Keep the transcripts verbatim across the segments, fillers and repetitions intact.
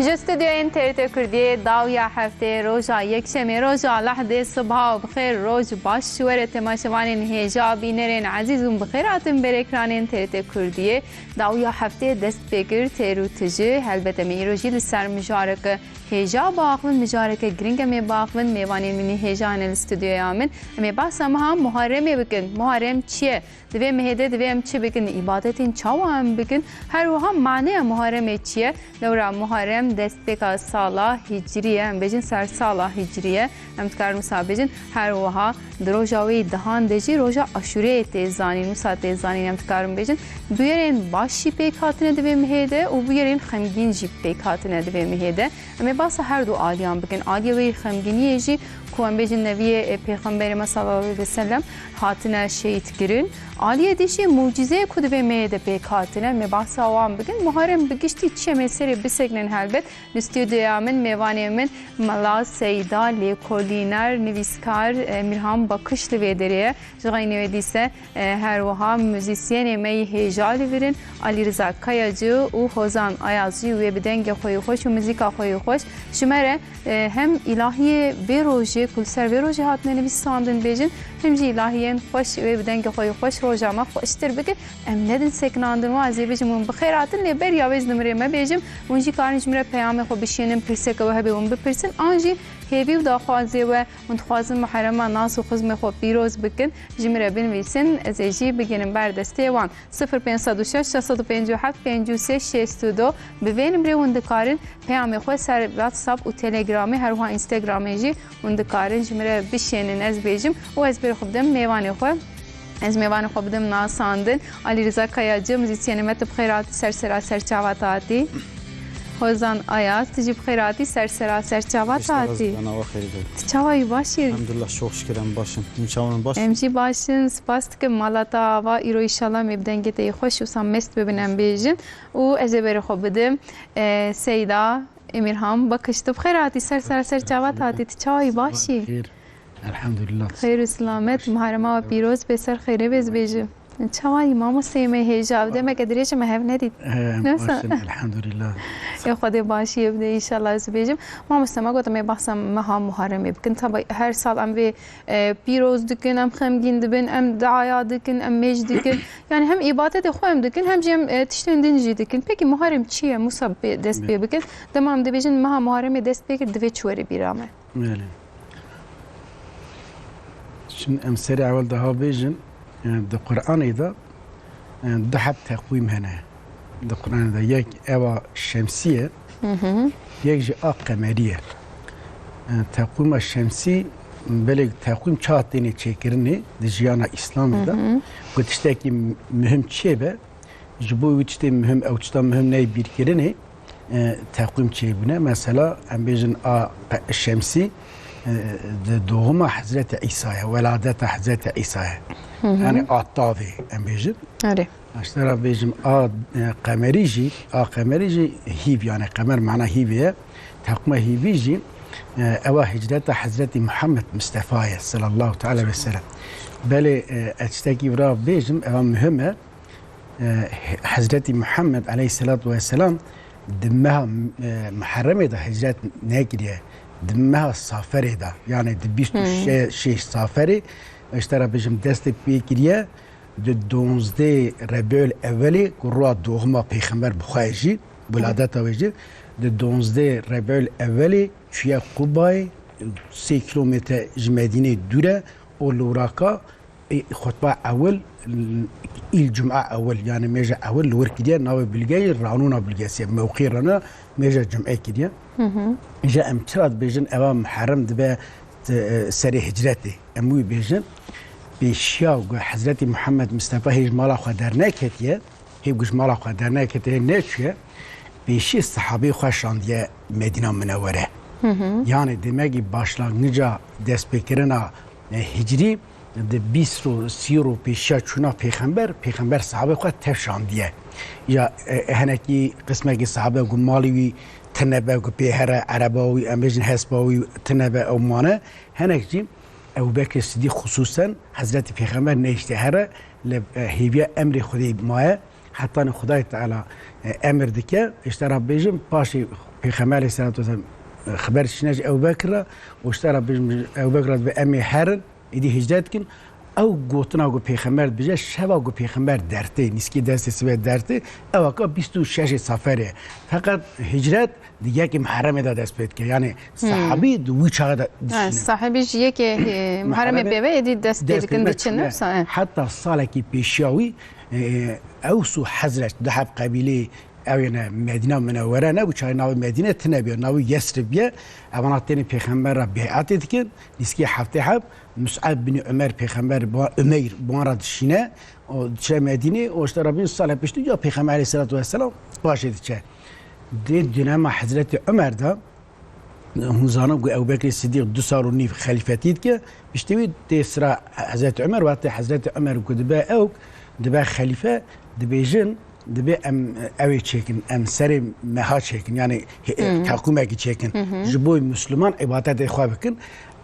Ji stûdyoyên T R T Kurdiyê dawiya heftê, roja yekşemê, roja lehdê, sibha û bi xêr, roj baş ji we re temaşevanên hêja, bînerên ezîz, hûn bi xêr hatin ber ekranên T R T Kurdiyê. Dawiya heftê dest pê kir, têr û tije. Helbet em ê îro jî li ser mijareke hêja biaxivin, mijareke giring em ê biaxivin. Mêvanên min ê hêja hene li stûdyoya min. Em ê behsa meha Muharremê bikin. Muharrem çi ye? Di vê mehê de divê em çi bikin? Îbadetên çawa em bikin? Her wiha maneya Muharremê çi ye? Lewra Muharrem destpêka sala Hicriyê, em bêjin sersala Hicriyê, em dikarin wisa bêjin. Her wiha di roja wê yî dehan de jî roja Aşûreyê tê zanîn, wisa tê zanîn, em dikarin bêjin. Bûyerên baş jî pêk hatine di vê mehê de û bûyerên xemgîn jî pêk hatine di vê mehê de. Em ê basa her du aliyan bikin. Aliyê wê yî xemgîniyê jî ku em bêjin neviyê, e, Pêxemberê me sallallahu aleyhi ve sellem hatine şehîd kirin. Aliyê dî jî mucîzeyê ku di vê mehê de pêk hatine, em ê basa wan bikin. Muharrem bi giştî çi ye, em ê serê bisekinin helbet. Li stûdyoya min mêvanê min Mela Seyda, lêkolîner, nivîskar, e, Mîrhan Bakış li vê derê ye. Ji xeynê wê dîse, e, her wiha muzîsyenê me yî hêja li vir in, Alî Riza Kayacı û Hozan Ayaz jî wê bi dengê xwe yî xweş û muzîka xwe yî xweş ji me re, e, hem îlahiyê vê rojê ku li ser vê rojê hatine nivîsandin bêjin, hem jî îlahiyên xweş wê bi dengê xwe yî xweş roja me xweştir bikin. Em nedin sekinandin wan, ez ê bêjim hûn bi xêr hatin, lê beriya wê ji nimirê me bêjim, hûn jî karin ji min re peyamê xwe bişînin, pirseke we hebe hûn bipirsin, an jî hêvî û daxwazê we, hûn dixwazin Muharrema nas û xizmê xwe pîroz bikin, ji min re binivîsin, ez ê jî bigihînim ber destê wan. Sifir pênc sed û şeş, şeş sed û pêncî û heft, pêncî û sê, şêst û du. Bi vê nimrê hûn dikarin peyamê xwe ser WhatsApp û Telegramê, her wiha Instagramê jî hûn dikarin ji min re bişênin, ez bêjim û ez bêrê xwe bidim mêvanê xwe. Ez mêvanê xwe bidim nasandin. Alî Riza Kayacı, muzîsyenê me, tu bi xêr hatî, ser sera ser çava te hatî. Hozan Ayaz, tu jî bi xêr hatî, ser sera ser çava te hatî. Tu çawa yî, baş î? Elhamdulillah, çok şükür, em baş in. Hûn çawan in, baş in? Em jî baş in, spas dikim. Mala te ava, îro înşallah em ê bi dengê te yê xweş wisa mest bibin, em bêjin. Û ez ê berê xwe bidim, e, Seyda Emirhan Bakış. Tu bi xêr hatî, ser sera ser çava te hatî. Tu çawa yî, baş î? Xêr. Elhamdulillah. Xêr û silamet, Muharrema we pîroz be, ser xêrê be ez bêjim. Çawa yî mamosteyê me hêja? Ev demeke dirêj e me hev nedît. He, em baş in, elhamdulillah. Ê Xwedê başiyê bide înşallah, ez bêjim. Mamoste, me got em ê behsa meha Muharremê bikin. Tabi her sal em vê, e, pîroz dikin, em xemgîn dibin, em diaya dikin, em mêj dikin. Yani hem îbadetê xwe em dikin, hem jî em, e, tiştên din jî dikin. Pekî Muharrem çi ye? Wisa pê, dest pê bikin. Dema em dibêjin meha Muharremê dest pê kir, divê çi were bîra me? Belê. Şimdi em serê ewel daha bêjin, e, di Qur'anê de, e, du heb teqwîm hene. Di Qur'anê de yek ewa şemsî ye, yek jî a qemerî ye. E, teqwîma şemsî, belê teqwîm çawa têne çêkirinê di jiyana Îslamê de, ku tiştekî muhim çêbe, ji bo wî tiştê muhim, ew tişta muhim neyê bîrkirinê, e, teqwîm çêbûne. Mesela, em bêjin a pe-, şemsî, e, di doğuma Hezretî Îsa ye, weladeta Hezretî Îsa ye. Yani a tavê, em bêjin. Erê. Ji te re bêjim a, e, qemerî jî, a qemerî jî hîv, yani qemer mana hîvê ye. Teqwîma hîvî jî, e, ewa hicreta Hezretî Muhammed Mistefa ye, sallallahu teala ve sellem. Belê, e, ez tiştekî vira bêjim, ewa muhim e. E, Hezretî Muhammed aleyhisselatu vesselam di meha, e, Muharremê de hicret nekiriye. Di meha Saferê de, yani di bîst û şeş Saferê, ji te re bêjim destê pê kiriye, di donzdeh Rebiul Ewelê ku rûa doğuma Pêxember bi xwe jî, wiladeta wê jî, di donzdeh Rebiul Ewelê çûye Qubayê, sê kilometre ji Medînê dûr e, û li wiraka Ê, xutba ewil, îl cuma ewil, yani mêja ewil li wir kiriye, navê bilgeyê ranûna bilgesiye, mewqî ranûna mêja cum'e kiriye. Îja em çira dibêjin eva Muharrem dibe, e, serê hicretê. Em wî bêjin, pêşiya ku Hezretî Muhammed Mistefa hê ji mala xwe derneketiye, hê ku ji mala xwe derneketiye, hê neçûye, pêşî sahabê xwe şandiye Medîna Minewere. Yani demekî başlangica destpêkirina e, hicrî, di bîst ro, sî ro pêşiya çûna pêxember, pêxember sahabe xwe tev şandiye. Ya, e, e, henekî qismekî sahabe ku malî wî tune be, ku pê here, ereba wî, em bêjin hespa wî tune be, ew mane. Henek jî Ebu Bekr Sidîq xusûsen Hezretî Pêxember nehişte here, li, e, hêviya emrê Xwedê maye. Hetanî Xwedayê Teala, e, emir dike, ji te re bêjim, paşê Pêxember aleyhisselatu vesselam, e, xeber şîne ji Ebu Bekir re, û ji te re bêjim, Ebu Bekir re dibe em ê herin, êdî hicret dikin. Ew gotina ku Pêxember dibêje, şeva ku Pêxember dertê, nîskî destê sibe dertê, ew eka bîst û şeş Saferê. Feqet hicret di yekê Muherremê de dest pê dike. Yani sahabî di wî çaxê de Ha, dişîne. Sahabî ji yekê, e, Muherremê Muherremê pê ve êdî dest pê dest dikin pê diçin, diçine. Wisa, e. Heta salekî pêşiya wî, e, Ews û Hezreç, du heb qebîleyê ew yene Medîna Minewwere ne, wî çaxê navê Medîne tine bîye, navê Yesrib bîye. Evana têne Pêxember re bê'etê dikin, nîskî heftê heb, Mus'ab bin Umer Pêxember, bi wan, Umeyr, bi wan re dişîne, û diçe Medînê, û işte Rabbî salek piştî ya Pêxember aleyhisselatu vesselam paşê diçe. Dê dönema Hezretî Umer de, hûn zanin ku Ebu Bekirê Sidîq du sal û nîv xelîfetî dike, piştî wî tê sira Hezretî Umer, wextê Hezretî Umer ku dibe ew, dibe xelîfe, dibêjin, dibê em ew ê çêkin, em serê meha çêkin, yani he- Hmm. Teqûmekî çêkin. Hı hı. Ji bo Müslüman îbadetê xwe bikin.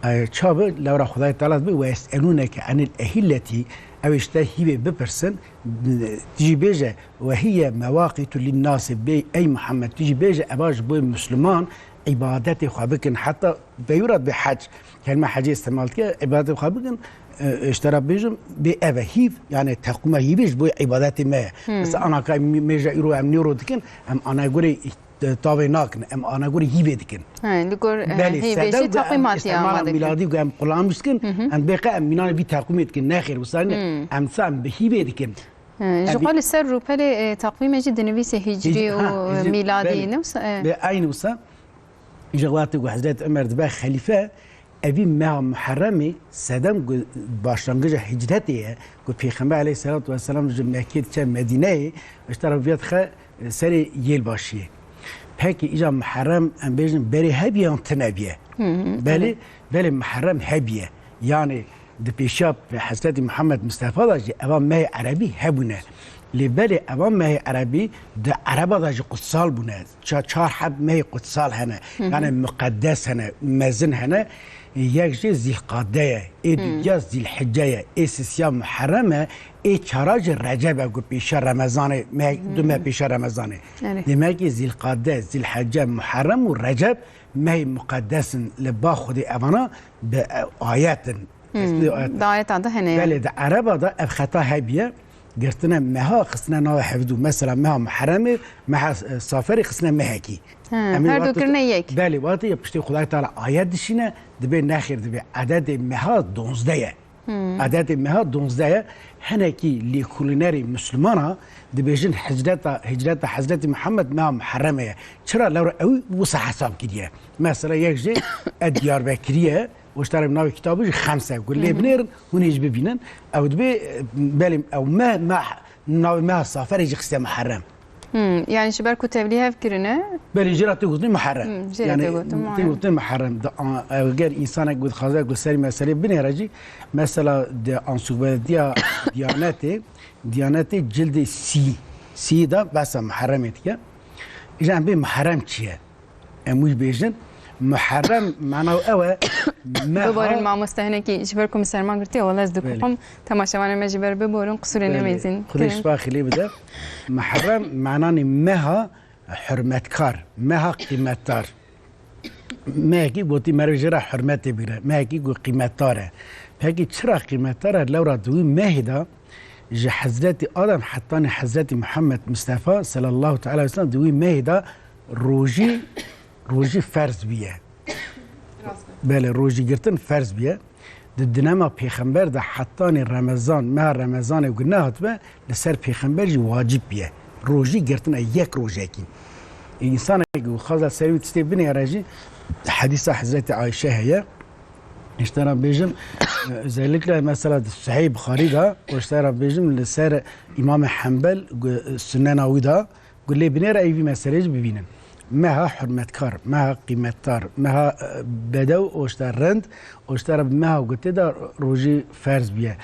E, çabi lewra Xwedayê Teala dibe, "Ve yes'elûneke enil ehilletî", ew ê ji te hîvê bipirsin, tu jî bêje, "Ve hiye mewaqitu linnâsi", bê, ey Muhammed, tu jî bêje, eva ji bo Müslüman îbadetê xwe bikin. Heta veyû re dibe hec. Kelime hecê îstemal dike, îbadetê xwe bikin, e, ji te re bêjim, bê ev e hîv, yani teqûma hîvê ji bo îbadetê me ye. Hmm. Mesela anaka mê-, mêja îro em nêro dikin, em anayê gorê tavê nakin, em anayê gorê hîvê dikin. He, li gor, e, Belê, hîvê sedem jî ku em teqwîmatî îstîmara amade dikin. Mîladî ku em qulamîş dikin, Hı hı. em bê qe em mînanê vî teqûmê dikin, nexêr, wisa ne, Hmm. em sa em bi hîvê dikin. He, ji Em xwe li ser rûpelê, e, teqwîmê jî dinivîse hicrî Hic-, ha, û hicrî, mîladî, belê. Ne wisa, e. Bê, eynî wisa. Ji wextê ku Hezret Umer dibe xelîfe, evî meha Muherremê sedem ku başlangıca hicretê ye, ku Pêxember aleyhisselatu vesselam ji Mekkê diçe Medîneyê, ji tera viya dixe serê yêlbaşiyê. Pekî îca Muherrem, em bêjin, berê hebiye yan tine biye? Hı hı, Belê, evet. Belê Muherrem hebiye. Yani di pêşiya Hezretî Muhammed Mustefa de jî eva mehê erebî hebûne. Lê belê eva mehê erebî di ereba de jî qutsal bûne. Ça-, çar heb mehê qutsal hene. Hı hı. Yani muqeddes hene, mezin hene. Yek jê Zîlqade ye, ê Hı. dudiya Zîlhicce ye, ê sisiya Muherrem e, ê çara jî Receb e ku pêşiya Remezanê, meh-, Hı. du meh pêşiya Remezanê. Evet. Demek ki Zîlqade, Zîlhicce, Muherrem û Receb mehê muqeddes in li ba Xwedê evana bi, e, ayet in. Hmm, Eslî ayet in. Di ayeta de hene yani. Belê, di Ereba de ev xeta hebiye, girtine meha, xistine navê hevdû. Mesela meha Muherremê, meha, e, Saferê xistine mehekî. He, Em ê her du wextê kirine yek. Belê, wextê ya piştê Xwedayê Teala ayet dişîne, dibê nexêr, dibê edetê meha donzdeh ye. Hmm. Edetê meha donzdeh ye. Hinekî lêkolînerê Mislimana dibêjin hicreta, hicreta Hezretî Muhammed meha Muherremê ye. Çira lewra ew wisa hesab kiriye? Mesela yek jê e Diyarbekirî ye, û ji te re bi navê kitabê jî Xemse, ku lê Hı hı. binêrin, hûn ê jî bibînin. Ew dibê, e, belê ew meh, meh, navê meha Saferê jî xistiye Muherrem. Hmm, yani ji ber ku tevlî hev kirine? Belê, jê re tê gotin Muherrem. Hmm, jê re Yani, tê gotin tê Muherrem. gotin Muherrem. Da, a, eger însanek ku dixwaze ku serî meselê binêre jî, mesela di ansûkbediya Diyanetê, Diyanetê cildê sî, sî de behsa Muherremê dike. Îja em bê Muherrem çi ye? Em wî bêjin. Muherrem mana ew e, meha Biborin mamoste hinekî ji ber ku min serman girtiye, wela ez Belê. dikuxim temaşevanê me ji ber biborin, qisûrê Belê. nemêzin. Xwedê şifa xêlê bide. Muherrem mananê meha hurmetkar, meha qîmetdar. Mehekî gotî meriv jê re hurmetê bigre, mehekî ku qîmetdar e. Pekî çira qîmetdar e? Lewra di wî mehê de ji Hezretî Adem hetanî Hezretî Muhammed Mustefa sallallahu teala aleyhi ve sellem di wî mehê de rojî, rojî ferz bûye. Belê, rojî girtin ferz bûye. Di dinema pêxember de hetanî Remezan, meha Remezanê ku nehatbe, li ser pêxember jî wacib bûye. Rojî girtine yek rojekî. Însanek ku xwaza ser wî tiştê binêre jî, hedîsa Hezretî Ayşe heye. Ji te re bêjim, e, özellikle mesela di Sahîh Buxarî de, û ji te re bêjim li ser Îmamê Hembel, gu-, sunena wî de, ku lê binêre ey vî meseleyê jî bibînin. Meha hurmetkar, meha qîmetdar, meha, e, bedew û ji te rind, û ji te re bi meha ku tê de rojî ferz bûye.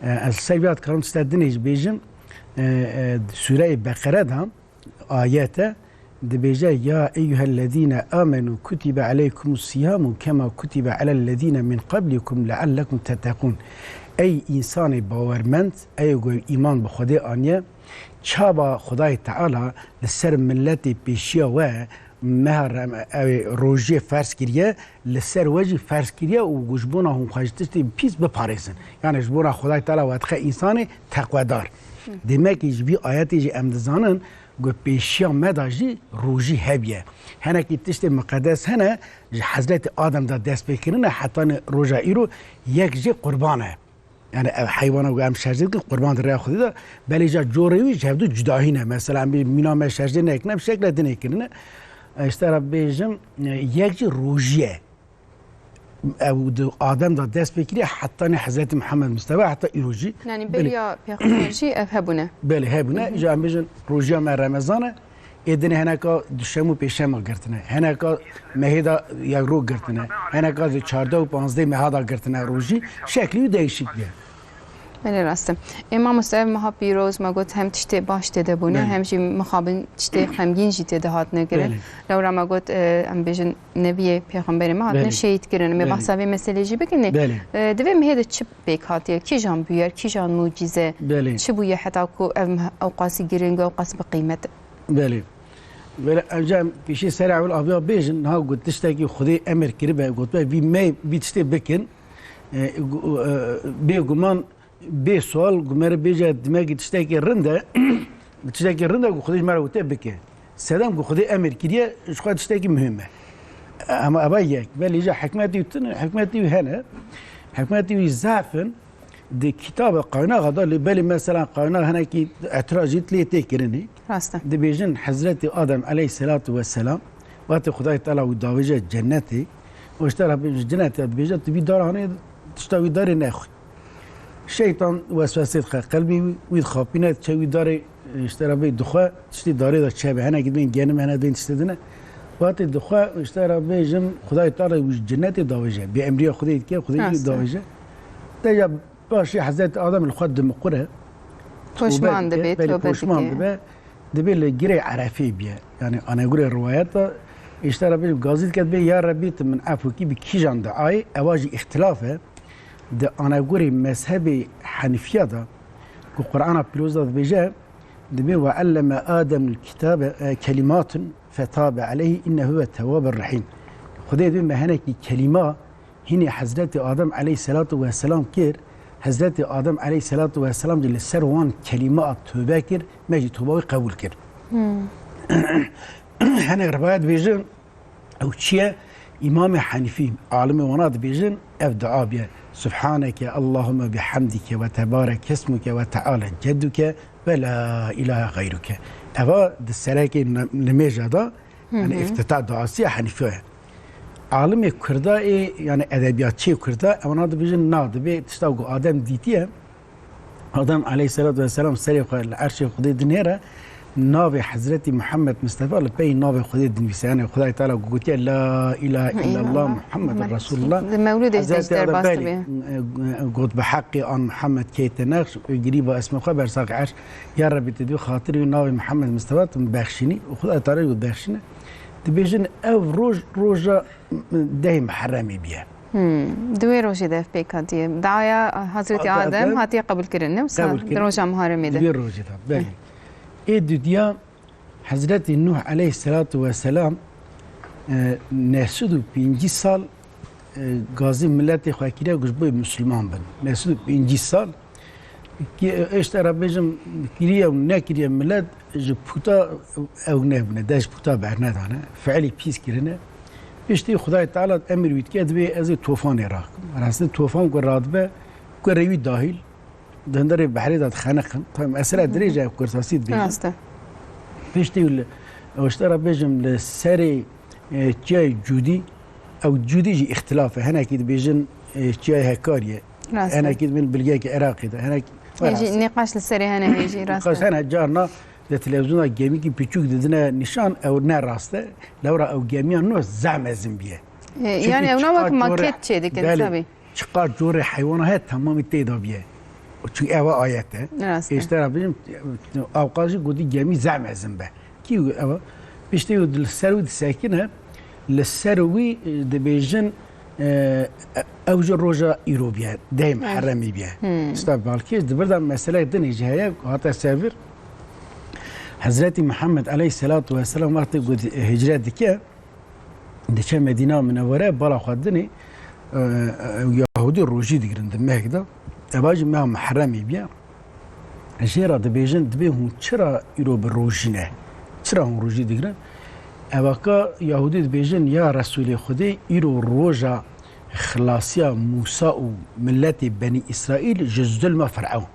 E, ez ser vîya dikarim tişta dinê jî bêjim, e, e, Sûreyê Beqere de, ayet e, dibêje, "Ya eyyuhellezîne amenû kutibe aleykumus siyamu kema kutibe alellezîne min qablikum leallekum tettekûn." Ey însanê bawermend, ey ku îman bi Xwedê aniye, çaba Xwedayê Teala li ser miletê pêşiya we meha rem-, ew ê rojiyê ferz kiriye, li ser we jî ferz kiriye û ji bona hûn xwe ji tiştê pîs biparêzin. Yani ji bona Xwedayê Teala we dixe însanê teqwedar. Demek ki ji vî ayetê jî em dizanin ku pêşiya me de jî rojî hebiye. Hinekî tiştê miqedes hene, ji Hezretî Adem de dest pê kirine hetanî roja îro yek jê qurban e. Yani ev heywana ku em şerjê dikin, qurban di rêya Xwedê de, belê jî corê wî ji hevdu cudahî ne. Mesela em bê mîna me şerjê nekirine, bi şekle dinê kirine. E, işte re bêjim, e, yek jî rojî ye. Ew di Adem de dest pê kiriye, hetanî Hezretî Mihemed Mistefa, heta îro jî. Yani Belê. Beriya pêxember jî ev hebûne. Belê, hebûne. Hı hı. Ji em bêjin rojiya me Remezan e. Ê dinê hineka duşem û pêşema girtine. Hineka mehê de yekrok girtine. Hineka di çardeh û panzdeh meha de girtine rojî. Şeklî wî değişik bûye. Belê rast e. Ê mamoste, ev meha pîroz me got hem tiştê baş tê de bûne, Belê. hem jî mixabin tiştê xemgîn jî tê de hatine kirin. Belê. Lewra me got, e, em bêjin nebiyê pêxemberê me hatine Belê. şehîd kirin. Em ê Belê. behsa vê meselê jî bikin. Belê. E, di vê mehê de çi pêk hatiye? Kîjan bûyer, kîjan mucîze? Belê. Çi bûye heta ku ev meh-, ewqasî giring û ewqasî bi qîmet e? Belê. Belê, em ca pêşî serê ewil aviya bêjin, niha got tiştekî Xwedê emir kiribe, gotibe, vî me, vî tiştê bikin. E, gu-, e, bêguman, bê sual, ku me re bêje, dimekî tiştekî rind e, tiştekî rind e ku Xwedê ji me re gote bike. Sedem ku Xwedê emir kiriye, ji xwe tiştekî muhim e. Ama eva yek, belê jî hikmetî wî tune, hikmetî wî hene. Hikmetî wî zaf in, di kitaba qaynaxa de, lê belê mesela qaynax hinekî etiracî lê tê kirinê. Rast e. Dibêjin Hezretî Adem aleyhisselatu vesselam, wextê Xwedayê Teala wî davêje cennetê, û işte Rabbê ji cennetê dibêje, tu vî dara hanê, tişta wî darê nexwî. Şeytan weswesê dixwe qelbê wî, wî dixapîne, diçe wî darê, işte Rabbê dixwe, tiştê darê de çi hebe, hinekî dibên genim, hene dibên tiştê dine. Wextê dixwe, işte Rabbê jim Xwedayê Teala wî ji cennetê davêje. Bê emriya Xwedê dike, Xwedê jî Rast e. davêje. Deja paşê Hezretî Adem li xwe dimiqure. Poşman Tobe dike, dibê, belê, tobe poşman dike. dibe. Dibê li girê Erefê biye. Yani anegurê riwayeta, işte Rabbê gazî dike, dibê, ya Rabbî, tu min efû kî bi kîjan diayê, eva jî îxtilaf e. Di anegurê mezhebê Henifiya de, ku Qur'ana Pîroz de dibêje, dibê, "Ve alleme Ademul kitabe, e, kelimatun fetabe aleyhi innehu huve tewwabur rahîm." Xwedê dibê me hinekî kelîma hînê Hezretî Adem aleyhisselatu vesselam kir, Hezretî Adem aleyhisselatu vesselam jî li ser wan kelîma tobe kir, me jî toba wî qebûl kir. Hmm. Hinek rivayet dibêjin, ew çi ye? Îmamê Henîfî, alimê wana dibêjin, ev dua biye. Subhaneke Allahümme bihamdike ve tebarek ismuke ve teala cedduke ve la ilahe gayruke. Eva di serekê n-, nimêja da, yani Hı hı. îftita duası ya Henîfî ye. Alimê Kurda ê, yani edebiyatçiyê Kurda, ewana dibêjin na, dibê tişta ku Adem dîtiye, Adem aleyhisselatu vesselam serê xwe li erşê Xwedê dinêre, navê Hezretî Muhammed Mustafa li pey navê Xwedê dinivîse. Yani Xwedayê Teala ku gotiye, "La ilahe illallah Muhammed Resulullah." Di Mewlûdê jî Hezretî derbas Adem dibe. belê, e, got, "Bi heqê an Muhammed keyte nexş, girîba ismê xwe ber saxê erş." Ya Rebî, tu dibê xatirê wî navê Muhammed Mustafa tu min bexşînî û Xwedayê Teala jî bexşîne. Dibêjin ev roj, roja dehê Muherremê biye. Hmm. Di wê rojê de ev pêk hatiye. Daya Hazretî Adem hatiye qebûlkirin, ne wisa? Qebûlkirin. Di roja Muharremê de. Di wê rojê de, belê. Ê dudiya Hezretî Nuh aleyhisselatu vesselam, e, neh sed û pêncî sal, e, gazî miletê xwe kiriye ku ji bo Musulman bin. Neh sed û pêncî sal. Ki, e, işte re bêjim, kiriye û nekiriye milet ji puta ew nebûne, dest ji puta bernedane, fiilî pîs kirine. Piştî Xwedayê Teala emir wî dike, dibê ez ê tofanê rakim. Rastî tofan ku radibe, kurê wî dahîl, di hundirê behrê de dixeniqin. Tabi mesele Hı hı. dirêj e, kurtasî dibêjim. Rast e. Piştî li, işte re bêjim, li serê, e, çiyayê Cûdî, ew Cûdî jî îxtilaf e. Hinekî dibêjin, e, çiyayê Hekariyê. Rast e. Hinekî dibên bilgeyekî Iraqê de. Hinek Hê jî nîqaş li serê hene, hê jî rast e. Nîqaş hene, carna di televîzyona gemîkî piçûk didine nîşan, ew ne rast e. Lewra ew gemiya nû zehmezin biye. E, Çünkü yani ew çiqa nava ku maket corê çê dikin, belê, tabii. çiqa corê heywana heye, temamî tê de biye. Çünkü eva ayet e. Rast e. Êştera bêjim, ewqas jî gotî gemî zehmezin be. Kî eva? Piştî wî li ser wî disekine, li ser wî, e, dibêjin, e, ew jî roja îro biye, dehê Muherremî biye. Hmm. Sta balkêş di vir de meseleyek dinê jî heye, hate ser vir. Hezretî Muhammed aleyhisselatu vesselam wextê ku hicret dike, diçe Medîna Minewwere, bala xwe dinê, e, e, Yahûdî rojî digirin di meh de. Eva jî meha Miherremê bûye. Jê re dibêjin, dibê hûn çira îro bi rojî ne? Çira hûn rojî digirin? Evaka Yahûdî dibêjin, ya Resûlê Xwedê, îro roja xilasiya Mûsa û miletê Benî Îsraîl ji zulma Firewn.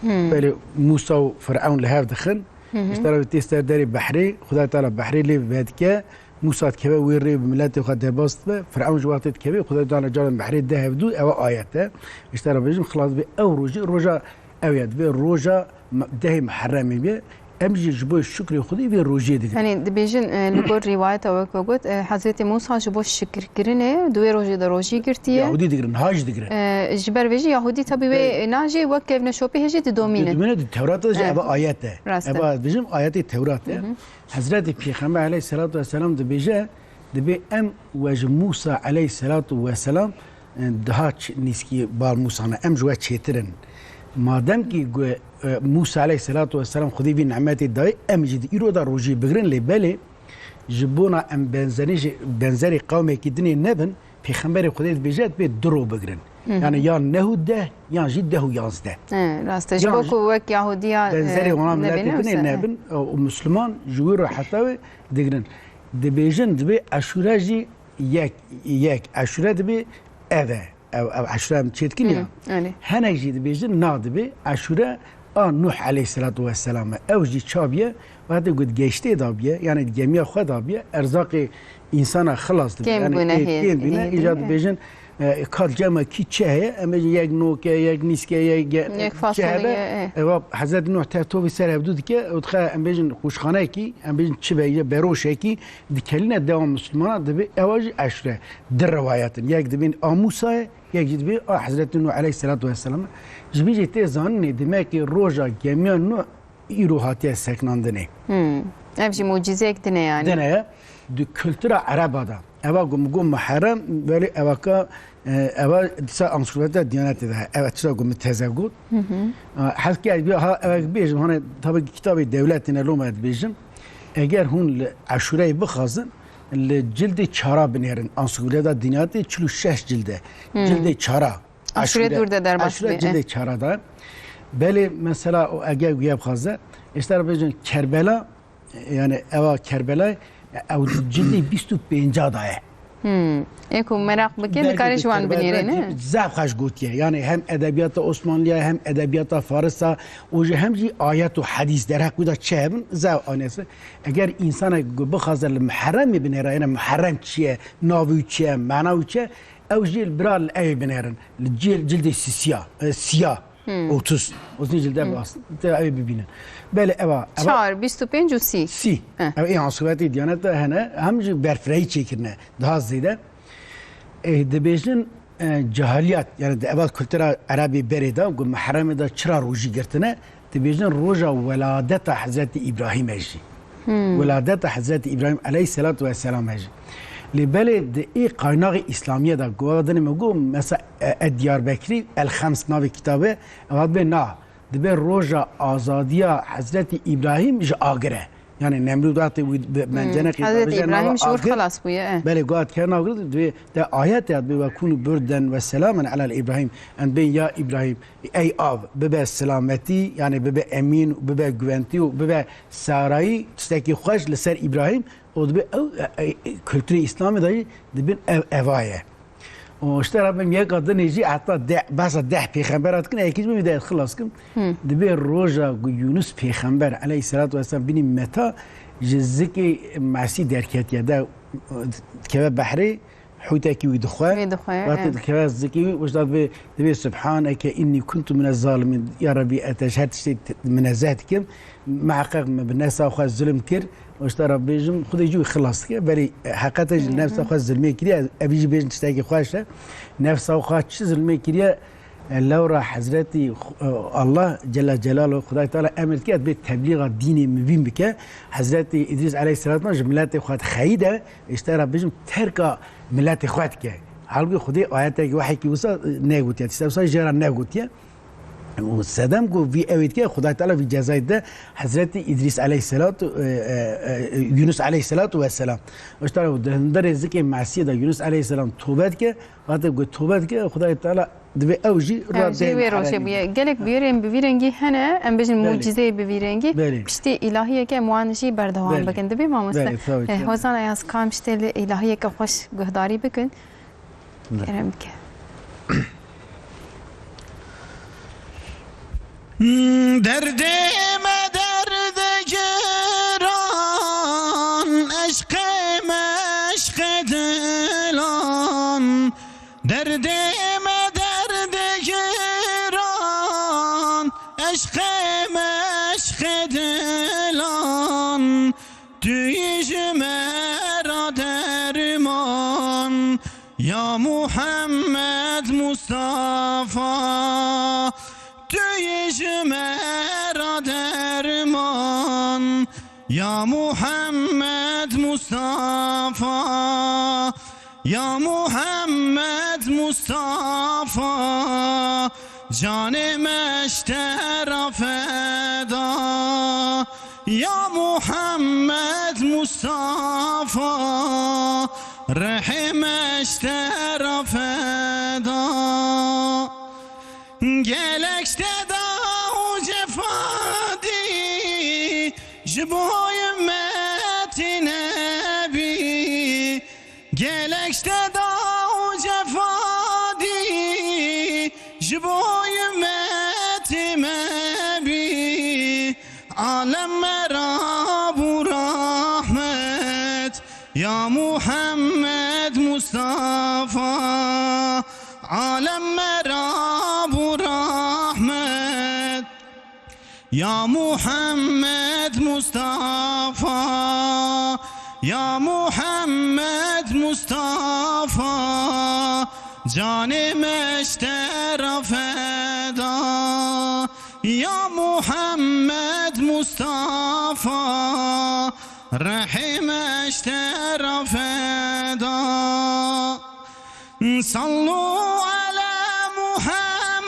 Belê Mûsa û Firewn li hev dixin. Ji te re tê ser derê behrê, Xuda Teala behrê lê vedike, Mûsa dikeve wê rê bi miletê xwe derbas dibe, Firewn ji wextê dikeve, Xuda Teala caran behrê de hevdû, ewa ayet e. Ji te re bêjim, xilas dibe ew rojê, roja ew ya dibe roja me-, dehê Miherremê be, em jî ji bo şukrê Xwedê vê rojê digrin. Yanî dibêjin, e, li gor rîwayeta wek we got, e, Hezretî Mûsa ji bo şikirkirinê di wê rojê de rojî girtiye. Yahûdî digirin, ha jî digirin. E, ji ber vê jî Yahûdî tabî wê, e, na jî wek kevneşopî hejî didomînin. Didomîne di Tewrata jî, e, eva ayet e. Rast e. Eva dibêjim ayetê Tewrat e. Hezretî Pêxember aleyhisselatu vesselam dibêje, dibê em we ji Mûsa aleyhisselatu vesselam, e, daha ç-, nîskî bal Mûsa ne, em ji we çêtir in. Madem kî gu-, e, Mûsa aleyhisselatu vesselam Xwedê vî nimetê dayê, em jî di îro de rojî bigirin, lê belê ji bona em benzerî ji, benzerî qewmekî dinê nebin, Pêxemberê Xwedê dibêje, dibê du ro bigirin. Yanî ya neh û deh, yan jî deh û yanzdeh. E, rast e. Ji bo ku wek Yahudiya, e, benzerê wana miletê nebêne, dinê wisa, e, nebin, e, û Misliman ji wî re heta wê digirin. Dibêjin, dibê Eşûre jî yek, yek. Eşûre dibê ev e. Ev, ev Eşûre em çêdikin ya. Hı, öyle. Henek jî dibêjin, na dibê Eşûre a Nuh aleyhisselatu vesselam e. Ew jî ça bûye, wextê ku di geştê de bûye, yanî di gemiya xwe de bûye, erzaqê însana xilas dibe. Kêm bûne, hê, kêm bûne, hê, îca hê. Dibêjin, e, ka di cema kî çi heye, em bêjin yek nok e, yek nîsk e, yek ge-, yek çi fasulye hebe, e. Eva Hezretî Nuh tev tovî ser hevdû dike, û dixe em bêjin qûşxanekî, em bêjin çi be, îca beroşekî, dikelîne dewa Mislimana, dibê ewa jî Eşûre. Di riwayetin, yek dibên a Mûsa ye, yek jî dibê a Hezretî Nuh aleyhisselatu vesselam e. Ji bî jî tê zaninê, demek ki roja gemiya Nuh îro hatiye sekinandinê. Hmm. Ev jî mucîzeyek din e yanî. Din e, di kultura Ereba de. Eva ku min got Muharrem, belê evaka, e, eva dîsa ansiklopediya Diyanetê de he. Eva tişta ku min teze got. Hı hı. E, hevke ez ha, eva bêjim, hani tabii ki kitabê dewletê ne loma dibêjim. Eger hûn li Eşûreyê bixwazin, li cildê çara binêrin. Ansiklopediya Diyanetê çil û şeş cilde. Hmm. Cildê çara. Aşure Aşure, dûr de derbas Aşure bê, cildê eh. Çara da. Belê mesela o eger guya bixwaze, işte bêjin Kerbela, yani eva Kerbela, ew cildê bîst û pênca da ye. Hmm. Ê ku meraq bike, Belkî dikare ji wan Kerbela binêre, ne? Zaf xweş gotiye. Yani hem edebiyata Osmanlıya, hem edebiyata Farisa, o jî hem jî ayet û hadîs derheq wî de çi hebin, zaf anesi. Eger insanek ku bixwaze li Muharremê binêre, yani Muharrem çi ye, navê wî çi ye, mana wî çi ye, Ew jî li bira li ew ê binêrin. Li cil-, cildê sisiya, e, siya, Hmm. otuz. Otuz cilde Hmm. bas. Te ew ê bibînin. Belê ev a, ev a Çar, bîst û pênc û sî. Sî. Heh. Ev ê ansûretê Diyanet de hene, hem jî berfirehî çêkirine. Daha zêde. E, dibêjin, e, cahiliyat, yani di eva kultura Erebê berê de, ku Miherremê de çira rojî girtine, Dibêjin roja weladeta Hezretî Îbrahîm e jî. Hmm. Weladeta Hezretî Îbrahîm aleyhisselatu vesselam e jî. Lê belê di ê qaynaxê Îslamiyê de, ku dinê me got, mesela, e, e, Diyarbekirî, El Xems navê kitabê, ev dibe na, dibe roja azadiya Hezretî Îbrahîm ji agir e. Yani Nemrûd wextê wî bi Hmm. mencenekê Hezretî davêje Îbrahîm nava ji wir agir, xelas bûye, e. Belê, got kevin agir, divê te ayet ya, divê ve kûnû burden ve selamen alel Îbrahîm. Em bên ya Îbrahîm, Ey av, bibe silametî, yani bibe emîn, bibe guwentî û bibe sarayî, tiştekî xweş li ser Îbrahîm, û dibe ew, e, e, kulturê Îslamê de jî dibin ev, eva ye. Û işte Rabbim yeka dinê jî heta deh, behsa deh pêxembera dikin, yekî ji bin vî de xilas kim. Hı. Dibe roja ku Yunus pêxember aleyhisselatu vesselam binî Meta ji zikê Mesî derketiye de, e, dikeve behrê, Hûtekî wî dixwe. Wî dixwe, Wextê e. dikeve zikê wî, wişta dibê, dibê, "Subhaneke inni kuntu mine zalimin." Ya Rebî, ez te ji her tiştê t-, minezeh dikim. Miheqeq min bi nefsa xwe zulm kir. Wişta Rebî bêjim, Xwedê jî wî xilas dike. Berî, e, heqete jî Hı hı. nefsa xwe zulmê kiriye, ev jî bêjin tiştekî xweş e. Nefsa xwe çi zulmê kiriye? E, lewra Hezretî Xu-, e, Allah Celle Celaluhu, Xwedayê Teala emir dike, dibê teblîxa dînê mubîn bike. Hezretî Îdrîs aleyhisselam ji miletê xwe dixeyîde, işte Rebî bêjim, terka miletê xwe dike. Halbûkî Xwedê ayetekî, wehekî wisa negotiye. Tiştek wisa jê re negotiye. û sedem ku vî ewê dike, Xwedayê Teala vî cezayê de Hezretî Îdrîs aleyhisselatu, e, e, e, Yunus aleyhisselatu vesselam. Ji tara di hundirê zikê mesiyê de Yunus aleyhisselam tobe dike, wextê ku tobe dike, Xwedayê Teala divê ew jî Ew jî wê rojê bûye. Gelek bûyerên bi vî rengî hene, em bêjin Belê. Mucîzeyê bi vî rengî. Belê. Piştî îlahiyeke em wan jî berdewam Belê. Bikin. Dibê mamoste. Belê, tabii, Eh, tabii. Hozan Ayaz, ka em ji te li îlahiyeke xweş guhdarî bikin. Belê. Kerem bike. Derdê me derdê giran, eşqê me eşqê dilan. Derdê me derdê giran, eşqê me eşqê dilan. Tu yî ji me ra derman, ya Muhammed Mustafa. Tu yî ji me ra derman, ya Muhammed Mustafa. Ya Muhammed Mustafa, canê me ji te ra feda. Ya Muhammed Mustafa, rihê me ji te ra feda. Gelek ji te da û cefa dî, ji bo ummetî nebî. Gelek ji te da û cefa dî, ji bo ummetî me bî. Alem me ra bû rahmet, ya Muhammed Mustafa. Alem me ra bû rahmet. Ya Muhammed Mustafa, ya Muhammed Mustafa, canê me ji te ra feda. Ya Muhammed Mustafa, rihê me ji te ra feda. صلوا على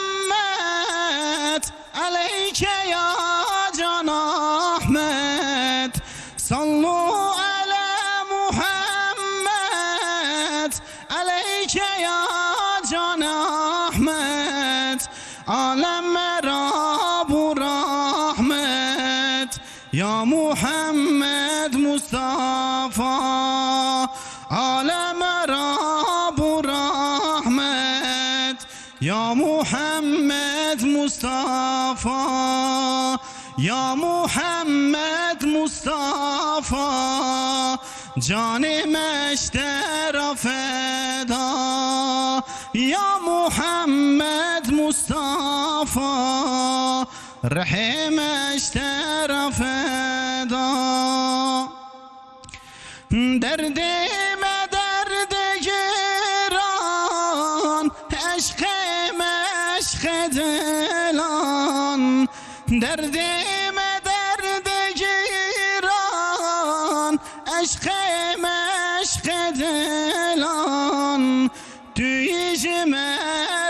محمد، عليك يا جان أحمد. صلوا على محمد، عليك يا جان أحمد. عالم رب رحمة، يا محمد مصطفى. عالم رب رحمة، يا محمد مصطفى، يا محمد مصطفى، جاني مشترى فدا، يا محمد مصطفى، رحي مشترى فدا. Derdê me derdê giran, eşqê me eşqê dilan. Derdê me derdê giran, eşqê me eşqê dilan. Tu yî ji me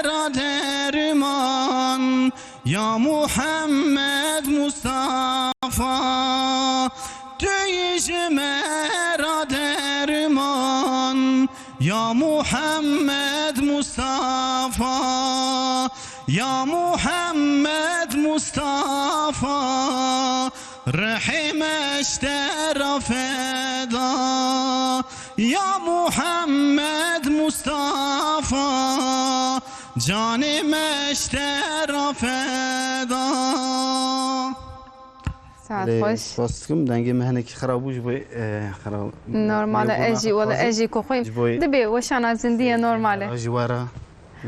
ra derman, ya Muhammed Mustafa. Tu yî ji me ra derman, ya Muhammed Mustafa. Ya Muhammed Mustafa, rihê me ji te ra feda. Ya Muhammed Mustafa, canê me ji te ra feda. Saet Lê xweş. Spas dikim, dengê me hinekî xirab bû, ji bo, e, xirab Normal e, lêbûna ez jî, wala xwazim. Ez jî ku xwe Ji bo dibê weşana zindî ye, normal e. Ji we re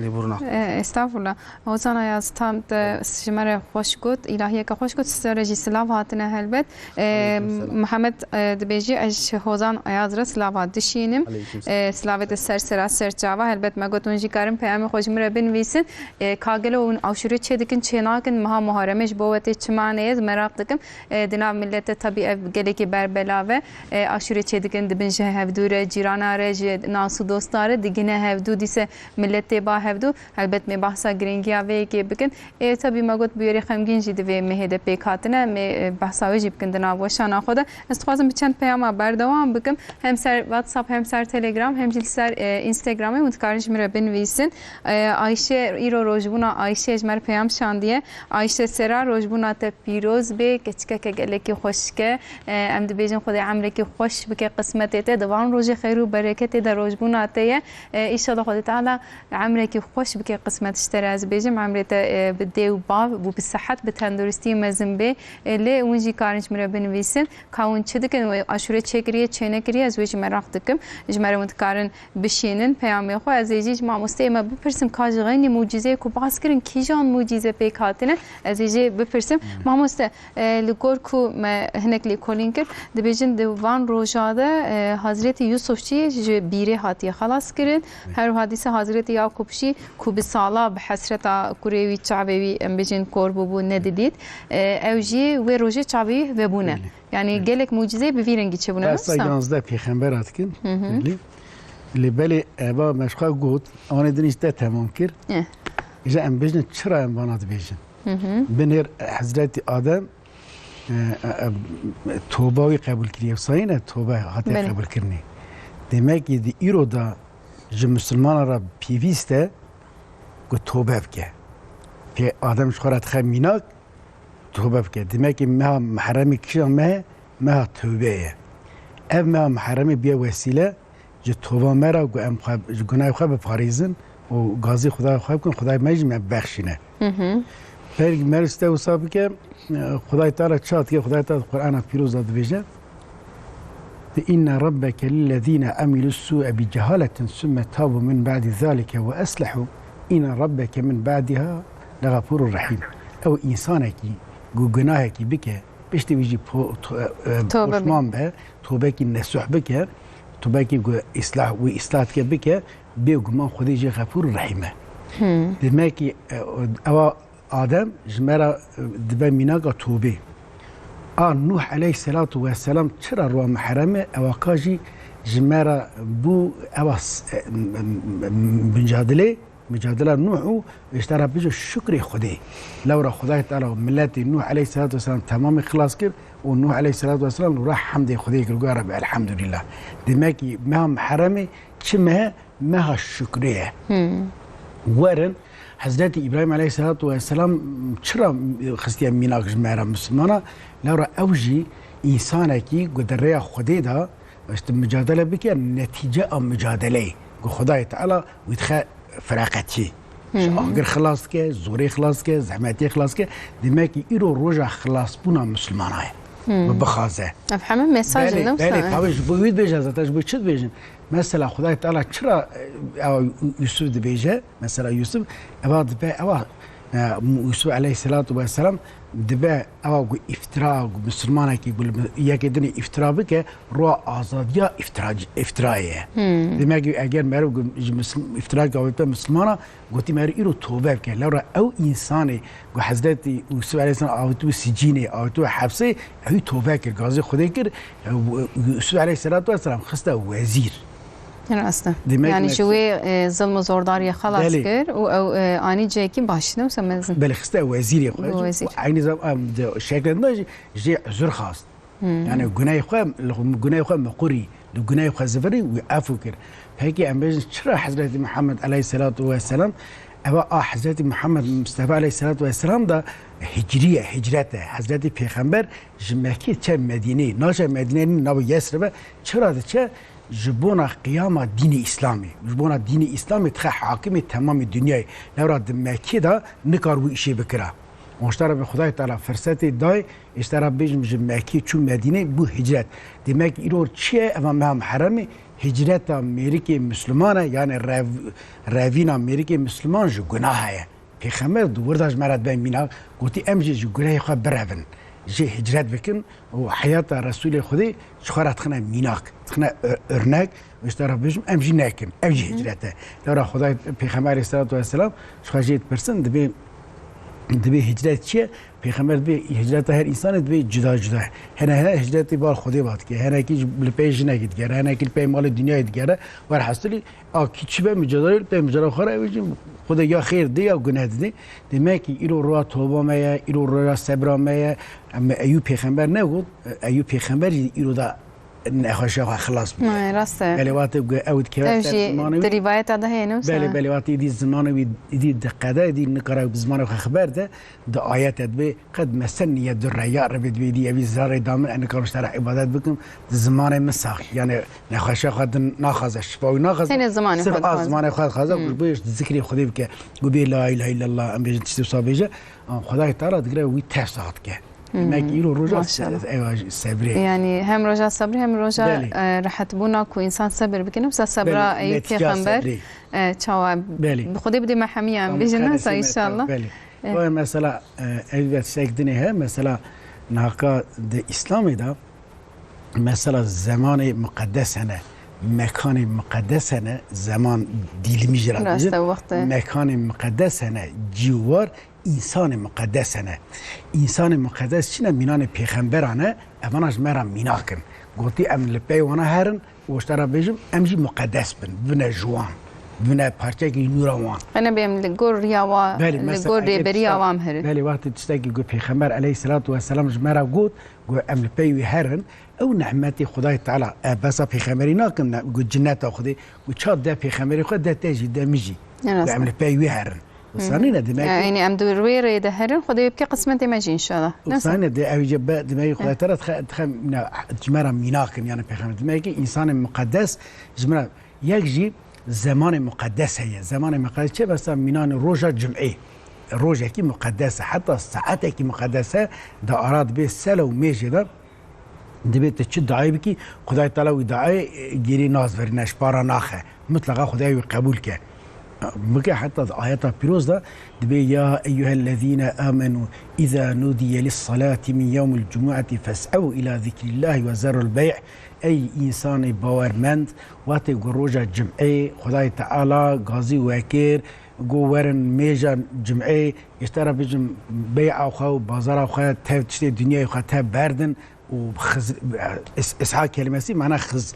lêbûrna. E, estağfurullah. Hozan Ayaz, tam te ji me re xweş got, îlahiyeke xweş got, ji te re jî silav hatine helbet. E, Aleyküm selam. Mihemed, e, dibêjî, ez ji Hozan Ayaz re silava dişînim. Aleyküm selam. E, silavê te ser sera ser çava. Helbet me got, hûn jî karin peyamê xwe ji min re binivîsin. E, ka gelo hûn aşûrê çêdikin, çênakin, meha Muharremê ji bo we tê çima neyê, ez meraq dikim. E, di nav millet de tabî ev gelekî berbelav e. E, aşûrê çêdikin, dibin ji hevdû re, cîrana re, ji nas û dosta re, digihine hevdû, dîse millet tê ba hevdû. Helbet me behsa girîngiya vê yekê bikin. Ê, tebî me got bûyerê xemgîn jî di vê mehê de pêk hatine. Me, e, behsa wê jî bikin di nav weşana xwe de. Ez dixwazim bi çend peyama berdewam bikim. Hem ser WhatsApp, hem ser Telegram, hem jî li ser, e, Instagramê hûn dikarin ji min re binivîsin. E, Ayşe, îro rojbûna Ayşe ji me re peyam şandiye. Ayşe Sera, rojbûna te pîroz bê, keçikeke gelekî xweşik e. E, em dibêjin Xwedê emrekî xweş bike qismetê te. Di van rojê xeyr û bereketê de rojbûna te ye. E, îşallah Xwedê Teala emrekî xweş bike qismet ji te re. Ez bêjim emrê te, e, bi dê û bav û bi sihet, bi tenduristî mezin bê. E, lê hûn jî karin ji min re binivîsin. Ka hûn çi dikin, wê aşûre çêkiriye, çênekiriye, ez wê jî meraq dikim. Ji me re hûn dikarin bişînin peyamê xwe. Ez ê jî ji mamosteyê me bipirsim ka ji xeynî mucîzeyê ku bas kirin, kîjan mucîze pêk hatine, ez ê jê bipirsim. Mamoste, e, li gor ku me hinek lêkolîn kir, dibêjin di van roja de, e, Hazretî Yusuf jî ji bîrê hatiye xelas kirin. Her wiha dîsa Hazretî Yakub jî ku bi sala bi hesreta kurê wî, çavê wî, em bêjin kor bûbû, nedidît. E, ew jî wê rojê çavê wî vebûne. Belê. Yani gelek mucîzeyê bi vî rengî çêbûne, Qesa mamosta? Yanzdeh pêxembera dikin. Hı hı. Belê. Lê belê eva me ji xwe got, anê din jî te temam kir. Eh. Îja em bêjin, çira em vana dibêjin? Hı hı. Binêr Hezretî Adem, e, e, e, toba wî qebûl kiriye. Sayî ne tobe hatiye Belê. qebûl kirinê. Demek ki di îro da ji Müslümana re pêvîst e ku tobe bike. Pê Adem ji xwe re dixe mînak, tobe bike. Demek ki meha Miherremê kîjan meh e? Meha tewbe ye. Ev meha Miherremê bûye wesîle ji toba me re ku em xwe, ji gunahê xwe biparêzin û gazî Xwedayê xwe bikin, Xwedayê me jî me bibexşîne. Hı hı. Belkî me riste wisa bike, e, Xwedayê Teala çi dike? Xwedayê Teala di Qur'ana Pîroz de dibêje, Inne rabbeke lillezîne amilus sû'e bi cehaletin sümme tabu min ba'di zalike ve eslehu, inne rabbeke min ba'diha leğafurur rahîm. Ew însanekî ku gunahekî bike, piştî wî jî po-, to-, e, e, Tobe be. poşman be, tobekî nesuh bike, tobekî ku îslah, wî îslah dike bike, bêguman Xwedê jî Xefûr û Rehîm e. Hmm. Demek ki, e, ewa Adem ji me re, e, dibe mînaka tobê. A Nuh aleyhisselatu vesselam çira roa miherem e, ewa ka jî ji me re bû ewa s-, e, m-, m-, m-, mücadele, mücadela Nuh û işte re bêje şukrê Xwedê. Lewra Xwedayê Teala û miletê Nuh aleyhisselatu vesselam temamê xilas kir û Nuh aleyhisselatu vesselam li ra hemdê Xwedê kir, goya Rebbi elhamdülillah. Demek ki meha miheremê çi mehe? Meha şukrê ye. Hmm. Werin, Hezretî Îbrahîm aleyhisselatu vesselam çira xistiye mînak ji me re Misilmana? Lewra ew jî însanekî ku di rêya Xwedê de, işte, micadele bike, netîce a micadeleyê ku Xwedayê Teala wî dixe firaqetiyê. Ji Hmm. agir xilas dike, zorê xilas dike, zehmetiyê xilas dike. Demek ki îro roja xilasbûna Misilmana ye. Hmm. Bi bixaze. Ev heme mesaj Belê, in, ne belê, wisa? Tabii ji bo wî dibêje zaten, ji bo çi dibêjin? Mesela Xwedayê Teala çira, e, ewa Yusuf dibêje? Mesela Yusuf, eva dibe, ewa, e, Yusuf aleyhisselatu vesselam dibe, ewa ku îftira, ku misilmanekî ku li yekê dinê îftira bike, roa azadiya îftira, îftirayê ye. Hmm. Demek ki eger meriv ku ji misil-, îftirayeke avête misilmana, gotî meriv îro tobe bike. Lewra ew însanê ku Hezretî Yusuf aleyhisselam avêtibû sicînê, avêtibû hepsê, ewî tobe kir, gazê Xwedê kir. Ew, Yusuf aleyhisselatu vesselam xiste wezîr. Rast e. Demek Yani ji mesela wê, e, zilm û zordariyê xelas Belê. kir û ew, e, anî cihekî baş, ne wisa mezin? Belê, xiste wezîrê xwe. Wezîr. Û eynî zam-, em, de şeklinde jî, jê uzur xwest. Hmm. Yani guneyê xwe, li xwe, guneyê xwe miqurî, li guneyê xwe zivirî û efû kir. Peki em bêjin çira Hezretî Muhammed aleyhisselatu vesselam, eva a Hezretî Muhammed Mustafa aleyhisselatu vesselam da hicriye, hicret e. Hezretî Pêxember ji Mekkê çe Medîneyê, naçe Medîneyê nî nava Yesrib e, çira diçe? Ji bona qiyama dînê Îslamê, ji bona dînê Îslamê dixe hakimê temamê dinyayê. Lewra di Mekkê de nikar wî îşê bikira. Onştara bi Xwedayê Teala firsetê dayê, îşte ra bêjim ji Mekkê çû Medînê bû hicret. Demek îro çi ye? Eva meha miheremê hicreta mêrikê Misliman e, yani rev-, revîna mêrikê Misliman ji gunah heye. Pêxember di wir de ji me re dibe mînak, gotî, em jî ji gunehê xwe birevin, jê hicret bikin û heyata Resûlê Xwedê ji xwe re dixine mînak, dixine ör-, örnek, û ji te re bêjim, em jî nekin, ev jî Hı hı. hicret e. Lewra Xwedayê Pêxember aleyhisselatu vesselam ji xwe jê dipirsin, dibê, dibê hicret çi ye? Pêxember dibê hicreta her însanê dibê cuda cuda. Hene he hicretê bar Xwedê va dike. Henekî ji, li pey jinekê digere. Henekî li pey malê dinyayê digere. Werhasilî a kî çi be micedarê li pey micedara xwe re ew jî Xwedê ya xêr didê ya guneh didê. Demek ki îro roja toba me ye, îro roja sebra me ye. Em Eyûb pêxember negot. Eyûb pêxember jî îro da nexweşiya xwe xilas bûye. Ay, rast e. Belê, wate ku ew dikeve Ev ser jî zimanê di wî. Rîvayeta de heye, ne wisa? Belê, belê, wate îdî zimanê wî îdî diqede, îdî nikare bi zimanê xwe xeber de, di ayete dibê, "Qed messenniye durre, ya Rebê," dibê, "Îdî evî zarê da min, ez nikarim ji te re îbadet bikim, di zimanê min sax." Yani nexweşiya xwe din naxwaze, şifa wî naxwaze. Tenê zimanê Sirf xwe a dixwaze. Zimanê xwe dixwaze, Hmm. ku ji bo yê ji zikrê Xwedê bike, ku bê la ilahe illallah, em bêjin tiştê wisa bêje, an Xwedayê Teala digire wî ters dike. Hmm. Demek îro roja Maşallah. se-, ewa jî sebrê. Yani hem roja sebrê hem roja, Belê. e, rehetbûna ku însan sebir bike. Wisa sebra Belê, ey netice pêxember, sebrê. e, çawa Belê. bi Xwedê bidê me hemiyan Tamam, bêjin kardeşim, nasa inşallah. Belê. E. O mesela, e, ev ve tiştek dinê he, mesela naka de Îslamê de, mesela zemanê muqeddes hene, mekanê muqeddes hene, zeman dîlimî jî re Rast e, dibêjin. Wext e. Mekanê muqeddes hene, cîwar Însanê miqedes hene. Însanê miqedes çi ne? Mînanê pêxemberan e, evana ji me re mînak in. Gotî, em li pey wana herin û ji te re bêjim, em jî miqedes bin, bibine ji wan, bibine parçeyekî ji nûra wan. Qe nebê em li gor riya wa, Belê, li mesela, gor eger rêberiya tişta-, wan herin. Belê, wextê tiştekî ku Pêxember eleyhîsselatu wesselam ji me re got, got, em li pey wî herin, ew nehmetê Xwedayê Teala, e, besa pêxemberî nakin, ne, got, cinneta Xwedê, got, ça de pêxemberê xwe, de te jî, de min jî. Ne rast Got, em e. li pey wî herin. Wisa nîne, demek ki Yani em di wê rê de herin, Xwedê wê bike qismetê me jî inşallah. Wisa nîne, de ew jî be, demek ki Xwedê Teala dixe, dixe, ne, ji me re mînak in, yani pêxember. Demek ki însanê miqedes ji me re, yek jî zemanê miqedes heye. Zemanê miqedes çi? Mesela mînanê roja cumê. Rojekî miqedes e. Heta saetekî miqedes e, di ara dibê sele û mêjê de. Dibê tu çi duayê bikî, Xwedayê Teala wî duayê, e, gêrî nazverîne, ji para naxe. Mitleqa Xwedayê wî qebûl ke. Bike heta di ayeta pîroz de dibê, "Ya eyyuhellezîne amenû, îzâ nûdiye lissalâti min yewmil cumu'eti fes'ew ilâ zikrillâhi ve zerul bey'." Ey însanê bawermend, wextê ku roja cum'ê Xwedayê Teala gazî wekir, got, "Werin mêja cum'ê, ji te re bijim bey'a xwe û bazara xwe, tev tiştê dinyayê xwe tev berdin." û xiz-, is-, isha kelimesi mana xiz-,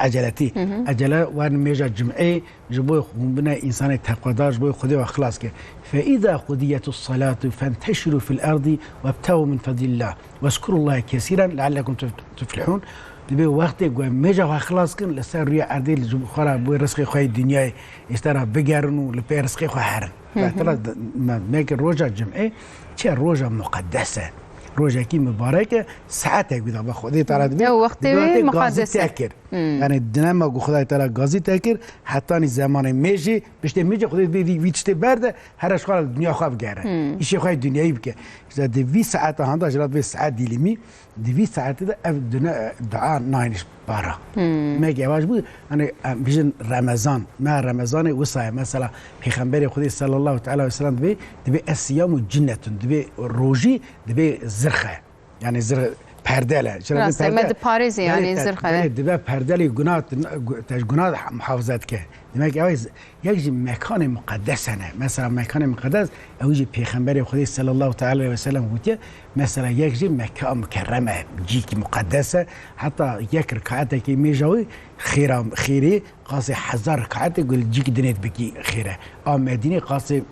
eceletî. Hı hı. Ecele werin mêja cum'ê ji bo hûn bine însanê teqwedar, ji bo Xwedê we xilas ke. "Fe îza qudiyetus salatu fenteşiru fil ardi webtegu min fedlillah. Wezkurullahe kesîran leallekum tuf-, tuflihûn." Dibê wextê ku em mêja xwe xilas kin, li ser rûyê erdê li xwe re bo rizqê xwe yê dinyayê, ji te re bigerin û li pê rizqê xwe herin. Hı hı. Mesela, me-, meke roja cum'ê çi roja muqedes e. Rojekî mibarek e, saetek wî de be Xwedê Teala dibê, Ew wextê dibê wê wextê muqedes gazî e. te kir. Hmm. Yani dinema ku Xwedayê Teala gazî te kir, hetanî zemanê mêjê, piştê mêjê Xwedê dibê vî, vî tiştê berde, here ji xwe re dinya xwe bigere. Hmm. Îşê xwe yê dinyayî bike. Îşte di vî saeta handa jira dibê saet dîlimî, Di vî saetê de ev dune, dua nayne ji para. Hmm. Meke ev ji bo, hani, em bijin Remezan, meha Remezanê wisa ye. Mesela, Pêxemberê Xwedê sallallahu teala ve sellem dibê, dibê "Es-siyamu cinnetun", dibê rojî, dibê zirxe. Yani zirx perdel e. Şöyle Rast e, perde-, me diparêzê, yani, Belê, zirxe. Belê, dibe perdelê guna, te ji guna muhafaza dike. Demek ki ev Yek jî mekanê muqedes hene. Mesela mekanê muqedes, ew jî Pêxemberê Xwedê sallallahu teala aleyhi ve sellem gotiye, mesela yek jî Mekka Mukerreme, cîkî muqedes e. Heta yek rikaetekî mêja wî xêra, xêrê qasê hezar rikaetê ku li cîkî dinê dibikî xêr e. A Medînê qasê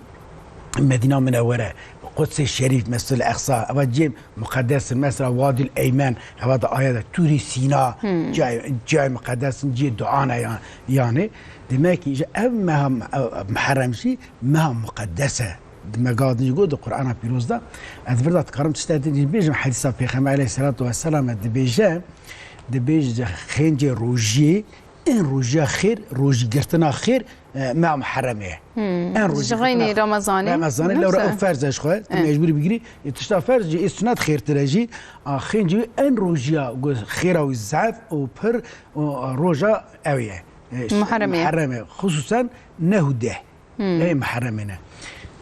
Medîna Minewere, Qudsê Şerîf, Mescid Eqsa, eva cihê muqedes in, mesela Wadil Eymen, eva di aya de Tûrî Sîna, Hmm. cihê, cihê muqedes in, cihê duan e ya-, yani. Demek ki ji ev meha, ev Muharrem jî meha muqedes e. Di me gava din jî got di Qur'ana Pîroz de. Ez vir de dikarim tiştek din jî bêjim, hedîsa Pêxember aleyhisselatu vesselam e dibêje, dibêje xêncê rojiyê, en rojiya xêr, rojî girtina xêr, e, meha Muharremê ye. Hmm. En rojî Ji xeynî girtina Remezanê. Remezanê, Nefse. lewra ew ferz e ji xwe, tu Eh. mecbûrî bigirî, e, tişta ferz jî, ê sunet xêrtir e jî. A, xêncî wî en rojiya ku xêra wî zehf û pir û roja ew ye. E, ş-, Muharremê ye. Muharremê. Xusûsen neh û deh. Hmm. Ê Muharremê ne.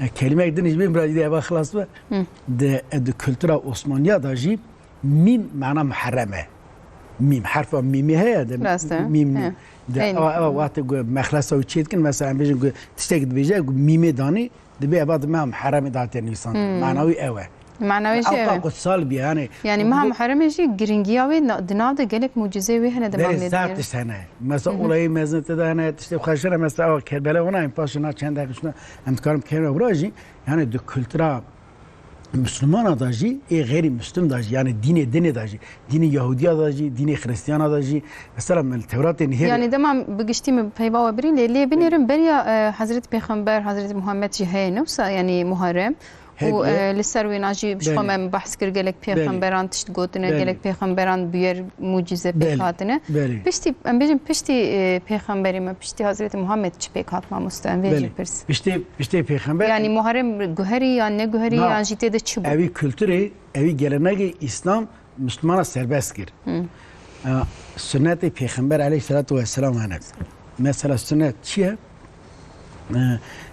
E, kelimek din jî bên bira, îdî eva xilas be. Hmm. Di, e, di kultura Osmaniya da jî Mîm mana Muharrem e. Mîm, herfa mîmê heye de Rast e. mîm He. de Eyni. ewa, ewa wextê ku mexlesa wî çê dikin, mesela em bêjin ku tiştek dibêje ku mîmê danî, dibê eva di meha Muharremê de hatiye nivîsandin. Hmm. Mana wî ew e. Mana wê jî ew ew e. Kutsal bî, yani. Yani meha Muharremê jî giringiya wê na-, di nav de gelek mucizê wê hene de. Belê, zaf tişt hene. Mesela olayê mezin te de hene, tiştê xweş hene, mesela ew Kerbela ona, em paşê na çend deqî şuna, em dikarin kême wira jî, yani di kultura Müslümana da jî, ê xeyrî Müslüm da jî, yani dînê dinê da jî, dînê Yahudiya da jî, dînê Xristiyana da jî, mesela min Tewratê nihêrî. Yani dema bi giştî min peyva we birî lê, lê binêrin beriya, e, Hezretî Pêxember, Hezretî Muhammed jî heye ne wisa, yani Muharrem. Û, e, li ser wêna jî ji xwe me behs kir, gelek pêxemberan tişt gotine, gelek pêxemberan bûyer, mucize pêk hatine. Piştî, em bêjin piştî, e, pêxemberê me, piştî Hezretî Muhammed çi pêk hat mamoste? Em vê jî pirs. Piştê, piştê pêxember. Yani Muharrem guherî yan neguherî yan jî tê de çi bû? Evî kulturê, evî gelenegê Îslam Müslümana serbest kir. E, sünnetê Pêxember aleyhissalatu vesselam hene. Mesela sünnet çi ye?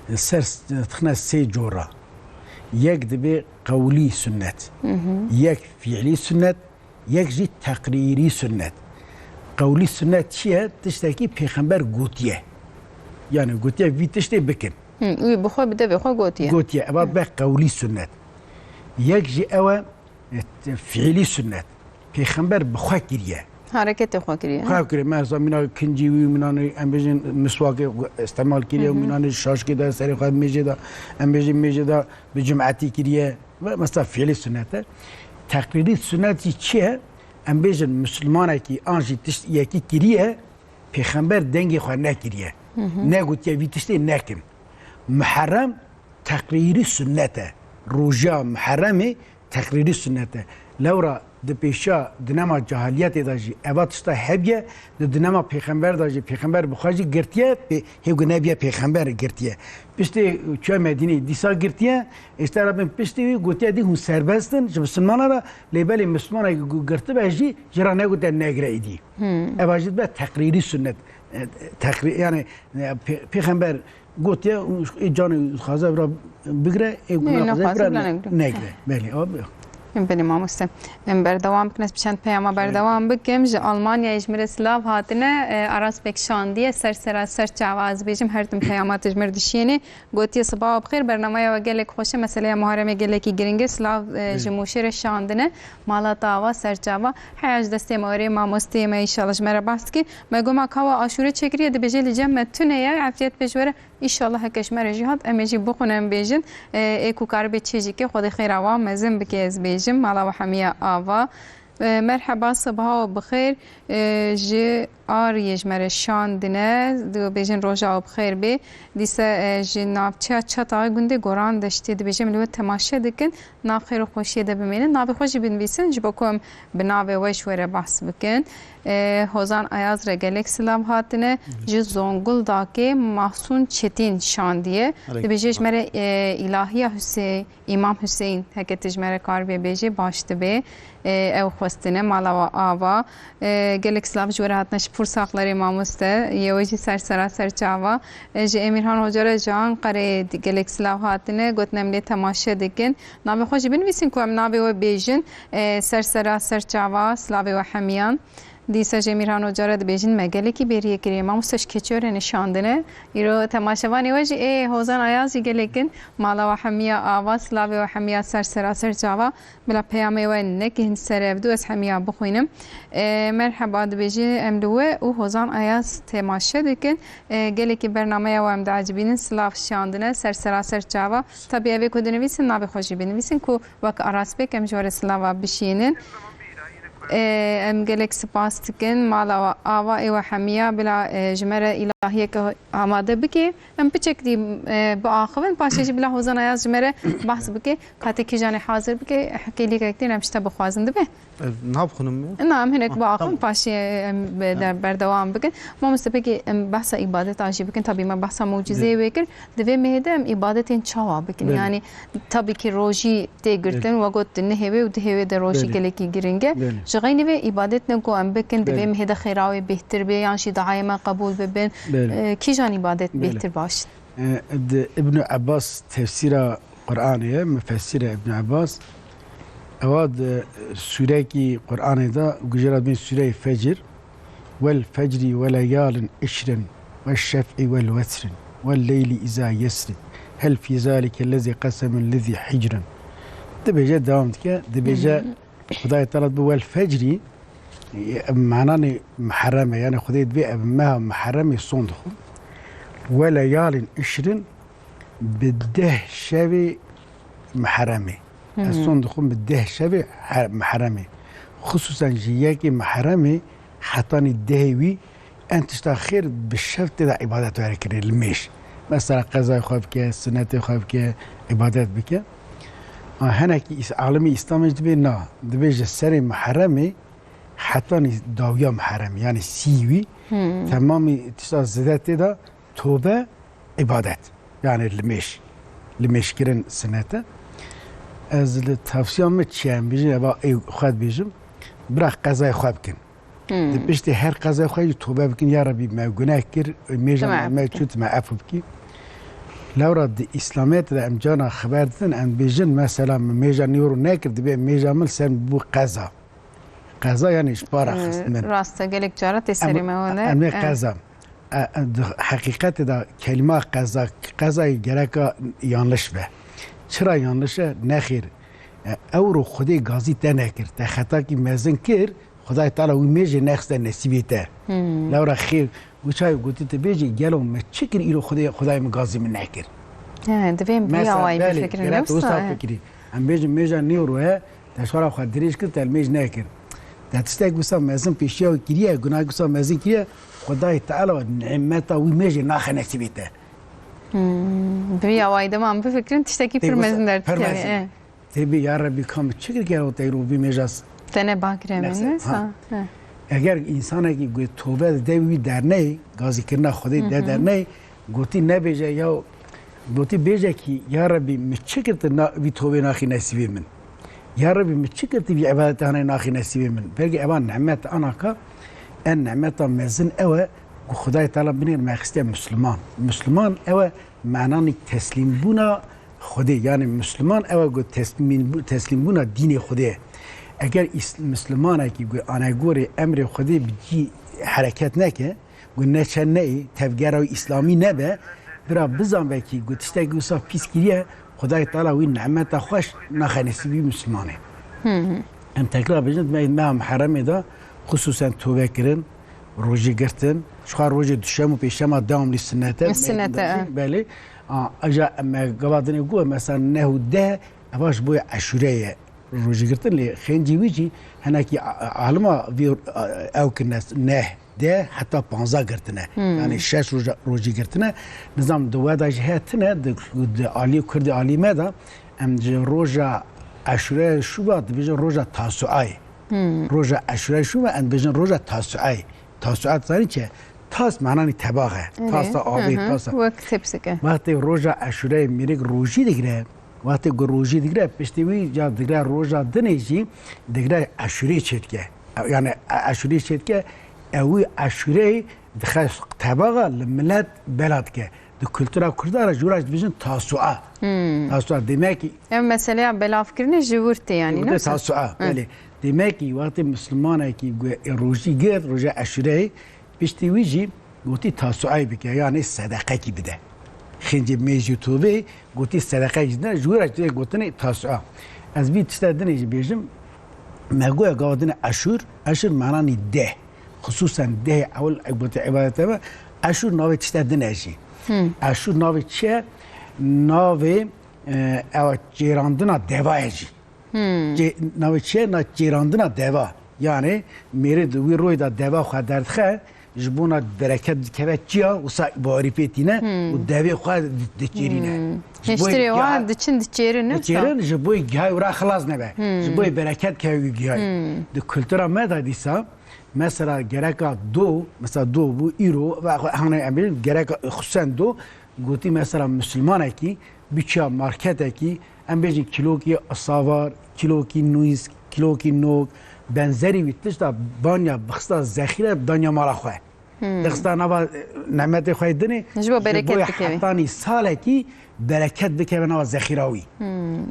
E, ser tixine sê cora. Yek dibe qewlî sünnet. Yek fiilî sünnet, yek jî teqrîrî sünnet. Qewlî sünnet çi ye? Tiştekî Pêxember gotiye. Yani gotiye vî tiştê bikin. Hı, wî bi xwe bi devê xwe gotiye. Gotiye. Eva dibe qewlî sünnet. Yek jî ew e, e, fiilî sünnet. Pêxember bi xwe kiriye. Hareketê xwe kiriye. Xwe kiriye. Mesela mîna kincî wî, mîna em bêjin miswakê xwe îstemal kiriye, mîna şaşkê de serê xwe mêjê de, em bêjin mêjê de bi cumetî kiriye. Ve mesela fiilî sünnet e. Teqrîrî sünnet jî çi ye? Em bêjin Müslümanekî an jî tişt yekî kiriye, Pêxember dengê xwe nekiriye. Negotiye vî tiştê nekin. Muharrem teqrîrî sünnet e. Roja Muharremê teqrîrî sünnet e. Lewra di pêşiya di nema cahiliyetê de jî eva tişta hebiye, di di nema pêxember de jî pêxember bi xwe jî girtiye, pê-, hêgo nebiye pêxember girtiye. Piştê çûye Medînê dîsa girtiye, îşte Rabbin piştî wî gotiye dî hûn serbest in, ji misilmana re, lê belê misilmanek ku girtibe jî, ji re negotiye negire îdî. Eva jî dibe teqrîrî sünnet. E, teqrî-, yani, e, pê-, pêxember Gotiye, û ê canê dixwaze vira bigire, ê ku naxwaze vira ne-, negire. Belê, ew bi. Belê mamoste. Em berdewam bikin, ez bi çend peyama berdewam bikim. Ji Almanyayê ji min re silav hatine, e, Aras Bek şandiye, ser sera ser çava ez bêjim, her tim peyama te ji min re dişînê. Gotiye, sibawa bi xêr, bernameya we gelek xweş e, meseleya Muharremê gelekî giring e, silav, e, ji Mûşê re şandine, mala te ava, ser çava. Heya ji destê me were, mamosteyê me, înşallah ji me re behs dike. Me goma kawa aşûre çêkiriye, dibêje li cem me tune ye, efiyet be ji we re. Înşallah heke ji me re jî hat, em ê jî bixwin, em bêjin. E, ê ku karibe çêjî ke, Xwedê xêra wan mezin bike, ez bêjim. Mala we hemiya ava. E, merheba, sibaha we bi xêr. E, ji Ariyê ji me re şandine. Dibêjin roja we bi xêr bê. Dîse, e, ji navçeya Çatayê gundê Goran Deştê dibêjim li we temaşe dikin. Nav xêr û xweşiyê de bimînin. Navê xwe jî binivîsin, ji bo ku em bi navê we ji we re behs bikin. E, Hozan Ayaz re gelek silav hatine. Ji Zonguldakê Mahsûn Çetîn şandiye. Dibêje ji me re, e, Îlahiya Husey-, Îmam Huseyîn, heke tu ji me re karibê bêjê, baş dibe. E, ew xwestine, mala we ava. E, gelek silav ji we re hatine, ji Pûrsaqlerê mamoste. Yê we jî ser sera ser çava. E, ji Emirhan Hoca re ji Anqereyê di-, gelek silav hatine. Gotin em lê temaşe dikin. Navê xwe jî binivîsin ku em navê we bêjin. E, ser sera ser çava, silavê we hemiyan. Dîsa jî Emirhan Hoca re dibêjin me gelekî bêriyê kiriye. Mamoste ji Keçorê nişandine. Îro temaşevanê we jî ê Hozan Ayaz jî gelek in. Mala we hemiya ava, silavê we hemiya ser sera ser çava. Bila peyamê we nekin ser ev du, ez hemiya bixwînim. E, merheba dibêjin em li we û Hozan Ayaz temaşe dikin. E, gelekî bernameya we em diecibînin. Silav şandine ser sera ser çava. Tabî evê ku dinivîsin navê xwe jî binivîsin ku wek Aras Bek em ji we re silava bişînin. E, em gelek spas dikin. Mala we ava ê we hemiya bila, e, ji me re îlahiyeke amade bike. Em piçek dî, e, biaxivin. Paşê jî bila Hozan Ayaz ji me re behs bike. Katê kîjanê hazir bike, hikê lîkek tê em ji te bixwazin dibe. Ev nabixwînim mi? Na, em hinek biaxivin, paşê em be-, der-, berdewam bikin. Mamoste, pekî em behsa îbadeta jî bikin. Tabî me behsa mucizeyê wê kir. Di vê mehê de em îbadetên çawa bikin? Belê. Yani, tabî ki rojî tê girtin, we got di nihê wê û dihê wê de rojî gelekî giring e. Belê. Ji xeynî vê îbadetine ku em bikin, di vê mehê de xêra wê bêhtir bê, yan jî duayê me qebûl bibin. Belê. E, kîjan îbadet bêhtir baş? E, di Ibn Abbas tefsîra Qur'anê ye, mufessîr e Ibn Abbas. Ewa di sûrekî Qur'anê de gujera bin sûreyê Fecr, "Wel fecri ve leyalin işrin, ve şef'i vel wetrin, ve leyli iza yesri, hel fi zalike lezi qasemun lezi hicrin." Dibêje, dewam dike, dibêje, Xwedayê Teala bi wel fecrî, e, mananê Miherrem e, yani Xwedê dibê ev meha Miherremê son dixwin. Ve leyalin işrin, bi deh şevê Miherremê. Ez son dixwin bi deh şevê Her-, Miherremê. Xisûsen ji yekê Miherremê hetanî dehê wî en tişta xêr bi şev tê de îbadet were kirin li mêj. Mesela qezayê xwe bike, sinetê xwe bike, îbadet bike. A, henekî îs-, alimê Îslamê jî dibê na, dibê ji serê Miherremê hetanî dawiya Miherremê, yani sî wî, temamî tişta zêde tê de tobe, îbadet. Yani li mêj, li mêj kirin sinete. Ez li tavsiya min çi ye, em bêjin, eva ê xwe dibêjim, bira qezayê xwe bikin. Di piştî her qezayê xwe jî tobe bikin, ya Rebî me guneh kir, mêja me çû, tu me efû bikî. Lewra di Îslamiyetê de em cana xeber didin, em dibêjin, mesela min mêja nîro nekir, dibê mêja min li ser min bû qeza. Qeza yani ji para xist min. Rast e, gelek cara tê serê me wele. Em ê qeza. E, e, di heqîqetê de kelîma qeza, qezayê gereka yanlış be. Çira yanlış e? Nexêr. E, ewro Xwedê gazî te nekir. Te xetakî mezin kir, Xwedayê Teala wî mêjê nexiste nesîbê te. Lewra xêr, wî çav gotî, tu bêjî, gelo me çi kir îro Xwedê, Xwedayê min gazî min nekir? He, divê em bi vî awayî bifikirin, gerek wisa fikirî. Em bêjin mêja nîro ye, te ji xwe re xwe dirêj kir, te li mêj nekir. Te tiştek wisa mezin pêşiya wî kiriye, gunahek wisa mezin kiriye, Xwedayê Teala nimeta wî mêjê naxe nesîbê te. Hmm, bi vî awayî dema em bifikirin, tiştekî pir mezin derdikeve. Tê bê, ya Rebî, ka min çi kir gelo te îro vî mêja s-, te ne bakire min, wisa? Eger însanekî gu-, tobe de wî derneyê, gazîkirina Xwedê de derneyê, gotî nebêje ya, gotî bêje kî, ya Rebî, min çi kir tu na-, vî tobê naxî nesîbê min? Ya Rebî, min çi kir tu vî îbadetê hanê naxî nesîbê min? Belkî eva nimet ana ka, en nimeta mezin ew e ku Xwedayê Teala binêr me xistiye Misliman. Misliman ew e mananî teslîmbûna Xwedê, yani Misliman ew e ku teslîmbû-, teslîmbûna dînê Xwedê ye. Eger îs-, Mislimanekî ku anegorê emrê Xwedê bi cî hereket neke, ku neçe neyê, tevgera wî îslamî nebe, bira bizan vekî ku tiştekî wisa pîs kiriye, Xwedayê Teala wî nimeta xweş naxe nesîbî Mislimanê. Em tekrar bêjin, me meha Miherremê de xisûsen tobe kirin, rojî girtin. Ji xwe rojê duşem û pêşema dewamlî sinnet e. Sinnet e, e. Belê. A, aja me gava dinê got, mesela neh û deh, eva ji bo Eşûrê ye rojî girtin. Lê xêncî wî jî hinekî a-, a-, alima vî, a, ew kirine neh, deh heta panzdeh girtine. Yani şeş roja, rojî girtine. Nizam di we de jî heye tine, di, di alî Kurdê alî me de em ji roja Eşûrê şûva dibêjin roja Tasuayê. Roja Eşûrê şûva em dibêjin roja Tasuayê. Tasuat zanî çi? Tas mananî tebax e. Erê. Tas da avê, tas da. Wek tepsik e. Wextê roja Eşûreyê mêrik rojî digire, wextê ku rojî digire, piştî wî ca digire roja dinê jî digire Eşûrê çêdike. Yani e-, Eşûrê çêdike, ewî Eşûreyê dixe tebaxa li milet bela dike. Di kultura Kurda re jûra dibêjin Tasua. Tasua demek ki. Ev meseleya belavkirinê ji wir tê, yani, ne wisa? Tasua, belê. Demek ki wextê Mislimanekî gu-, rojî girt, roja Eşûreyê, piştî wî jî gotî Tasuayê bike, yani sedeqekî bide. Xêncê mêjî û tovê gotî sedeqekî bide, ji wir re gotinê Tasua. Ez vî tişte dinê jî bêjim, me goya gava dinê Eşûr, Eşûr mananî deh. Xisûsen dehê ewil gotî îbadete me, Eşûr navê tişte din e jî. Eşûr navê çi ye? Navê, e, ew çêrandina deva ye jî. Çê-, navê çi ye? Na çêrandina deva. Yani mêrê di wî royê de deva xwe derdixe, ji bona bereket dikeve çiya, wisa bawerî pê tîne û devê xwe di-, diçêrîne. Ji bo Hêştirê giha-, wan diçin diçêrin, ne wisa? Diçêrin, ji bo gihayê wira xilas nebe. Ji bo bereket keve wî gihayê. Di kultura me de dîsa, mesela gereka do, mesela do bû îro, ve xwe hane em bêjin, gereka xusûsen do, gotî mesela Mislimanekî, biçiya marketekî, em bêjin kîlokî savar, kîlokî nûz, kîlokî nok, benzerî wî tişta banya bixista zexîre danya mala xwe. Dixista nava, e, nemetê xwe yê dinê, ji bo bereket bikeve. Hetanî salekî bereket bikeve nava zexîra wî.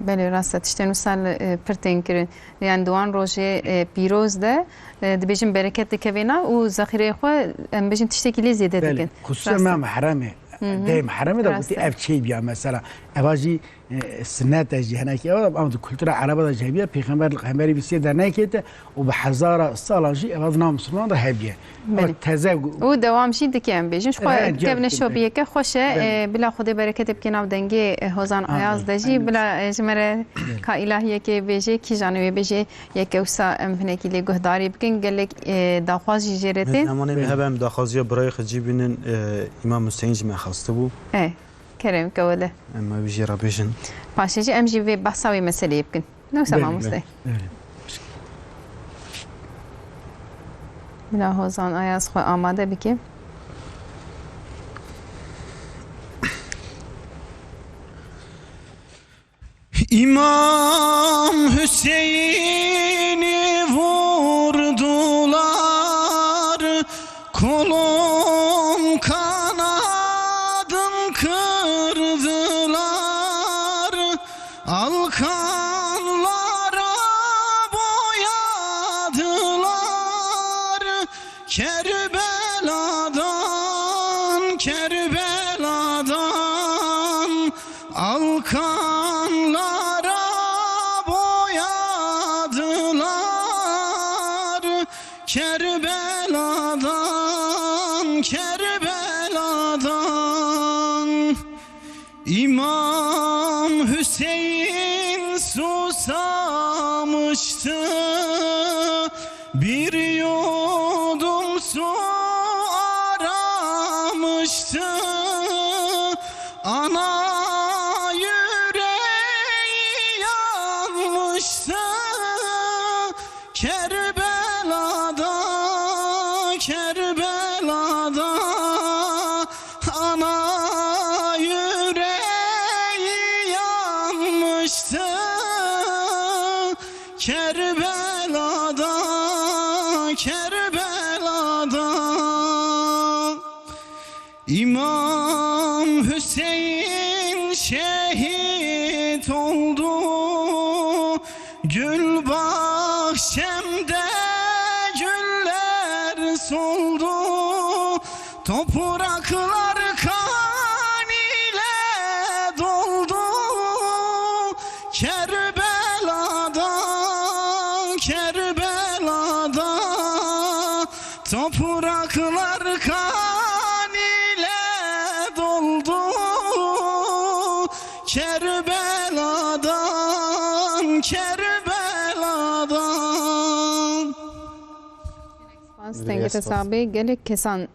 Belê, rast e, tiştên wisa li, e, pir tên kirin. Yani di wan rojê, e, pîroz de, e, dibêjin bereket dikeve na û zexîreyê xwe, em bêjin tiştekî lê zêde dikin. Belê, xusûsen meha Miherremê. Dehê Miheremê de gotî ev çêbiya mesela. Eva jî, e, sinnet e jî henekî. Ev, ev di kultura Ereba de jî hebiya. Pêxember, Pêxemberî vî sê dernekê te û bi hezara salan jî ev di nav Misilman de hebiye. Belê. Ev teze gu- Û dewam jî dike em bêjin. Ji xwe Evet, kevne evet, şopiyeke xweş e. Belê. E, bila Xwedê bereketê bike nav dengê, e, Hozan Amin. Ayaz de jî. Amin. Bila, e, ji me re ka ilahiyekê bêjê, kîjan wê bêjê, yeke wisa em hinekî lê guhdarî bikin. Gelek, e, daxwaz jî jê re tê. Zimanê me hebe em daxwaziya birayê xwe cî bînin, e, Îmam Huseyîn ji me xwestibû. E, kerem ke wele. Em ew jî re bêjin. Paşê jî em jî vê behsa wê meseleyê bikin. Ne wisa Belê, mamoste? Belê, belê. Bila Hozan Ayaz xwe amade bike. İmam Hüseyin'i vurdular, kolum kanadım kırdılar, al kanlara boyadılar. Kerbela'dan, Kerbela'dan al kanlara boyadılar. Kerbela'dan, Kerbela'dan İmam Hüseyin susamıştı, bir yudum su aramıştı. Ana yüreği yanmıştı, Kerbela'da, Kerbela'da ana yüreği yanmıştı. Kerbela'da, Kerbela'da İmam Hüseyin şehit oldu. Gül bahçemde güller soldu. Topraklar kan ile doldu. Kerbela'da, Kerbela'da topraklar kan ile doldu. Kerbela'dan, Kerbela'dan. Spas, dengê te sax bê. Gelek kesan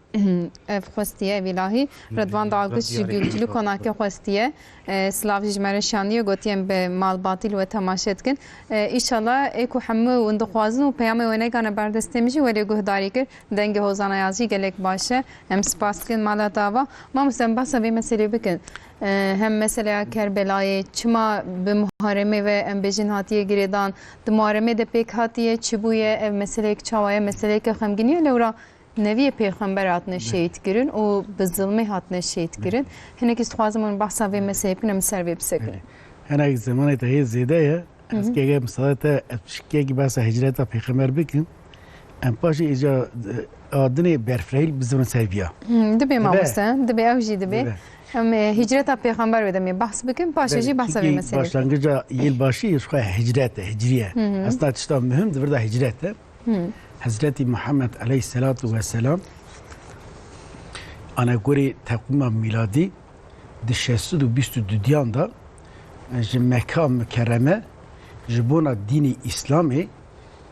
ev xwestiye, ev îlahî. Redwan Dalgiş ji Gulcilî Konakê xwestiye. E, silav jî ji me re şandiye, gotiye em bi mal batîl we temaşe dikin. E, îşallah ê ku hemû hûn dixwazin û peyamê we negane berdestê min jî welê guhdarî kir. Dengê Hozan Ayaz jî gelek baş e. Em spas dikin mala te ava. Mamoste, em behsa vê meselê bikin. E, hem meseleya Kerbelayê, çima bi Muharemê ve em bêjin hatiye girêdan, di Muharemê de pêk hatiye, çi bûye, ev meseleyek çawa ye, meseleyeke xemgînî ye, lewra Neviyê pêxember hatine şehîd kirin û bi zilmê hatine şehîd kirin. Hinekî dixwazim hûn behsa vê meselê bikin, em li ser vê bisekinin. Hinek zemanê te hê zêde ye. Ez keke misade te, ez pişkekî behsa hicreta pêxember bikim. Em paşê îca, e, adinê berfirehîl bizivin ser viya. Hmm, dibe mamoste, dibe ew jî dibe. Em, e, hicreta pêxember wê demê behs bikin, paşê jî behsa vê meselê bikin. Başlangica yêlbaşî ji xwe hicret e, hicriye. Aslında tişta muhim di vir de hicret e. Hezretî Muhammed aleyhisselatu vesselam, ana gorî teqwîma mîladî, di şeş sed û bîst û dudiyan de ji Meka Mikerreme ji bona dînê Îslamê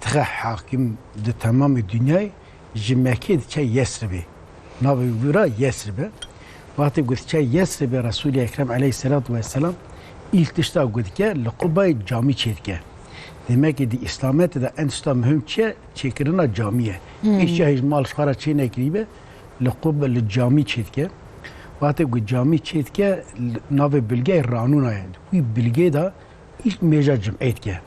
tixe hakim di temamê dinyayê, ji Mekê diçe Yesribê. Navê wî ra Yesrib e. Wextê ku diçe Yesribê, Resûlê Ekrem aleyhisselatu vesselam îlk tişta ku dike li Qubayê camî çêdike. Demekê di Îslametê de en tişta muhim çi ye? Çêkirina camî ye. Hîç ya hêj mal ji xwe re çê nekirîbe, li Qube, li camî çêdike. Wextê ku camî çêdike, li navê bilgeyê Ranûna ye. Wî bilgê de îlk mêja cim'ê dike.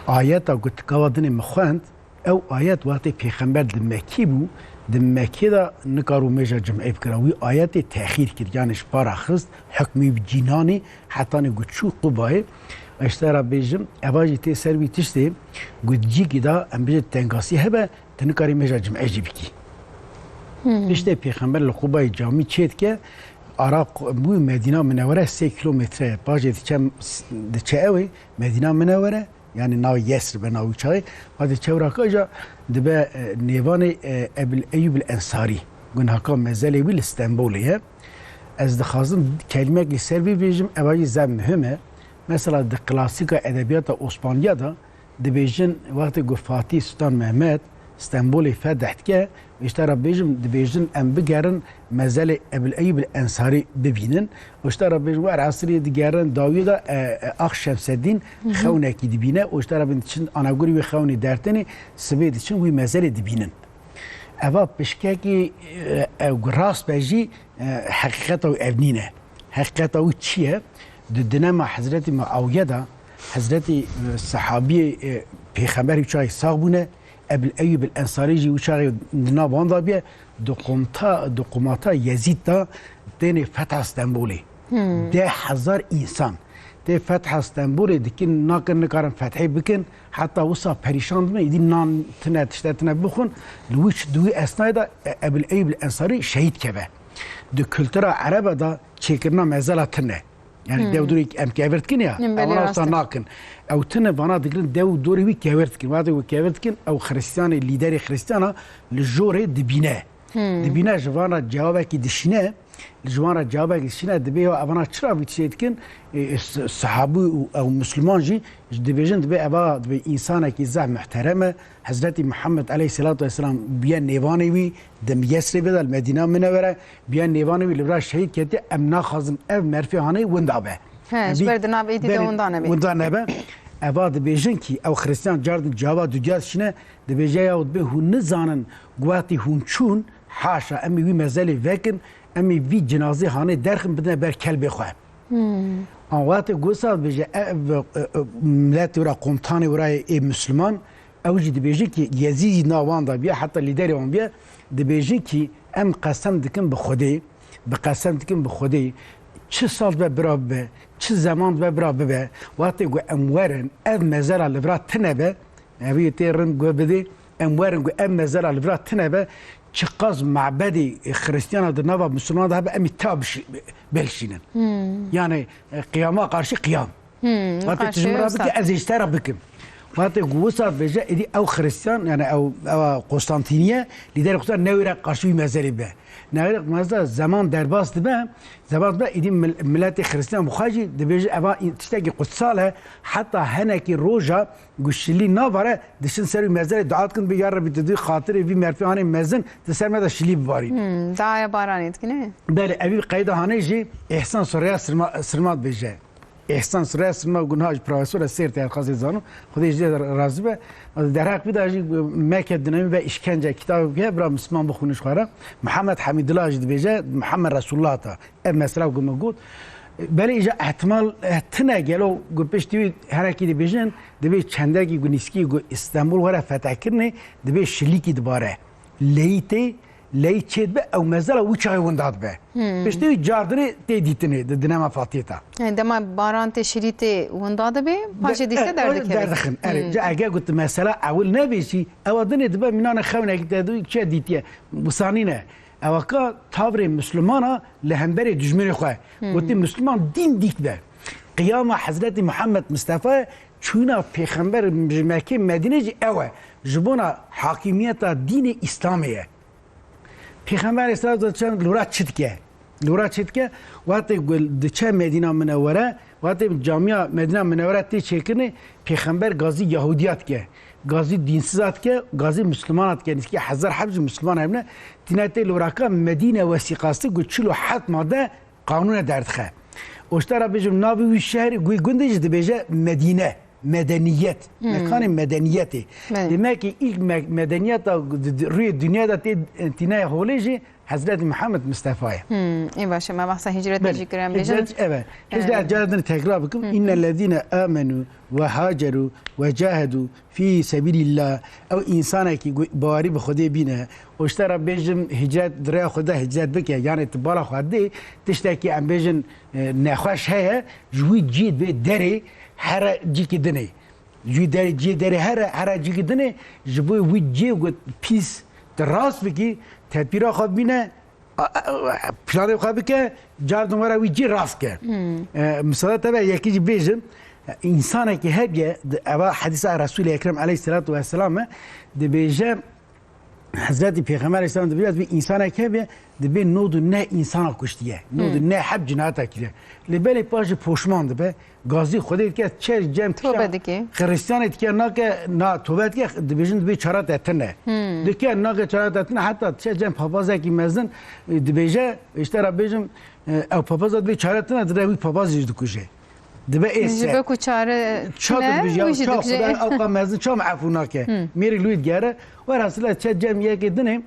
Ayeta ku ti gava dinê min xwend, ew ayet wextê pêxember di Mekî bû, di Mekê de nikarû mêja cim'ê bikira. Wî ayetê texîr kir, yanî ji para xist, hukmî bi cînanî, hetanî ku çû Qubayê. Ez ji te re bêjim, eva jî tê ser wî tiştê, ku di cîkî de, em bêjin tengasî hebe, tu nikarî mêja cim'ê jî bikî. Piştê pêxember li Qubayê camî çêdike, Ara qu-, bû Medîna Minewere sê kîlometre ye. Pajê diçe, diçe ew ê Medîna Minewere, yanî navê Yesrib e, navê çaxê. Pajê çewraka jî dibe, e, nêvanê, e, Ebil Eyûb el Ensarî. Gunhaka mezelê wî li Stenbolê ye. Ez dixwazim kelîmek li ser vî bêjim, eva jî zef muhim e. Mesela di klasîka edebiyata Osmanliya de dibêjin, wextê ku Fatîh Sultan Mehmet Stenbolê fetih dike, ji te re bêjim, dibêjin em bigerin mezelê Ebil Eyûb el Ensarî bibînin. Ji te re bêjim, wer esirê digerin dawiyê de, e, e, Ax Şemseddîn xewnekî dibîne. Ji te re bêjim diçin anagurê wî xewnê dertênê, sibê diçin wî mezelê dibînin. Eva pişkekî, e, e, rast be jî, e, heqîqeta wî ev nîne. Heqîqeta wî çi ye? Di dinema Hezretî Muawiye de, Hezretî, e, sehabiyê, e, Pêxemberî wî çaxê sax bûne, Ebil Eyûb el Ensarî jî wî çaxê di nav wan de bûye, di qomta, di qomata Yezîd de tênê fetha Stenbolê. Deh hezar însan tê fetha Stenbolê dikin, nakin, nikarin fethê bikin. Heta wisa perîşan dibin, îdî nan tine, tişte tine bixwin. Li wî, di wî esnayê de, e, Ebil Eyûb el Ensarî şehîd keve. Di kultura erebe de çêkirina mezela tine. Yani dew dorê em kevir dikin ya, Nin, belê, ewana rast wisa e. Nakin. Ew tine vana dikirin, dew dorê wî kevir dikin. Wextê wî kevir dikin, ew Xristiyanê, lîderê Xristiyana li jorê dibîne. Dibîne ji van re cewabekî dişîne, li ji wan re cewabekî dişîne, dibê ya evana çira vî tiştê dikin? E, e, s-, sahabî û ew Misliman jî dibêjin, dibê eva, dibê însanekî zeh muhterem e. Hezretî Muhammed aleyhisselatu vesselam bûye nêvanê wî, di Yesribê de, li Medîna Minewere, bûye nêvanê wî, li vir şehîd ketiye, em naxwazin ev merfê hanê winda be. He, Em ji bî-, ber di nav êdî de berê winda nebe. Winda nebe. Eva dibêjin kî ew Xristiyan cardin cewaba dudiya dişîne, dibêje ya dibê hûn nizanin, guhatî hûn çûn, haşa, em ê wî mezelê vekin, em ê vî cinazê hanê derxin bidine ber kelbê xwe. An wextê ku wisa dibêje, ev, e, e, miletê wira, komutanê wira yê, ê Misliman, ew jî dibêje ki Yezîd jî nav wan de biye, heta lîderê wan biye, dibêje ki em qesem dikin bi Xwedê, bi qesem dikin bi Xwedê, çi sal dibe bira bibe, çi zeman dibe bira bibe, wextê ku em werin, ev mezela li vira tine be, Evî tê rind guh bidê, em werin ku ev mezela li vira tine be, çiqas mabedê Xiristiyana di nava Misilman de hebe, em ê ta bişî-, bihişînin. Yani, e, qiyama qarşî qiyam. Wate tu ji min re bike, ez ê ji te re bikim. Wate ku wisa dibêje, êdî ew Xiristiyan, yani ew, ew Konstantîniye, lîderê Xiristiyana newêre qarşî wî mezelê be. Newêre mezela zeman derbas dibe, zeman dibe, êdî mil-, miletê Xiristiyan bi xwe jî dibêje, eva tiştekî qutsal e, heta henekî roja Ku şilî navare, diçin ser wî mezelê dua dikin, bi ya Rebî, tu dî xatirê vî merfiyanê mezin di ser me de şilî bibarî. Hmm, duaya baranê dikin, e? Belê, evî qeyda hanê jî Îhsan Surreya Sirma, Sirma dibêje. Îhsan Surreya Sirma, gunha ji profesor e, sêr te, ez xwazê zanim. Xwedê ji te razî be. Derheq vî de jî Mekke dinamî ve îşkence kitabê bike, bira Misliman bixwînin ji xwe re. Mihemed Hemîdullah jî dibêje, Mihemed Resulullah ta. Ev mesela ku min got, belê îja ihtimal, eh, tine gelo ku piştî wî herekî dibêjin, dibê çendekî ku nîskî ku Stenbol were fetehkirinê, dibê şilîkî dibare. Leyî tê, leyî çê dibe, ew mezela wî çaxê winda dibe. Hmm. Piştî wî cardinê tê dîtinê, di dinema Fatihê ta. Yani dema baran tê, şilî tê winda dibe, paşê dîse derdikeve. Derdixin, erê. Hmm. Ca eger ku tu mesela ewil nebêjî, ewa dinê dibe mînane xewnekî te du çe dîtiye. Wisa nîne. Ewaka tavrê Mislimana li hemberê dijminê xwe. Hmm. Gotî Misliman dîn dîk be. Qiyama Hezretî Muhammed Mistefa ye, çûna Pêxember ji Mekkê Medînê jî ew e. Ji bona hakimiyeta dînê Îslamê ye. Pêxember Aleyhisselatu Vesselam li wira çi dike? Li wira çi dike? Wextê ku diçe Medîna Minewere, wextê camiya Medîna Minewere tê çêkirinê, Pêxember gazî Yahudiya dike, gazî dînsiza dike, gazî Mislimana dike. Nîskî hezar heb jî Misliman hebine. Tîne tê li wiraka Medîne Wesîqası ku çil û heft made qanûne derdixe. Û ji te re bêjim, navê wî şehrê, wî gundê jî dibêje Medîne. Medeniyet. Hmm. Mekanê medeniyetê. Belê. Demek ki ilk me-, medeniyeta di, di, rûyê dinya de tê, tîne holê jî Hezretî Mihemed Mistefa ye. Hmm, ê baş e, me behsa hicretê jî kirin, em bêjin. Hicret, evet. Hicret, cara din tekrar bikim. Hı hı. İnnellezîne âmenû ve hacerû ve cahedû fî sebîlîllah. Ew însanekî ku bawerî bi Xwedê bîne, û ji te re bêjim hicret, di rêya Xwedê de hicret bike, yanê tu bala xwe dê, tiştekî em bêjin, e, nexweş heye, ji wî cî dibê derê here cîkî dinê. Ji wî derê, cî derê here, here cîkî dinê, ji bo wî cî ku pîs tu rast bikî, tedbîra xwe bîne, a, a, planê xwe bike, cardin were wî cî rast ke. E, misale te be yekî jî bêjim, e, însanekî hebiye, di, eva hedîsa Resûlê Ekrem aleyhisselatu vesselam e, dibêje, Hezretî Pêxember aleyhisselam dibêje, dibê însanek hebe, dibê nod û neh însana kuştiye. Nod û neh heb cinayeta kiriye. Lê belê paşê poşman dibe. Gazî Xwedê dike, çer cem Tobe dike. Xiristiyanê dike, nake, na, tobe dike, dibêjin dibê çara te tine. Dike, nake çara te tine, heta çer cem papazekî mezin, e, dibêje, işte ra bêjim, e, ew papaza dibê çare tine, dire wî papaz jî dikuje. Dibe ê Ji se. be ku çare Ça tu tine, dibêjî, wî ya jî ça dibêje. Xudan ew qa mezin ça me efû nake. Mêrî li wî digere. Werhasile çe cem yekê dinê,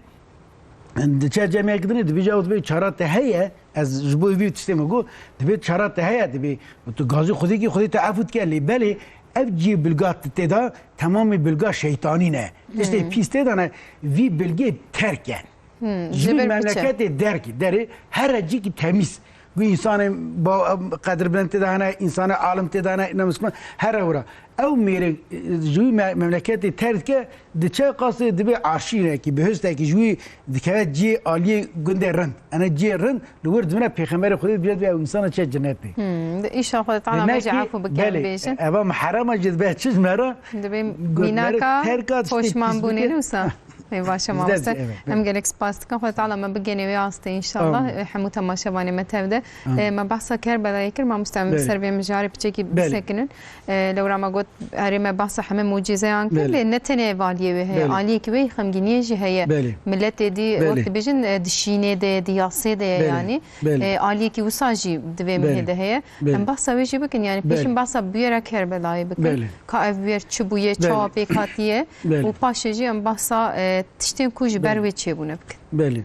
di çe cem yekê dinê dibêje ew dibê çara te heye, ez ji bo vî tiştê min got, dibê çara te heye, dibê tu gazî Xwedê kî Xwedê te efû dike lê belê ev cihê bilga tê de temamê bilga şeytanî ne. Tiştê pîs tê de ne, vî bilgê terk e. Hmm, Ji vî jibir biçe. memleketê derkî, derê here cîkî temîz. Gu însanê ba-, qedirbilind tê de hene, însanê alim tê de hene, ne misliman, here wira. Ew mêrê, e, ji wî me-, memleketê terk dike, diçe qasê dibê arşînekî, bihustekî ji wî dikeve ciyê aliyê gundê rind. Ene ciyê rind, li wir dimine Pêxemberê Xwedê dibêje dibê ew însana çe cenetê. Hmm, de îşa Xwedê Teala me jî Demek ki, efû bike belê, bêjin. Eva miherema jî dibe çi ji me re? Dibê Got mînaka mere terka tiştê poşman pîs bûnê bike. ne wisa? Ê, baş e, Bizde mamoste. Em gelek spas dikin. Xwedê Teala me bigêne wê astê înşallah. Amin. E, hemû temaşevanê me tev de. Amin. E, me behsa Kerbelayê kir, mamoste, em Belê. ser vê mijarê piçekî Belê. bisekinin. E, lewra me got, erê me behsa heme mucîzeyan kir, Belê. lê ne tenê ev aliyê wê heye. Belê. Aliyekî wê xemgîniyê jî heye. Belê. Miletê dî, Belê. wek dibêjin, e, di şînê de ye, di yasê de ye Belê. yanî. Belê. E, aliyekî wisa jî di vê Belê. mihê de heye. Belê. Em behsa wê jî bikin, yanî Belê. pêşîn behsa bûyera Kerbelayê bikin. Belê. Ka ev bûyer çi bûye, Belê. çawa pêk hatiye Belê. û paşê jî em behsa, e, tiştên ku ji ber Belê. wê çêbûne bikin. Belê.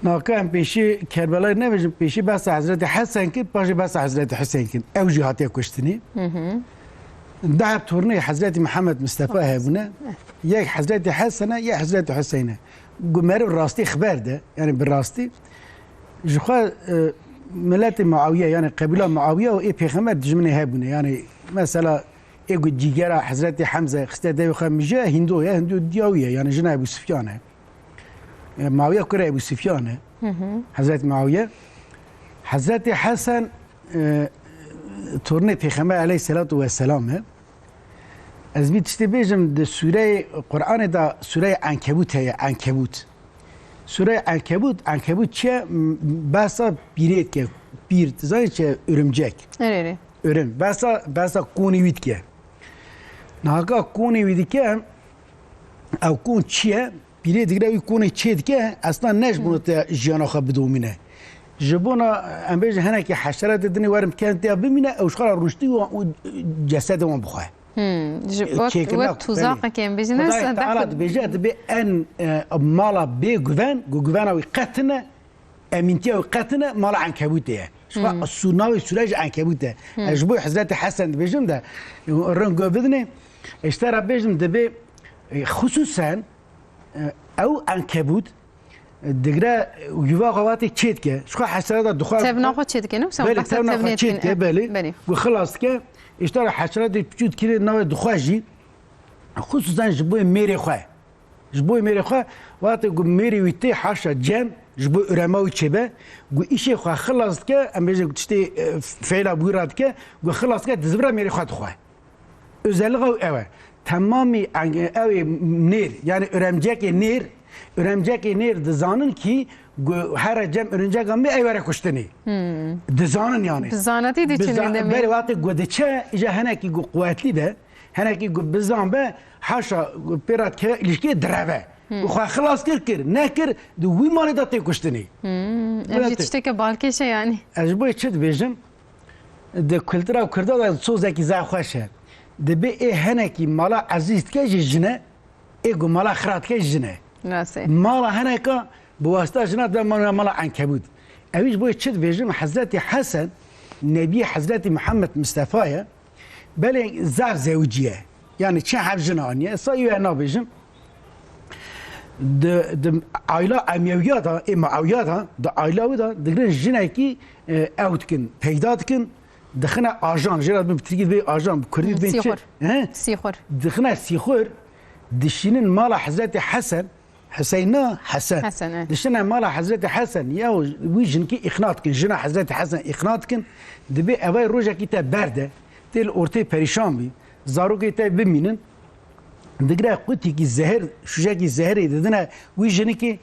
Naka em pêşî Kerbelayê nebêjin, pêşî behsa Hezretî Hesen kir, paşê behsa Hezretî Hüseyin kir. Ew jî hatiye kuştinî. Hı hı. Deh tornê Hezretî Mihemed Mistefa hebûne. Yek Hezretî Hesen e, yek Hezretî Hüseyin e. Ku meriv rastî xeber de, yani bi rastî, ji xwe, e, miletê Muawiye, yani qebîla Muawiye û ê Pêxember dijminê hebûne. Yani mesela ê ku cîgera Hezretî Hemze xiste devê xwe mijiye, Hîndo ye, Hîndo diya wî ye, yani jina Ebû Sufyan e. E, Muawiye kura Ebû Sufyan e. Hı hı. Hezretî Muawiye. Hezretî Hesen, e, tornê Pêxember aleyhisselatu vesselam e. Ez vî tiştê bêjim, di sûreyê Qur'anê de sûreyê Enkebût heye, Enkebût. Sûreyê Enkebût, Enkebût çi ye? M-, behsa pîrê dike. Pîr, tu zanî çi ye? Örümcek. Erê, erê. Örüm. Behsa, behsa konê wî dike. Nahaka konê wî dike, ew kon çi ye? Pîrê digire wî konê çê dike, esna ne ji bona te jiyana xwe bidomîne. Ji bona, em bêjin, hinekî heşeretê dinê werin bikin têya bimîne, ew ji xwe re rûniştî û, û cesedê wan bixwe. Hmm, ji, E, wek, çêkirina wek tuzaqekê em bêjin, Xwedayê Teala dibêje, dibê en, e, mala bê guven, ku guvena wî qet tune, emîntiya wî qet tune, mala Enkebûtê ye. Ji xwe Hmm. sû-, navê sûre jî Enkebût e. Hmm. Ez ji bo Hezretî Hesen dibêjim de, ring guh bidinê, ji te re bêjim dibê, e, xisûsen, e, ew Enkebût, e, digre, e, yuva xwe vatê çê dike. Ji xwe heşereta dixwe Tevna xwe çê dike, ne? Wisa Belê, behsa tevna xwe tevnê çê dikin. dike, E, belê. belê. Ku xilas dike, îşte re heşeretê piçû dikirê navê dixwe jî, xisûsen ji bo mêrê xwe. Ji bo mêrê xwe, wextê ku mêrê wî tê haşa cem, ji bo ürema wî çêbe, ku îşê xwe xilas dike, em bêjin ku tiştê, e, feyla bi wî re dike, ku xilas dike, dizivira mêrê xwe dixwe. Özelliga ew e. Temamî eng-, ew ê nêr, yani örümcekê nêr, örümcekê nêr dizanin ki ku here cem örümceka me ew were kuştinî. Hmm. Dizanin yani. Bi zanatî diçin Biza-, demê. Berê wextê ku diçe, îja hinekî ku quwetlî be, hinekî ku bizan be, haşa ku pê re dikeve îlişkê direve. Hmm. Ku xwe xilas kir, kir, nekir, di wî malê de tê kuştinî. Hmm. Ev jî Bira te- tişteke balkêş e yani. Ez ji bo çi dibêjim? Di kultura Kurda de sozekî zaf xweş e. Dibê ê hinekî mala ezîz dike jî jin e, ê ku mala xira dike jî jin e. Rast e. Mala hineka bi wasita jina de mala, mala Enkebût. Ew ji bo çi dibêjim? Hezretî Hesen, nebiyê Hezretî Muhammed Mistefa ye. Belê zaf zewicî ye. Yani çi hev jin aniye. Sa wê nabêjim. Di, di aila Emewiya da, ê Muawiya da, di aila wî da digirin jinekî, e, ew dikin, peyda dikin, dixine ajan, jê re dibin bi tirkî dibê ajan, bi kurdî dibên çi? Sîxur. He? Sîxur. Dixine sîxur, dişînin mala Hezretî Hesen, Huseyna Hesen. Hesen, e. Dişine mala Hezretî Hesen, ya wî jinkî îqna dikin, jina Hezretî Hesen îqna dikin, dibê evay rojekî te berde, tê li ortê perîşan bî, zarokê te bimînin, digre qutikî zehir, şûjekî zehirê didine wî jinikê,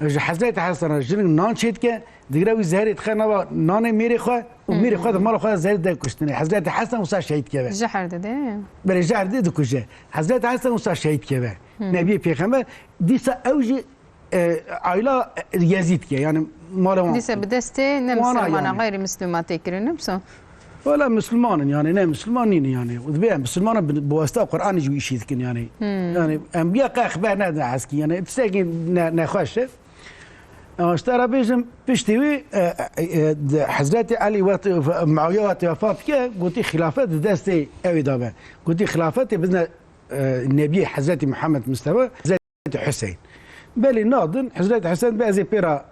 ji Hezretî Hesen re jinik nan çêdike, digre wî zehirê dixe nava nanê mêrê xwe û mêrê xwe di mala xwe de zehir de kuştinê. Hezretî Hesen wisa şehîd keve. Jehr dide. Belê jehr dide dikuje. Hezretî Hesen wisa şehîd keve. Nebiyê pêxember, dîsa ew jî, e, ayla Yezîd ke, yani mala wan. Dîsa bi destê ne misilmana, yani. Xeyrî misilma tê kirin, ne miso? Wala misilman in, yani ne misilman nîn, yani. Û dibê em misilmana bi, bi wasta Qur'anê jî wî işî dikin, yani. Yani em biya qe xeber nedin heskî, yani tiştekî ne, nexweş e. Ama işte re bêjim, piştî wî, e, e, e, de Hezretî Elî wet, Muawiye wet wefat ke, gotî xilafet di destê ewê de be. Gotî xilafetê bizne, e, Nebiyê Hezretî Muhammed Mustafa, Hezretî Hüseyin. Belê nadin, Hezretî Hüseyin be ez ê pê re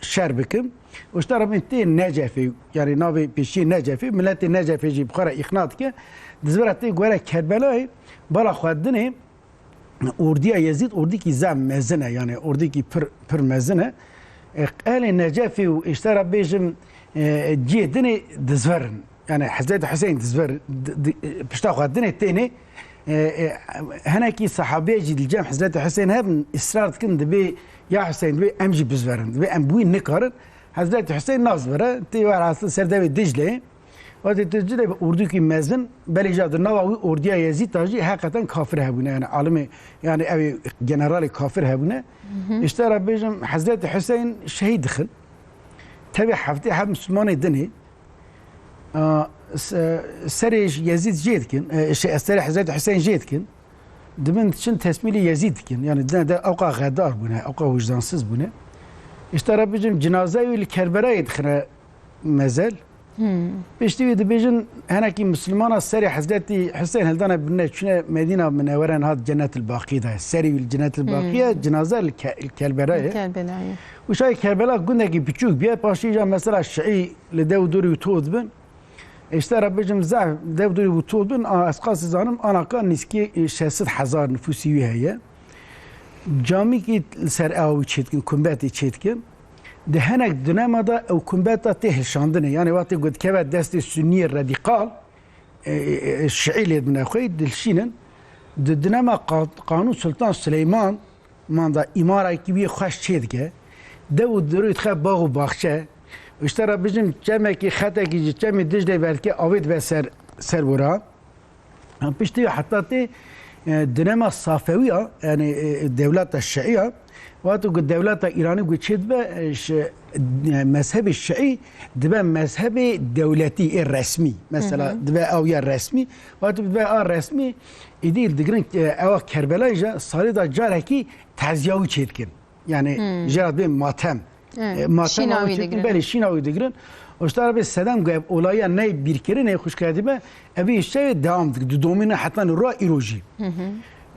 şer bikim. Û işte re bên tê Necefê, yani navê pêşiyê Necefê, miletê Necefê jî bi xwe re îqna dike. Dizvira tê guhere Kerbelayê, bala xwe dinê, ordiya Yezîd ordikî zam mezin e, yani ordikî pir, pir mezin e. E, elê Necefê û işte re bêjim, e, cihê dinê dizverin. Yani Hezretî Hüseyin dizver, di, di, pişta xwe dinê tênê, e, e, henekî sahabeyê jî li cem Hezretî Hüseyin hebin, israr dikin, dibê ya Hüseyin, dibê em jî bizverin, dibê em bi wî nikarin. Hezretî Hüseyin nazvire, tê werhasil ser devê Dicleyê. Wextê tu Dicleyê bi ordikî mezin, belê jî di nava wî ordiya Yezîd de jî heqeten kafir hebûne, yani alimê, yani ew ê generalê kafir hebûne. Hı hı. Îşte re bêjim, Hezretî Hüseyin şehîd dixin. Tevê heftê heb Mislimanê dinê. A, se-, serê Yezîd jê dikin, e, şey, serê Hezretî Hüseyin jê dikin. Dibin diçin tesmîlî Yezîd dikin. Yani dine de ewqa xedar bûne, ewqa wijdansiz bûne. Îşte re bêjim, cinazeyê wî li Kerbelayê dixine mezel. Hmm. Piştî wî dibêjin, henekî Mislimana serê Hezretî Hüseyin hildane birine çûne Medîna Minewere niha Cennetil Baqî de. Serê wî li Cennetil Baqî ye, cinaze li Ke-, li Kerbelayê. Kerbelayê. Û şayê Kerbela gundekî piçûk bîye, paşê jî mesela Şiî li dew û dorê wî toz bin. Îşte re bêjim zehf dev dorê wî toz bin, a, ez qasî zanim, anaka nîskî, e, şeş sed hezar nifûsî wî heye. Camîkî li ser ewa wî çêdikin, kumbetê çêdikin. Di henek dinema de ew kumbeta tê hilşandinê. Yani wextê ku dikeve destê Sunniyê redîkal, e, e, e, Şiî lê dibine xwe, dilşînin. Di dinema Qa-, Qanûn Sultan Sileyman, manda îmarekî wî xweş çêdike. Dev û dirû dixe bax û baxçe. Îşte re bijim çemekî, xetekî ji çemê Diclê verdike, avê dibe ser, ser wira. Piştî heta tê, e, dinema Safewiya, yani, e, dewleta Şiiya, wexto ku dewleta Îranî ku çêdibe, e, şi-, e, mezhebê Şiî dibe mezhebê dewletî ê resmî. Mesela, hı hı, dibe ew ya resmî. Wexto dibe a resmî, Îdî digirin, e, ewa Kerbelayê jî salê de carekî teziya wî çêdikin. Yani, hmm, jê re dibê matem. Evet, e, matem şîna wî digirin. Belê, şîna wî digirin. Û ji te re bê sedem ku ev olaya ney bîrkirinê xwişka dî be, ev îşte dewam dikir. Di domîne heta nûra îro jî. Hı hı.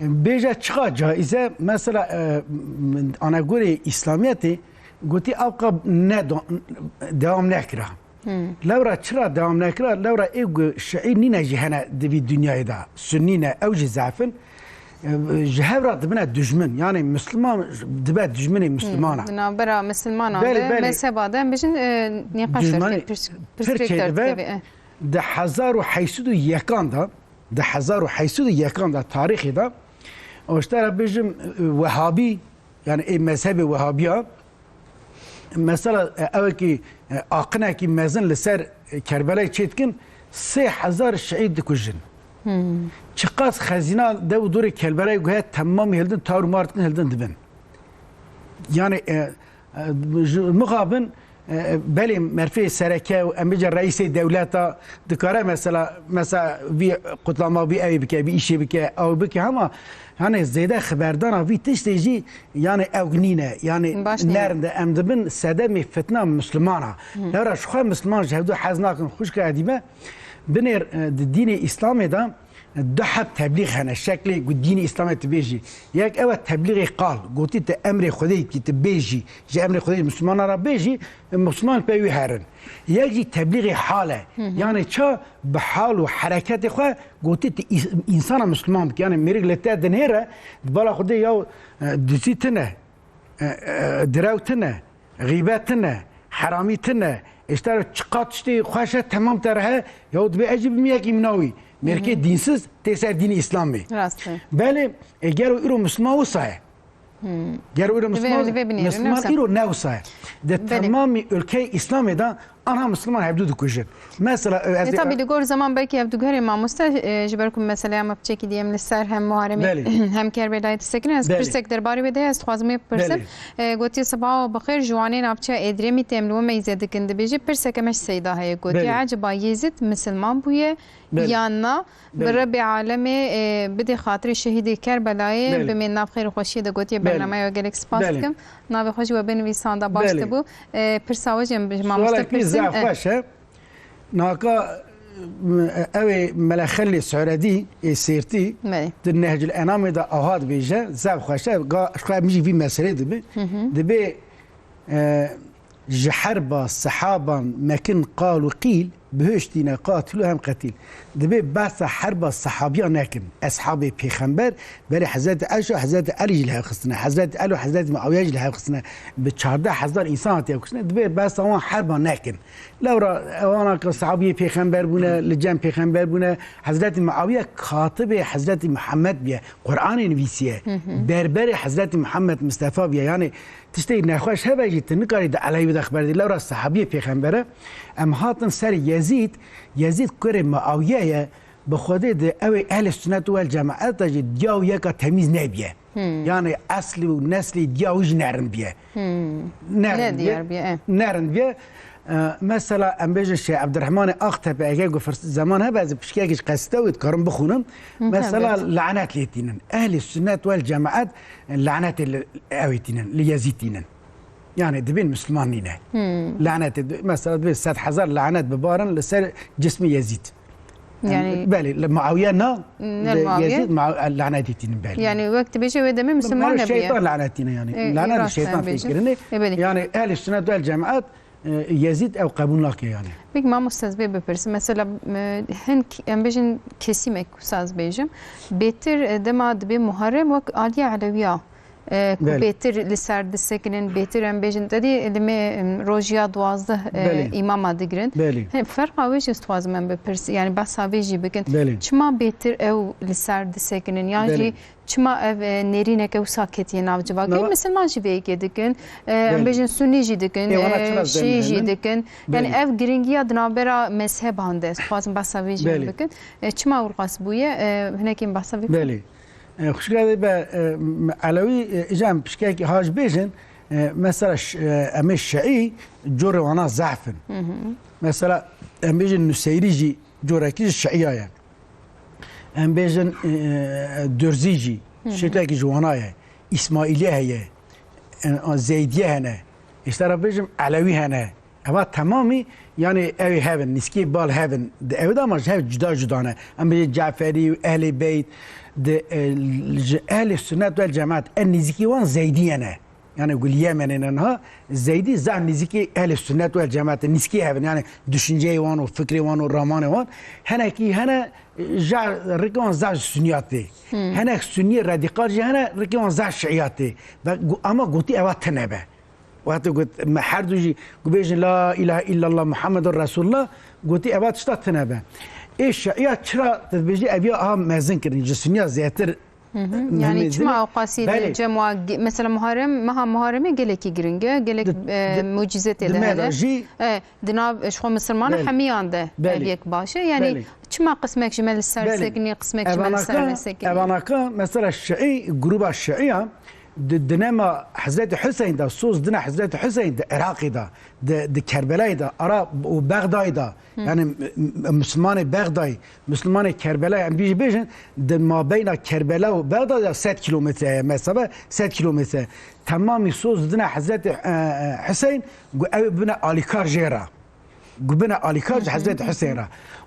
E, bêje çiqa caize, mesela, e, anagorê Îslamiyetê gotî ew qab ne do-, dewam nekira. Hmm. Lewra çira dewam nekira? Lewra ê ku Şiî nîne jî hene di vî dinyayê de. Sunnî ne, ew jî zef in. E, ji hev re dibine dijmin. Yani Misliman dibe dijminê Mislimana. Hmm. Di navbera Mislimanan de, belê, mezheba de, em bijin, e, nîqaş dertê, pirs-, pirsgirêk dertê. Di hezar û heyt sed û yekan de, di hezar û heyt sed û yekan de tarîxê de, û ji te re bijim, e, Wehabî, yani ê mezhebê Wehabiya, mesela, e, ewekî, e, aqinekî mezin li ser, e, Kerbelayê çêdikin, sê hezar Şiî dikujin. Hmm. Çiqas xezîna dev û dorê Kerbelayê guhe temamî hildin, tar û mar dikin, hildin dibin. Yani, e, e, ji mixabin, e, belê merfê sereke û em bêje reîsê dewleta dikare mesela, mesela vî qutlama vî ewê bike, vî îşê bike, ew bike, hema Hani zêde xeberdana vî tiştê jî, yani ew nîne, yani baş nîne. Nerm de em dibin sedemê fitna Mislimana. Hı. Lewra ji xwe Misliman ji hevdu hez nakin xwişka edîbe. Binêr, e, di dînê Îslamê de du heb teblîx hene, şeklê ku dînê Îslamê tu bêjî. Yek ew e teblîxê qal, gotî tu emrê Xwedê dikî, tu bêjî, ji emrê Xwedê Mislimana re bêjî, Misliman pê wî herin. Yek jî teblîxê hal e. Hı hı. Yani ça bi hal û hereketê xwe gotî tu îs-, însana Misliman bikî. Yani mêrik li te dinêre, di bala Xwedê ya, e, dizî tune. e, e, direw tine, xîbet tine, heramî tine, îşte çiqas tiştê xweş e, temam te re he, ya dibê ez jî bim yekî mîna wî. Mêrkê dînsiz tê ser dînê Îslamê. Rast e. Belê, e, gero îro Misliman wisa ye. Gero îro Misliman, Misliman îro ne wisa ye. Di temamî ülkeyê Îslamê de anha Misliman hevdû dikujin. Mesela, e, ez E, tabî, li gor zeman belkî ev diguherê mamoste, e, ji ber ku meseleya me piçekî diyem li ser hem Muharremê, Belê. hem Kerbelayê disekine, ez Belê. pirsek derbarê wê de ye, ez dixwazim wê bipirsim. Belê. E, gotiye, "Sibaha bi xêr, ji wanê navçeya Êdremî tê, em li we meyze dikin." Dibêje, pirseke me ji Seyda heye. Gotiye, Belê. "Eceba Yezîd misilman bûye Belê. yan na?" Bi Belê. Rebê alemê, e, bidê xatirê şehîdê Kerbelayê, Belê. bimê nav xêr û xweşiyê de gotiye Belê. bernameya we gelek spas Belê. dikim. Navê xwe jî we binivîsanda baş Belê. dibû. E, pirsa we jî em ji mamoste Sualek wî pirsin. zaf E, xweş e. Naka, e, ew ê Mele Xelîlê Suhredî ê Sêrtî Belê. di Nehcul Enamê de aha dibêje, zaf xweş e. Ga, xwe min jî vî meselê dibe. Hı hı. Dibê, e, Ji herba sehaban mekin qal û qîl, bihiştîne qatil û hem qetîl. Dibê behsa herba sehabiyan nekin. Eshabê pêxember, berê Hezretî Eşa, Hezretî Elî jî li hev xistine. Hezretî Elî û Hezretî Muawiye jî li hev xistine. Bi çardeh hezar însan hatiye kuştine. Dibê behsa wan herba nekin. Lewra wana ku sehabiyê pêxember bûne, li cem pêxember bûne, Hezretî Muawiye katibê Hezretî Muhammed biye. Qur'anê nivîsiye. Hı hı. Berberê Hezretî Muhammed Mistefa biye. Yani, Tiştê nexweş hebe jî tu nikarî di Elewî de xeber dî. Lewra sehabiyê pêxembere, em hatin ser Yezîd, Yezîd kurê Muawiye ye, bi Xwedê di ew ê ehlê sunnet wel cemaet de jî diya û yeka temîz nebiye. Hmm. Yani eslî û neslî diya wî jî nerin biye. Hmm. Nerin Ne biye. diyar biye, e. Nerin biye. E, mesela em bêjin Şêx Ebdirehmanê Aqtepe, eger ku firs-, zeman hebe, ez pişkekî ji qesîde wê dikarim bixwînim. Hı, Mesela tabii. lanet lê tînin. Ehlê sunnet wel cemaet lanetê li ew ê tînin, li Yezîd tînin. Yani dibên Müslüman nîne. Hmm. Lanetê, mesela dibê sed hezar lanet bibarin li ser cismê Yezîd. Yani Yani belê, li Muawiye na, Ne li Muawiye? Yezîd ma-, lanetê tînin belê. Yani wek dibêje wê demê Müslüman Muawiye nebiye. şeytan lanetîne yani. E, Lanet rast şeytan sen bêjin. fikirine. E, belê. Yani ehl-i sünnet vel cemaat, e, Yezîd ew qebûl nake yani. Peki mamoste ez bê bipirsim. Mesela, e, hin k-, em bêjin kesîmek wisa ez bêjim. Bêtir, e, dema dibê Muharrem wek aliya Elewiya, e, ku Belê. bêtir li ser disekinin, bêtir em bêjin, te dî li me, em, rojiya duwazdeh, e, Belê. îmama digirin. Belê. He, ferqa wê jî ez dixwazim em bipirsin. Yani behsa vê jî bikin. Belê. Çima bêtir ew li ser disekinin? Yan Belê. jî Çima ev, e, nêrîneke wisa ketiye nav civakê? Nava- Misilman jî vê yekê dikin. E, em Belê. bêjin Sunî jî dikin, Ê, wana e, çima Şîî jî zehmî dikin. Yani Belê. ev giringiya di navbera mezheban de, ez dixwazim behsa vê jî Belê. bikin. E, çima wirqas bûye? E, hinekî em behsa vê bikin. Belê. E, xuşka de be, e, m-, Elewî, e, îca em pişkek hac bêjin, e, mesela ş-, e, em ê Şiî corê wana zehf in. Hı hı. Mesela em bêjin Nuseyrî jî corekî ji Şiiya ye. Em bêjin, e, Durzî jî, Hı hı. şeklekî ji wana ye. Îsmaîlî heye, e, Zeydîye hene. Îşte ra bêjim Elewî hene. Eva temamî, yani ew ê hevin, nîskî bal hevin. Di ew de ama ji hev cuda cuda ne. Em bêjin Caferî û Ehlê Beyt, di, e, ji Ehlê Sunnet vel Cemaat, en nîzîkî wan Zeydîye ne. Yani ku li Yemenê ne niha, Zeydî zaf nîzîkî ehlê sunnet wel cemaat e, nîzîkî hev in. Yani düşünceyê wan û fikrê wan û ramanê wan, henekî hene, ja rikê wan zaf ji sunniya tê. Hmm. Henek sunniyê radîkal jî hene, rikê wan zaf şiiya tê. Ve gu-, ama gotî eva tine be. Wextê got, me her du jî ku bêjin la ilahe illallah Muhammedur Resulullah, gotî eva tişta tine be. Ê şiiya çira tu dibêjî eviya aha mezin kirin, ji sunniya zêtir Hı hı. Yani Mehmet çima Zînê? Ewqasî Belê. Cem wa ge-, mesela Muharrem, meha Muharremê gelekî giring e, gelek, Di, e, di, mucîze tê di de me de hene. Jî E, di nav, e, ji xwe misilmana Belê. Hemiyan de Belê. Ev yek baş e. Yani Belê. Çima qismek ji me li ser Belê. Sekinî, qismek ji me li ser Evanaka, nesekinî. Evanaka mesela Şii, gruba Şiiya, di, di nema Hezreti Hüseyin de, soz dina Hezreti Hüseyin de, Iraqê de, di, di Kerbelayê de, ara û Bexdayê de, Hı. Yani, m-, m-, Müslümanê Bexdayê, Müslümanê Kerbelayê, em jî bêjin, di mabeyna Kerbela û Bexdayê de sed kilometre ye, mesafe sed kilometre. Temamî soz didine Hezretî, e, e, Hüseyin, ku ew bine alîkar jê re. Ku bine alîkar ji Hı hı. Hezretî Hüseyin re.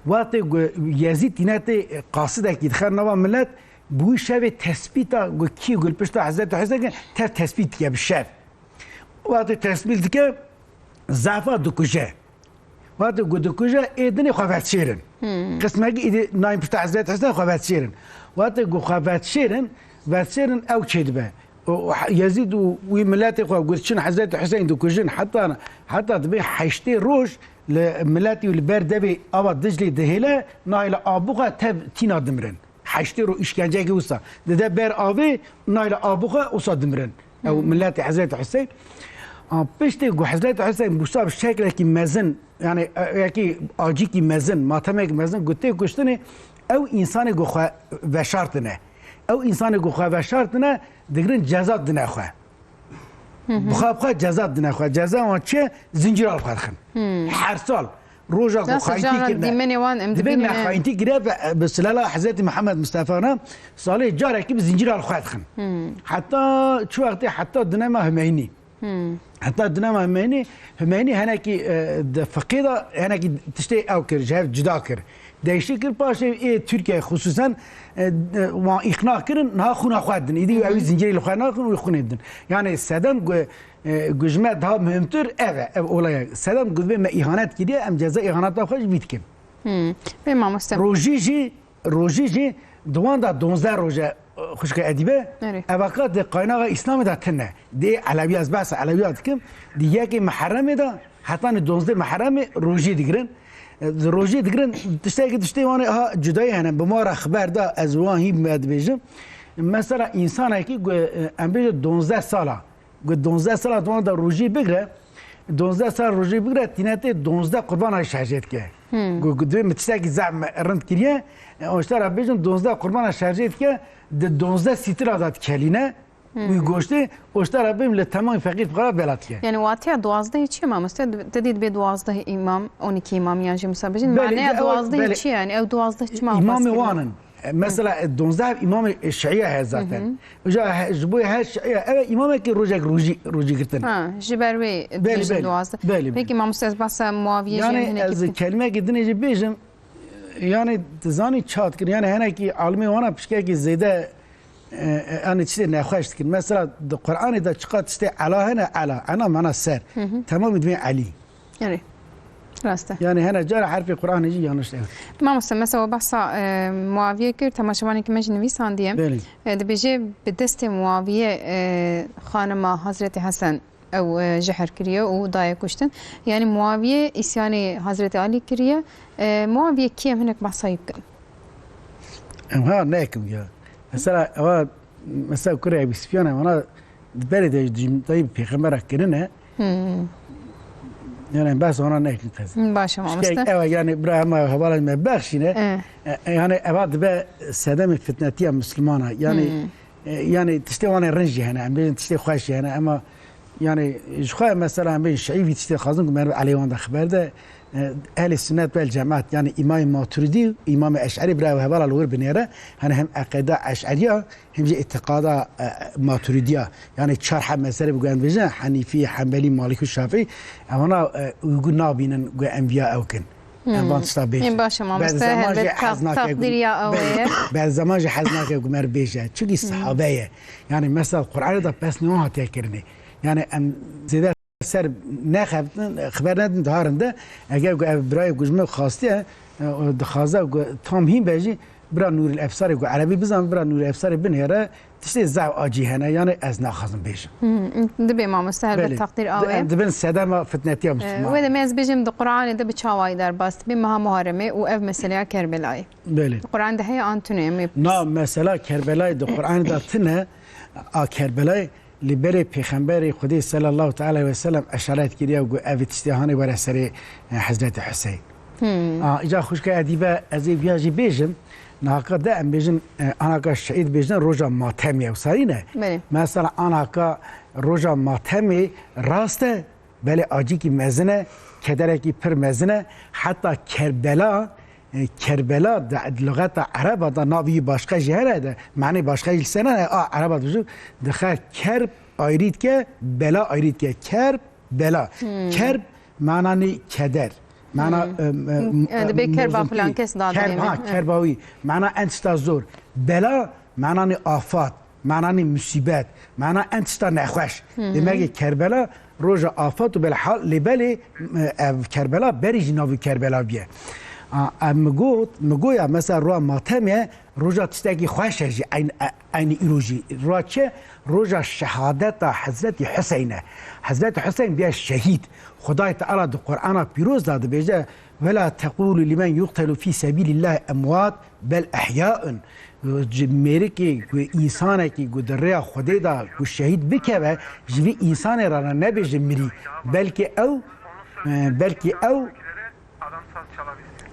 Wextê ku Yezîd tîne tê qasidekî dixe nava millet, bi wî şevê tespîta ku kî ku li pişta Hezretî Hüseyin tev tespît dike bi şev. Wextê tespît dike, zefa dikuje. Wextê ku dikuje, ê dinê xwe vetşêrin. Hmm. Qismekî êdî nayên pişta Hezret Hesen xwe vetşêrin. Wextê ku xwe vetşêrin, vetşêrin ew çêdibe. Û Yezîd û wî miletê xwe got, çin Hezretî Huseyîn dikujin, heta, heta dibê heştê roj li miletî û li ber devê ava Diclê dihêle, nahêle abuxa tev tîna dimirin. Heştê roj îşkenceyekî wisa. Dide ber avê, nahêle abuxa wisa dimirin. Ew Hmm. miletê Hezretî Huseyîn. A, piştê ku Hezretî Huseyîn wisa bi şeklekî mezin, yani, e, yekî acîkî mezin, matemekî mezin, ku tê kuştinê, ew însanê ku xwe veşartine. Ew însanê ku xwe veşartine, digirin ceza dine xwe. Hı hı. Bi xwe, bi xwe ceza dine xwe. Ceza wan çi? Zincîra li xwe dixin. Hı. Her sal roja ku Nasıl xayîntî cana kirine. Dîmenê wan em Dibê me dibînîne. Xayîntî kire ve, e, bi silala Hezretî Mihemed Mustefa re salê carekî bi zincîra li xwe dixin. Hı. Heta çi wextê? Heta dinema Hümeynî. Hı. Heta dinema Hümeynî, Hümeynî henekî, e, di fiqê de henekî tiştê ew kir, ji hev cuda kir. Değişik kir, paşê ê Tirkiye xusûsen, e, e, wan îqna kirin, niha xûna xwe din. Îdî Hı hı. ew zincirê li xwe nakin û xûnê din. Yani sedem gu-, e, gu ji me daha muhimtir ev e, ev olay e. Sedem gu divê me îhanet kiriye, em ceza îhaneta xwe ji vî dikin. Hı. Bê mamoste. Rojî jî, rojî jî di wan de donzdeh roj e, xwişka Edîbe. Erê. Evaka di qaynaxa Îslamê de tine. Dê Elewî, ez behsa Elewîya dikim. Di yekê Miherremê de hetanî donzdeh Miherremê rojî digirin. E, rojî digirin, tiştekî tiştê wan ê ha cudayî hene. Bi ma re xeber da, ez wan hî me dibêjim. Mesela, însanekî ku, e, em bêjin donzdeh sala, ku donzdeh sala di wan de rojî bigire, donzdeh sal rojî bigire, tîne tê donzdeh qurbana şerjê dike. Hmm. Ku, ku divê min tiştekî zehf me rind kiriye, e, oştera bêjin donzdeh qurbana şerjê dike, di donzdeh sîtira de dikelîne. Hmm. Wî goştê, oştera bêm li temamî feqîr fuqara bela dike. Yani watiya duwazdehê çi ye mamoste? Te dî dibê duwazdeh îmam, on iki îmam yan jî wisa bêjin. Belê, Maneya ew, duwazdehê belê. Çi ye? Yani ew duwazdeh çima Îmamê wan in. E, mesela, e, donzdeh îmamê, e, şiiye heye zaten. Hı hı. Îja he-, ji bo her şiiye, ev e îmamekî rojek rojî, rojî girtin. Ha, ji ber wê Belê, dibêjin belê. Duwazdeh. Belê, Peki belê. Mamoste, ez behsa Muaviyê jî Yani, hinek ez bikim. Kelimekî dinê jî bêjim, yani, dizanî çat kir, yani, henekî alimê wana pişkekî zêde, e, e, yani, tiştê nexweş dikin. Mesela, di Qur'anê de çiqas tiştê ela hene, ela, ena mana ser. Hı hı. Temamî divê Elî. Erê. Rast e. Yani hene cara herfê Qur'anê jî yanlış e. Mamoste, mesela we behsa, e, Muaviye kir, temaşevanekî me jî nivîsandiye. Belê. E, dibêje bi destê Muaviye, e, xanima Hazretî Hesen ew, e, jehr kiriye û daye kuştin. Yani Muaviye îsyanê Hazretî Alî kiriye. E, Muaviye kî ye, hinek behsa wî bikin. Em ha nekim ya. Mesela ewa, mesela kurê Ebî Sufyan e, wana di berê de dijmindeya pêxembera kirine. Hmm. Yani em behsa wana nekin teze. Baş e mamoste. Ewa yani bira hema hevala me bexşîne. Eh. E, e, yani ewa dibe sedemê fitnetiya Müslümana. Yani, Hmm. e, yani tiştê wana rind jî hene, em bêjin tiştê xweş jî hene, ema yani ji xwe mesela em bêjin şiî vî tiştê dixwazin ku meriv elê wan de xeber de, e, ehlê sunnet vel cemaat, yani îmamê Maturidî û îmamê Eş'erî bira ew hevala li wir binêre, hani hem eqeda Eş'eriya, hem jî îtiqada, e, Maturidiya, yani çar heb mezhebê ku em dibêjin, Henîfî, Hembelî, Malîkî û Şafîî, ewana, e, uygun nabînin ku em viya ew kin. Em Hmm. van tişta bêjin. Ê, baş e, mamoste, Berzeman jî helbet hez tak-, nake ku, takdîr ya ew ber-, ye. Berzeman jî hez nake ku mer bêje. Çunkî Hmm. sahabe ye. Yani mesela Qur'anê de pesnê wan hatiye kirinê. Yani em zêde ser nexebtin, xeber nedin daha rinde. Eger ku ev birayê ku ji min xastiye, e, dixwaze ku tam hîn be jî, bira Nûril Efsarê ku erebî bizan, bira Nûril Efsarê binêre, tiştê zaf acî hene, yani ez naxwazim bêjim. Hmm, dibê mamoste helbet Belê. Takdîr Di-, awe. Em dibin sedema fitnetiya Ee, Müslüman. Wê de me ez bêjim di Qur'anê de bi çawayî derbas dibê meha Muharremê û ev meseleya Kerbelayê. Belê. Di Qur'an de heye an tune em ê Na mesela Kerbelayê di Qur'anê de tine, a Kerbelayê Li berê Pêxemberê Xwedê sallallahu teala aleyhi ve sellem eşaret kiriye ku ev tiştê hanê were serê, e, Hezretî Huseyn. Hmm. A, îca xwişka Edîbe ez ê viya jî bêjim, nahaka de em bêjin, e, anaka şehîd bêjin roja matemê ew sarî ne. Belê. Mesela anaka roja matemê rast e, belê acîkî mezin e, kederekî pir mezin e. Heta Kerbela, E, Kerbela di, di lugeta ereba de navî başqa jî hene de, manê başqa jî li ser hene, a ereba dibêjin, dixe kerb ayrî dike, bela ayrî dike. Kerb, bela. Hmm. Kerb, mananî keder. Mana, Hmm. em, em, E, dibê em, kerba mozintî. Filan kes da Kerb, dibê ha, mi? Kerba wî. Mana en tişta zor. Bela, mananî afat. Mananî musîbet, mana en tişta nexweş. Hı hı. Demek ki Kerbela roja afet û belhal lê belê, e, ev Kerbela berî jî navî Kerbela bûye. A, em mi got, mi goya mesela roja matemê, roja tiştekî xweş e jî, eyn-, e-, eynî îro jî. Roja çi? Roja şehadeta Hezretî Huseyne. Hezretî Huseyn bûye şehîd. Xwedayê Teala di Qur'ana Pîroz de dibêje, "Ve la tequlu limen yuqtelu fî sebîlîllahi emwat, bel ehyaun." Ji mêrikê ku, însanekî ku di rêya Xwedê de ku şehîd bikeve, ji vî însanê re nebêje mirî. Belkî ew, e, belkî ew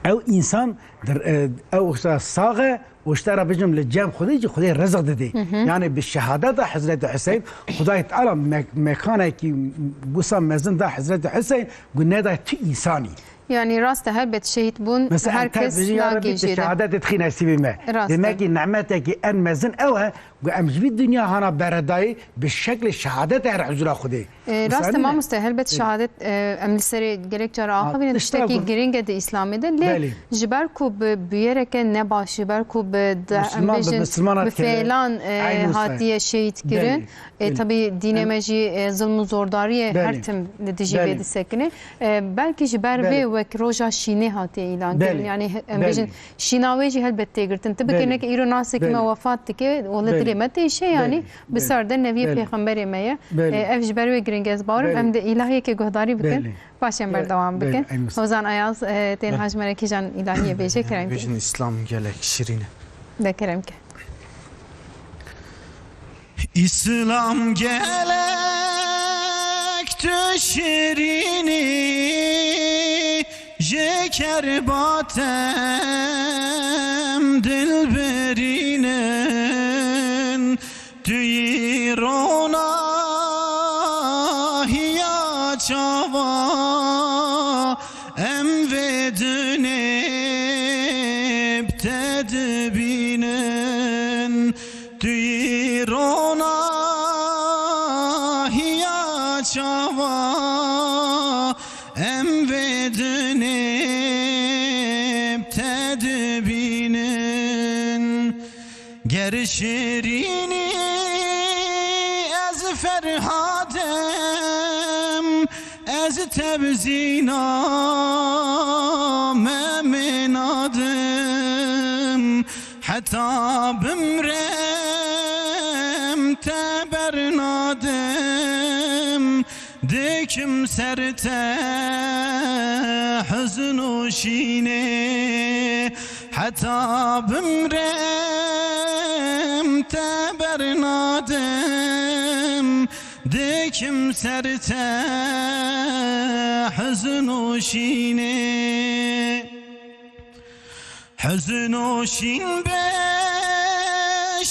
Ew însan dir-, e, ew wisa sax e û ji te re bijim li cem Xwedê jî Xwedê rizik didê. Hı hı. Yani bi şehadeta Hezretî Hüseyin, Xwedayê Teala me-, mekanekî wisa mezin da Hezretî Hüseyin, ku neda tu însanî. Yani rast e, helbet şehîd bûn, mesela her kes nagê jê de. Şehadetê dixî nesîbê me. Rast e. Demek ki nimetekî en mezin ew e, Got, em ji vî dinya hana beredayî bi şeklê şehadet her huzura Xwedê. E, rast e mamoste, helbet şehadet, e, em li serê gelek cara axivînin, tiştekî giring e di Îslamê de. Lê ji ber ku bi bûyereke nebaş, ji ber ku bi, em bêjin, bi fêlan, e, hatiye şehîd kirin. E, tabî dînê me jî, e, zilm û zordariyê her tim li dijî vê disekine. E, belkî ji ber vê wek roja şînê hatiye îlan kirin. Yani, em bêjin, Şîna wê jî helbet tê girtin. Tu bikirine ki îro nasekî me wefat dike, wele dilê me têşe, yani bi ser de neviyê pêxemberê me ye. E, ev ji ber wê giring e, ez bawerim em di îlahiyekê guhdarî bikin. Paşê em berdewam bikin. Hozan Ayaz, e, tên ha ji me re kîjan îlahiyê bêje, kerem ke. Bêjin Îslam gelek şirîn e. De kerem ke. Îslam gelek tu şirînî, ji kerbatem dilbirînin, tu yî ronahiya çava em vê dinê bi te dibînin. Tu yî ronahiya çava em vê dinê bi te dibînin. Ger şirînî ez Ferhadem, ez tebzîna Memê nadim. Heta bimrem te bernadim, dikim ser te huzn û şînê. Heta bimrem te bernadim, dikim ser te huzn û şînê. Huzn û şîn be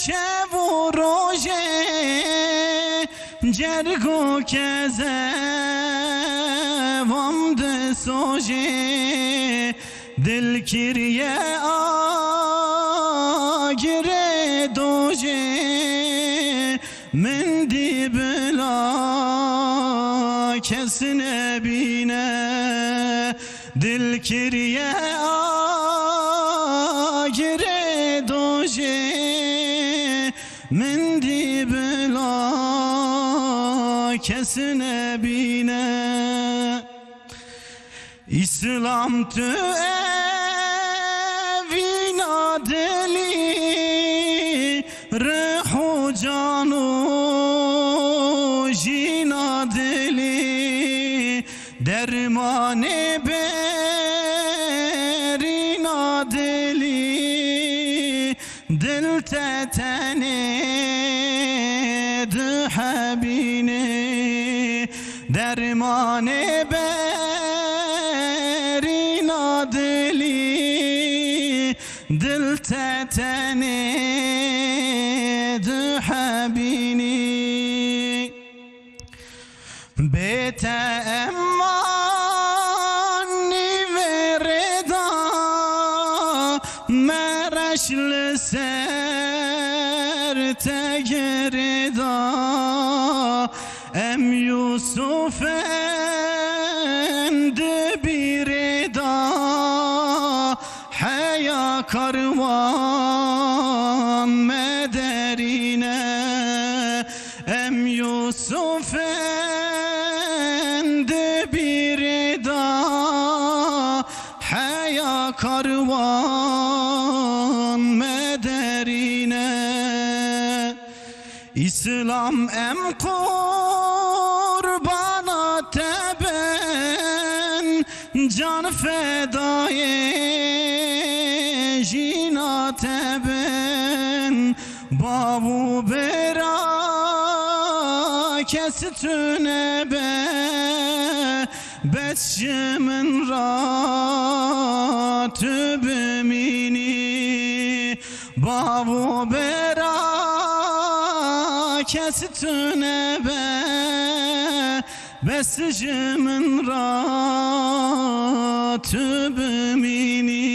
şev û rojê, cerg û kezevan disojê, dil kiriye agirê dojê. Min dî bila kes nebîne, dil kiriye agirê dojê. Min dî bila kes nebîne. Îslam tu evîna dilî, rih û can û jîna dilî, dermanê berîna dilî. Dil te tenê dihebîne, dermanê berîna dilî. Dil te tenê dihebîne. Bê te em wan nîvê rê da, me reş li ser te girê da. Em Yûsufên di bîrê da, heya karwan me derîne. Em Yûsufên di bîrê da, heya Karwan me derîne, Îslam em qurbana te bin, can fedayê jîna te bin. Bav û bera kes tune be, bes ji min ra tu bimînî. Bav û bera kes tune be, bes ji min ra tu bimînî.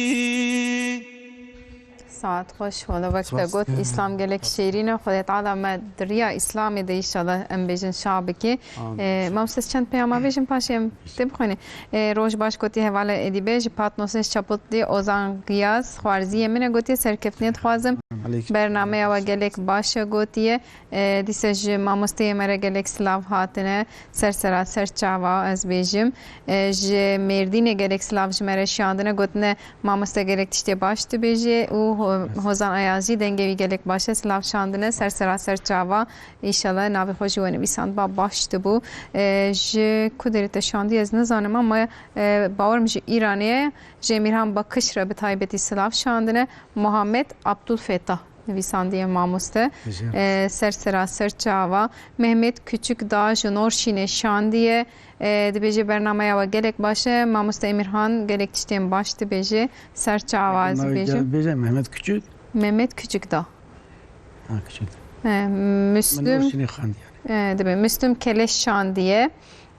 Saet xweş, wala wek te got, Îslam gelek şêrîn e. Xwedê Teala me di riya Îslamê de înşallah em bêjin şa bike. Amin. Ee, mamoste çend peyama bêjin, paşê em tê bixwînin. Ee, roj baş gotî hevalê Edîbe, ji Patnosê Çaputli Ozan Giyaz, xwarziyê min e, gotiye serkeftinê dixwazim. Aleyküm. Bernameya we gelek baş e, gotiye. E, dîsa ji mamosteyê me re gelek silav hatine. Ser sera ser çava ez bêjim. E, ji Mêrdînê gelek silav ji me re şiyandine, gotine, mamoste gelek tiştê baş dibêje û Ho-, Hozan Ayaz jî dengê wî gelek baş e, silav şandine. Ser sera ser çava, înşallah navê xwe jî we nivîsandba baş dibû. E, ji ku derê te şandiye ez nizanim ama, e, bawerim ji Îranê ye. Ji Emirhan Bakış re bi taybetî silav şandine. Muhammed Abdulfetah nivîsandiye mamoste. Ee, ser sera ser çava. Mehmet Küçük da ji Norşînê şandiye. Ee, dibêje bernameya we gelek baş e. Mamoste Emirhan gelek tiştên baş dibêje. Ser çava ez bêjim. Bêje Mehmet Küçük. Mehmet Küçük da. Ha, Küçük. Ee, Müslüm. Min Norşînê xandiye. Ee, dibe Müslüm Keleş şandiye.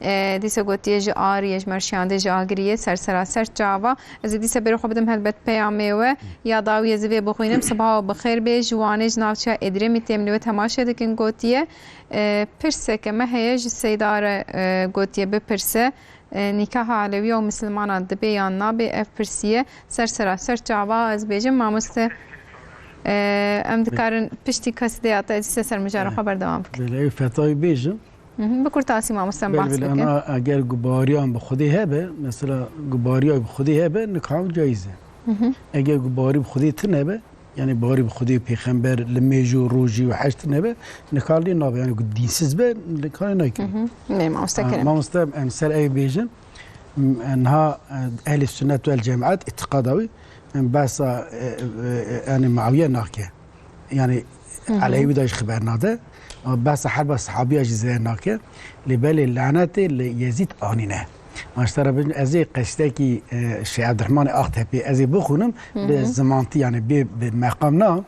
E, dîsa gotiye ji Ariyê, ji Merşiyandê, ji Agiriyê, ser sera ser çava. Ez ê dîsa berê xwe bidim helbet peyamê we. Ya dawiyê zivê bixwînim, sibaha we bi xêr bê. Ji Wanê, ji navçeya Êdremî têm li we temaşe dikin, gotiye. E, pirseke me heye ji Seyda re, e, gotiye bipirse. E, nîkaha Alewiya û Misilmana dibe yan nabe, ev pirsiye. Ser sera ser çava ez bêjim, mamoste. E, em dikarin piştî kesîdeya te dîsa ser mijara xwe berdewam bikin. Belê, ew fetayî bêjim. Hı hı. Bi kurtasî mamoste em Belê, bahs belê, bikin. Ana eger gubariyan bi Xwedê hebe, mesela gubariya bi Xwedê hebe, nikah caiz e. Hı hı. Eger gubarî bi Xwedê tine be, yani barî bi Xwedê, pêxember, limêj û rojî û hej tine be, nikah lê nabe, yani ku dînsiz be, nikah lê naykin. Hı hı. Belê mamoste Ha, kerem. Mamoste em ser ev bêjin, m-, niha, e, ehlî sunnet wel cemaat îtiqada wî, em behsa, e, e, e, yani Muawiye nake. Yani Hı hı. Elewî de jî xeber nade. Ama behsa herba sahabiya jî zêde nake. Lê belê lanetê li Yezîd anîne. Ma ji te re bêjim, ez ê qesîdekî, e, Şêx Ebdirehmanê Axtepê ez ê bixwînim, Hı hı. bi zimantî, yani bê, bi meqam na.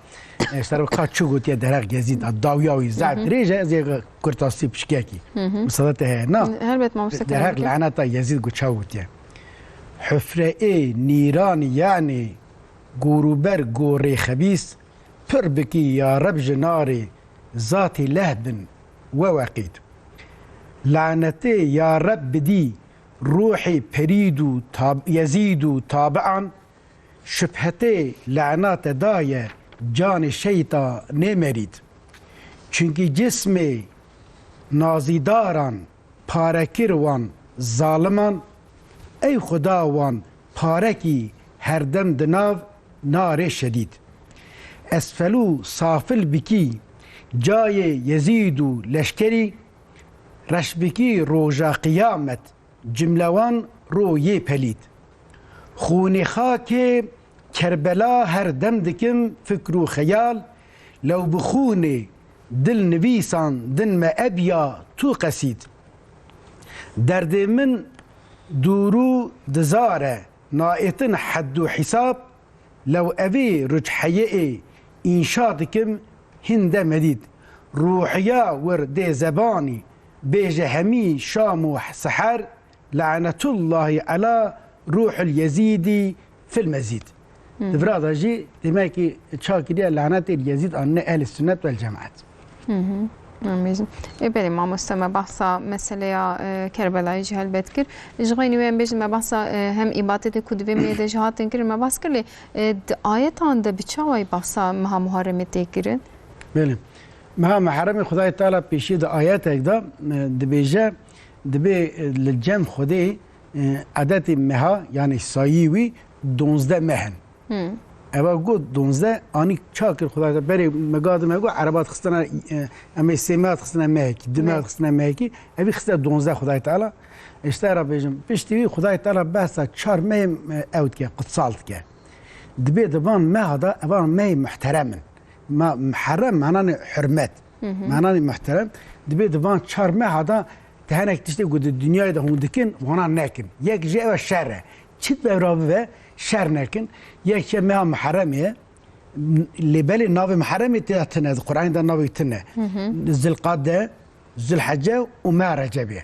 E, ji te re ka çi gotiye derheq Yezîd, a dawiya wî zehf Hı hı. dirêj e, ez ê kurtasî piçkekî. Hı hı. Misade te heye, na? Helbet mamoste Derheq kerem. Laneta Yezîd got çawa gotiye. Hufreyê nîran, yani gorûber gorê xebîs, pir bikî ya Reb ji narê, zatî leh bin we weqît. Lanetê ya Reb bidî ruhê Perîd û tab-, Yezîd û tabian, şubhetê lena te daye canê şeytanê merîd. Çunkî cismê nazîdaran pare kir wan zaliman, ey Xuda wan pare kî herdem di nav narê şedîd. Esfelû safil bikî cayê Yezîd û leşkerî, reş bikî roja qiyamet cimlewan ro yê pelîd. Xûnê xakê Kerbela her dem dikim fikr û xeyal, lew bi xûnê dil nivîsan din me ebiya tu qesîd. Derdê min dûrû dizar e, naêtin hed û hîsab, lew evî rucheyê ê înşa dikim hinde medîd. Ruhiya wir dê zebanî bêje hemî şam û seher, lanetullahî ela ruhul Yezîdî fil mezîd. Hı. Di vira de jî demekî çakiriye lanetê li Yezîd anine ehlî sunnet wel cemaet. Hı hı. Em bêjin. Ê belê mamoste me behsa meseleya, e, Kerbelayê jî helbet kir. Ji xwe nî wê em bêjin me behsa, e, hem îbadetê ku di vê meyê de jî hatin kirin me behs kir lê, e, di ayetan de bi çawayî behsa meha Muharremê tê kirin? Belê. Meha Muharremê Xwedayê Teala pêşî di ayetek de, e, dibêje, dibê, e, li cem Xwedê, e, edetê meha, yani sayî wî donzdeh meh in. Hmm. Eva got donzdeh, anî ça kir Xwedayê Teala, berê me got, me got, Ereba dixistine, e, em ê sê meha dixistine mehekî, du meha dixistine mehekî, evî xiste donzdeh Xwedayê Teala. Îşte ra bêjim, piştî wî Xwedayê Teala behsa çar mehê, e, ew dike, qutsal dike. Dibê di van meha de, evan mehê muhterem in. Ma-, muherrem mananê hurmet. Hı hı. Mananê muhterem. Dibê di van çar meha de te hinek tiştê ku di dinyayê de hûn dikin, wana nekin. Yek ji ew e şer e. Çi di vevra bibe, şer nekin. Yek ye meha muherremê ye. Lê belê navê muherremê tê de tine, di Qur'anê de navê tine. Hı hı. Zilqade, Zilhece û meha Recebê.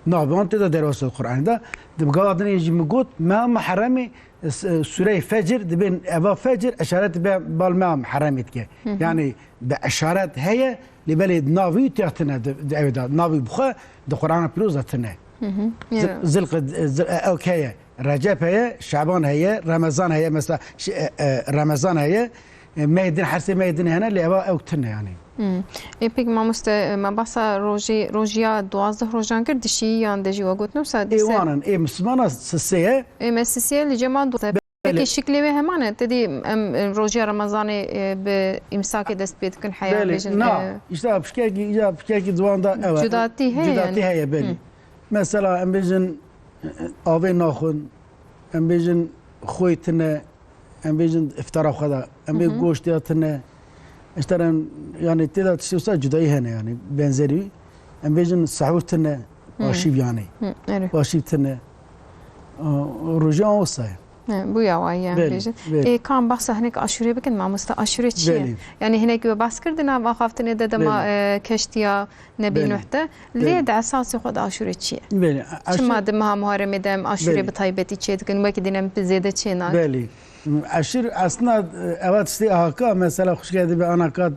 Navê wan tê de derbas Qur'anê de. Di gava dinê jî min got, meha Muherremê, s-, Sûreyê Fecr, dibên eva Fecr, eşaret be bal meha Muherremê dike. Hı hı. Yani bi eşaret heye, lê belê navî tê tine di, di ew de, navî bi xwe di Qur'ana Pîroz de tine. Hı hı. Zil-, Evet. Zilqid-, zil-, e, ew heye, Recep heye, Şaban heye, Remezan heye, mesela, şi-, e, e, Remezan heye, e, mehê din, her sê mehê din hene, lê eva ew tine yani. Hmm. Ê, pêk mamoste, e, me behsa rojê, rojiya duwazdeh rojan kir, dişî yan de jî we got, ne wisa Ê dîse? Wan in, ê Mislimana sisê ye. Ê me sisê ye, li cema duwazdeh. Belê. Pekî şiklê wê heman e, te dî em, em rojiya Remezanê, e, bi îmsakê dest pê dikin heya Belê, bêjin, na, e, işte pişkekî, ya pişkekî di wan de ew e. Cudatî heye Cudatî yani. Heye, belê. Hı. Mesela em bêjin, e, avê naxwin, em bêjin xwê tine, em bêjin iftara xwe de, em bê Hı hı. goştê ya tine, işte em, yani tê de tiştê wisa cudayî hene yani, benzerî. Em bêjin sehûr tine, Hı. aşîv yani. Hı, erê. Aşîv tine. Aa, rojan wisa ye. He, bûya wa ye, em Belê, bêjin. belê. Ê, kan behsa hinek aşûrê bikin, mamoste, aşûrê çi ye? Belê. Yani hinek we behs kirdin, av axaftinê de dema, Belê. e, keştiya Nebî Belê. Nuh de. Lê Belê. di esasê xwe de aşûrê çi ye? Belê. Çima Aşû- di meha Muharremê de em aşûrê Belê. bi taybetî çê dikin, wekî din em bi zêde çê nakin? Belê. Aşûr aslında, e, eva tiştê ahaka, mesela xwişke dibe anaka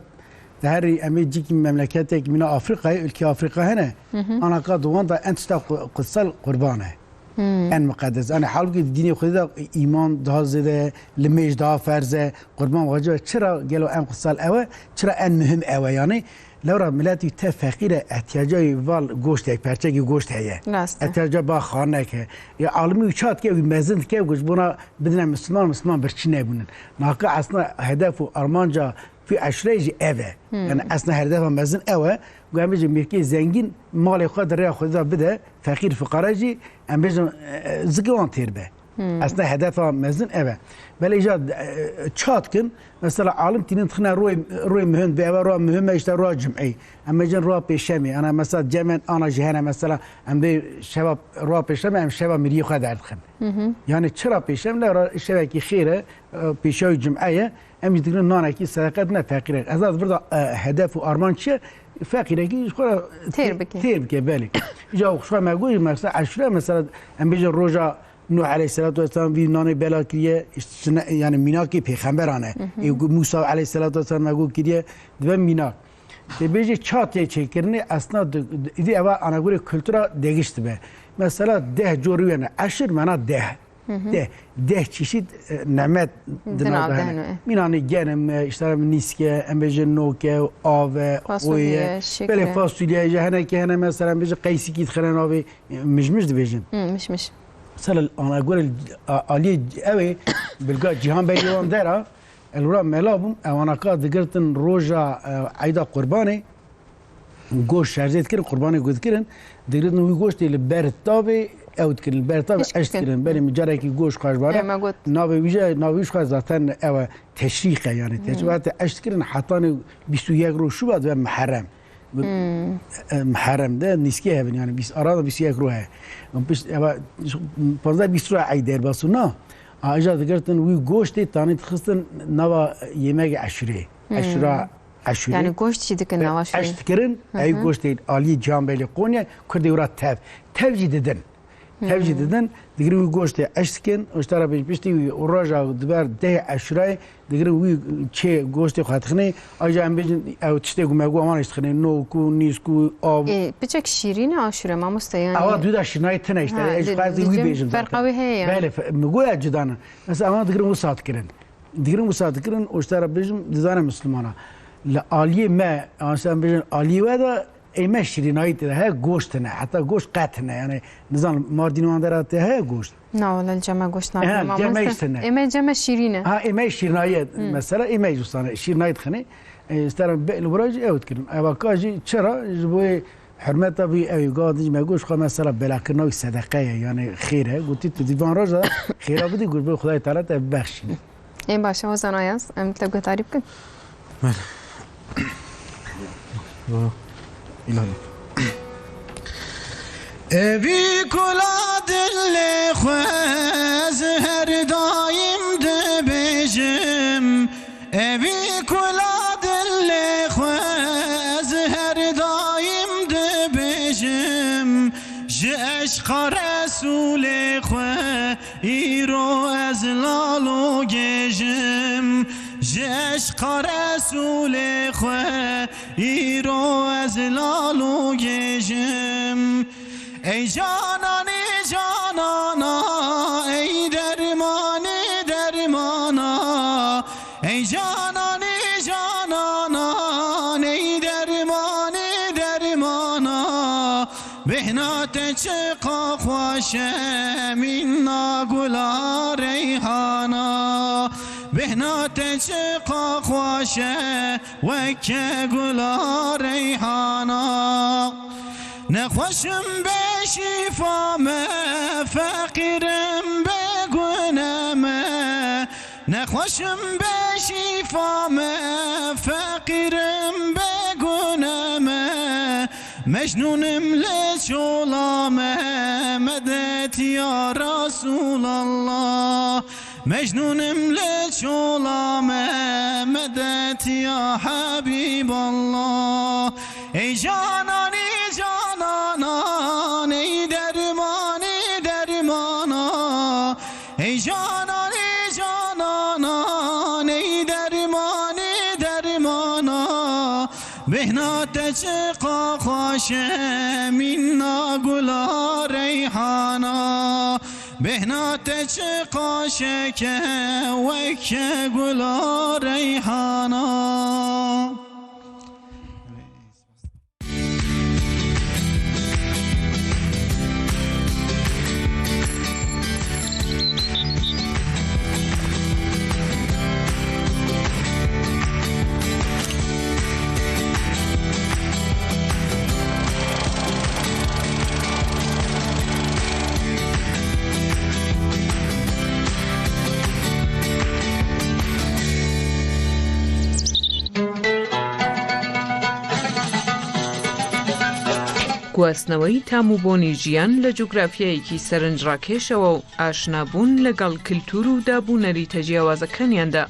di herî em ê cîkî memleketek mîna Afrîkayê, ülke Afrîka hene, Hı hı. anaka di wan de en tişta ku-, kutsal qurban e. Hmm. En muqedes. Yani halbuki di dînê Xwedê de îman daha zêde ye, limêj daha ferz e, qurban wacib e. Çira gelo em kutsal ew e, çira en muhim ew e yani. Lewra miletî te feqîr e, ihtiyaca wî val goşt heye, perçekî goşt heye. Rast e. Ihtiyaca ba xanek heye. Ya alimî wî çat ke wî mezin dike, ku ji bona bidine Müslüman, Müslüman birçî nebûnin. Naka aslında hedef û armanca vî eşreyê jî ev e. Hmm. Yani aslında hedefa mezin ew e. Ku em bêjin mîrkê zengîn malê xwe di rêya Xwedê de bide, feqîr fiqare jî em bêjin, e, zikê wan têr be. Hmm. Aslında hedefa mezin ev e. Belê îcar, e, çat kin, mesela alim tînin dixine roy, roy muhim, bi eva roy muhim e, işte roy cum'ê. Em bêjin roy pêşemê. Ana mesela cemen ana jî hene mesela em bê şeva roy pêşemê, em şeva miriyê xwe derdixin. Hı hı. Yani çira pêşem le ra-, şevekî xêr e, e, pêşa wî cum'e ye. Em jî digirin nanekî sedeqet ne feqîrek. Esas burada, e, hedef û armanc çi ye? Feqîrekî ji xwe re Têr tê-, bike. têr bike, belê. Îca xwe me got, mesela eşûre, mesela em bêjin roja Nuh aleyhisselatu vesselam vî nanê bela kiriye, işte, sine-, yani mînakê pêxemberan e. Hı hı. Ê, Musa aleyhisselatu vesselam me got kiriye, dibe mînak. Tê bêjê ça tê çêkirinê, esna di, di, îdî eva anagorê kultura degişt dibe. Mesela deh cor wê ne, eşir mena deh. Hı hı. Deh, deh çeşit, e, nemet Di di nav nav de de hene. hene. Mînanê genim e, işte em nîske, em bêjin noke, av e, Fasulye, oye, şikre. belê fasulye, ji henekê hene mesela em bêjin qeysikî dixine navê, e, mijmij dibêjin. Hı, mişmiş. Mesela ana gore a-, aliyê ew ê bilga Cîhan Beyê wan dera, el wira mela bûm, ew anaka digirtin roja, e, eyda qurbanê, Goşt şerzê dikirin, qurbanê ku dikirin, digirtin wî goştê li ber tavê ew dikirin, li ber tavê Hişk eş dikirin. dikirin. Belê min carekî goşt xweş bare. Ê, me got. Navê wî jî, navê wî jî xwe zaten ew e, teşrîq e yani. Teşrîq Hmm. te eş dikirin, hetanê bîst û yek roj şubat ve Muharrem. Hmm. E, Muharrem de nîskê hebin yani, bîst, arada bîst û yek roj heye. Pişt, ev, panzdeh bîst roj ey derbas û na. Aja digirtin wî goştê tanî dixistin nava yemegê eşurê. Hmm. Eşura Eşûrê. Yani goşt jî dikin nava şûrê. Eş dikirin, Hı hı. ey goştê aliyê Cihan Beylê Konya, Kurdê wira tev. Tev jî didin. Tev jî Hmm. didin, digirin wî goştê eş dikin, û ji te re pêş piştî wî roja di ber dehê Eşûrayê, digirin wî çê goştê xwe dixinê, aja em bêjin ew tiştê ku me got wan jî dixinê, nok û nîsk û av. Ê, piçek şîrîn e aşûre mamoste yani. Awa dû da şîrnayê tine işte, Ha, ez di-, xwazî wî dicim bêjim ferqa zaten. wê heye yani. Belê, fe-, mi got ya cuda ne. Mesela ama digirin wisa dikirin. Digirin wisa dikirin, û ji te re bêjim, di zane Mislimana. Li aliyê me, an sen bêjin aliyê we de, Ê me şîrînayî tê de heye, goşt tine. Heta goşt qet tine. Yani nizan Mardîn wan dera tê heye goşt. Na, wele li cem me goşt He, nake. Cem me Mamoste. Îşte ne. Ê me cem me şîrîn e. Ha, ê me şîrînayî, mesela, ê me jî sane, şîrînayî dixine. E, stera be-, li wira jî ew dikirin. Eva ka jî çira, ji bo hurmeta vî ew, ga din jî me goşt xwe, mesela, belakirina wî sedeqe ye, yani xêr e. Gotî tu dîvan roja xêra bidî, goşt bo Xwedayê Teala te bibexşîne. Ê baş e, Ozan Ayaz, em li te guhdarî bikin. Bele. Evî kula dilê xwe ez her daîm dibêjim. Evî kula dilê xwe ez her daîm dibêjim. Ji eşqa Resûlê xwe îro ez lalo gêjim. Ji eşqa Resûlê xwe îro ez lalo gêjim. Ey cananê canana, ey dermanê dermana. Ey cananê canana, ey dermanê dermana. Bêhna te çiqa xweş e, mîna gula reyhana. Bêhna te çiqa xweş e, weke gula reyhana. Nexweşim be şîfa me, feqîrim be gune me. Nexweşim be şîfa me, feqîrim be gune me. Mecnûnim li çola me, medet ya Resûlallah. Mecnûnim li çola me, medet ya Habîballah. Ey cananê cananan, ey dermanê dermana. Ey cananê cananan, ey dermanê dermana. Bêhna te çiqa xweş e, mîna gula reyhana. Bêhna te çiqa şek e, weke gula reyhana. گواستنەوەی تام و بۆنی ژیان لە جوگرافیایەکی سەرنجڕاکێشەوە و ئاشنابوون لەگەڵ کلتور و داب و نەریتە جیاوازەکانیاندا.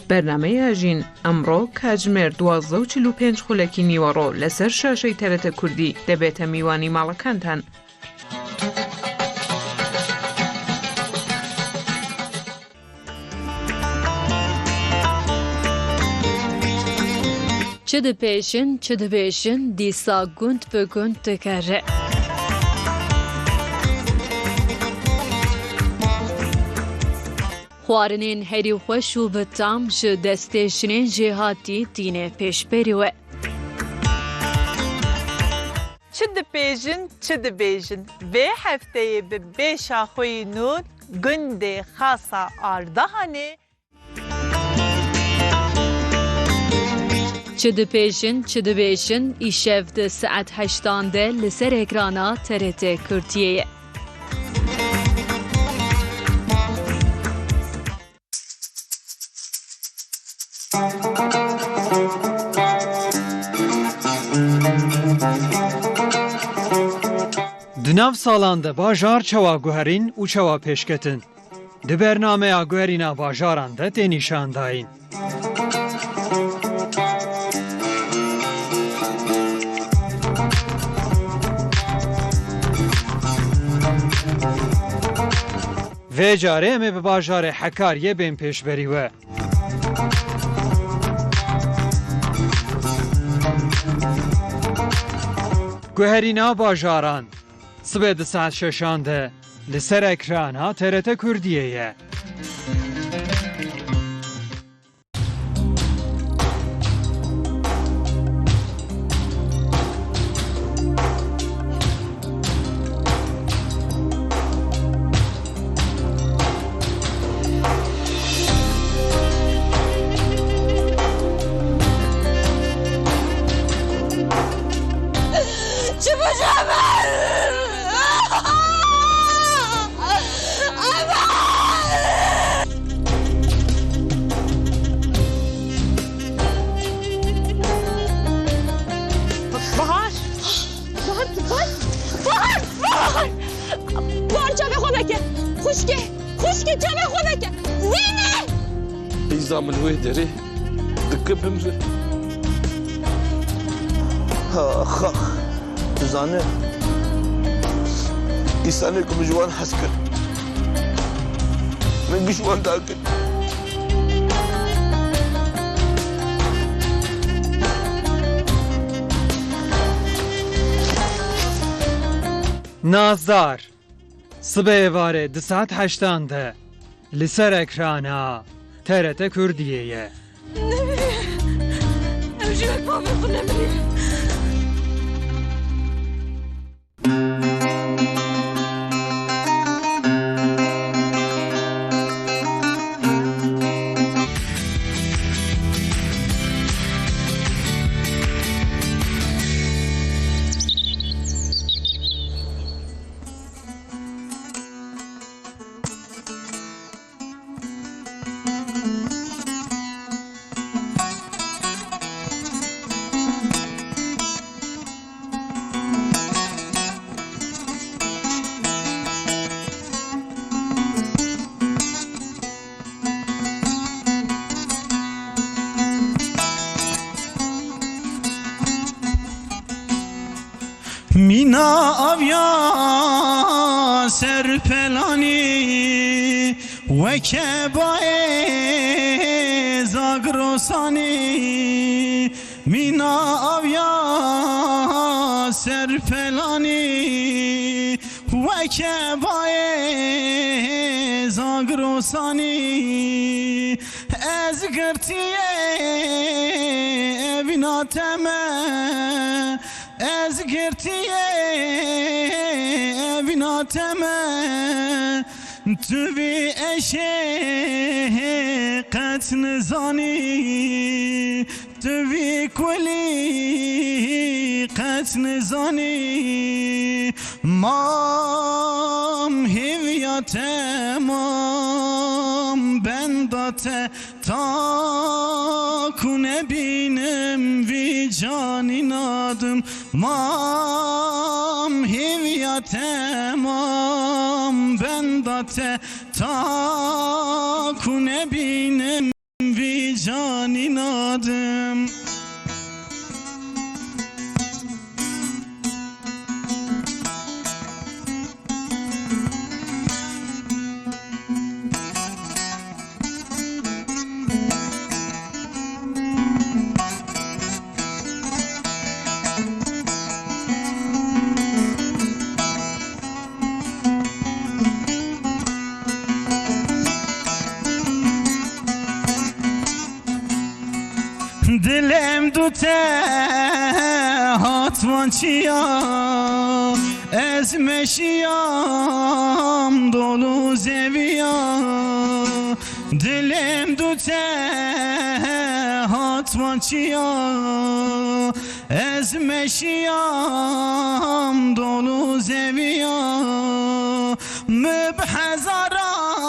بەرنامەی ئاژین ئەمڕۆ کاتژمێر دوازدە و چل و پێنج خولەکی نیوەڕۆ لەسەر شاشەی تەرەتە کوردی دەبێتە میوانی ماڵەکانتان. Çi dipêjin, çi dibêjin, dîsa gund bi gund digere. Xwarinên herî xweş û bi tam ji destê jinên jêhatî tîne pêşberî we. Çi dipêjin, çi dibêjin, vê hefteyê bi bêşa xwe yî nû gundê Xasa Ardahanê. Çi dipêjin, çi dibêjin, îşev di saet heştan de li ser ekrana T R T Kurdiyê ye. Di nav salan de bajar çawa guherîn û çawa pêşketin? Di bernameya guherîna bajaran de tê nîşandayîn. Vê carê em ê bi bajarê Hekariyê bên pêşberî we. Guherîna bajaran. Sibê di saet şeşan de li ser ekrana T R T Kurdiyê ye. Çi bû Cemal? Cemal! Bahar! Bahar, Bahar! Bahar! Bahar! Bahar, çavê xwe veke! Xwişkê! Xwişkê, çavê xwe veke! Zeynep! Hêza min wê derê dike bimre. Ax, ax. Tu zanî, însanê ku min ji wan hez kir, min giş wan dakir. Nazdar. Sibê êvarê di saet heştan de li ser ekrana T R T Kurdiyê ye. Ew jî wek bavê xwe nemiriye. Mîna aviya ser pelanî, weke bayê Zagrosanî. Mîna aviya ser pelanî, weke bayê Zagrosanî. Ez girtiyê evîna te me, ez girtiyê evîna te me, tu vî eşê qet nizanî, tu vî kulî qet nizanî. Mam hêviya te, mam benda te, ta ku nebînim vî canî nadim. Mam hêviya te, mam benda te, ta ku nebînim vî canî nadim. Dilêm du te hat van çiya, ez meşiyam dolu zeviya. Dilêm du te hat van çiya, ez meşiyam dolu zeviya. Mi bi hezaran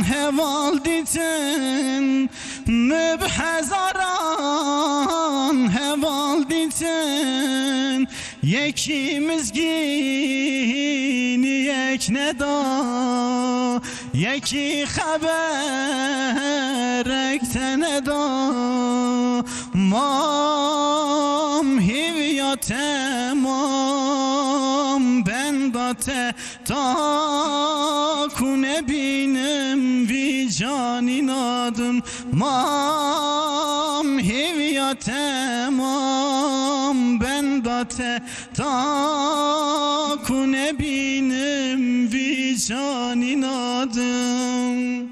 heval dîtin, mi bi hezaran heval dîtin. Yekî mizgînî yek neda, yekî xeberek te neda. Mam hêviya te, mam benda te, ta ku nebînim vî canî nadim. Mam hêviya te, mam benda Te ta ku nebînim vî canî nadim.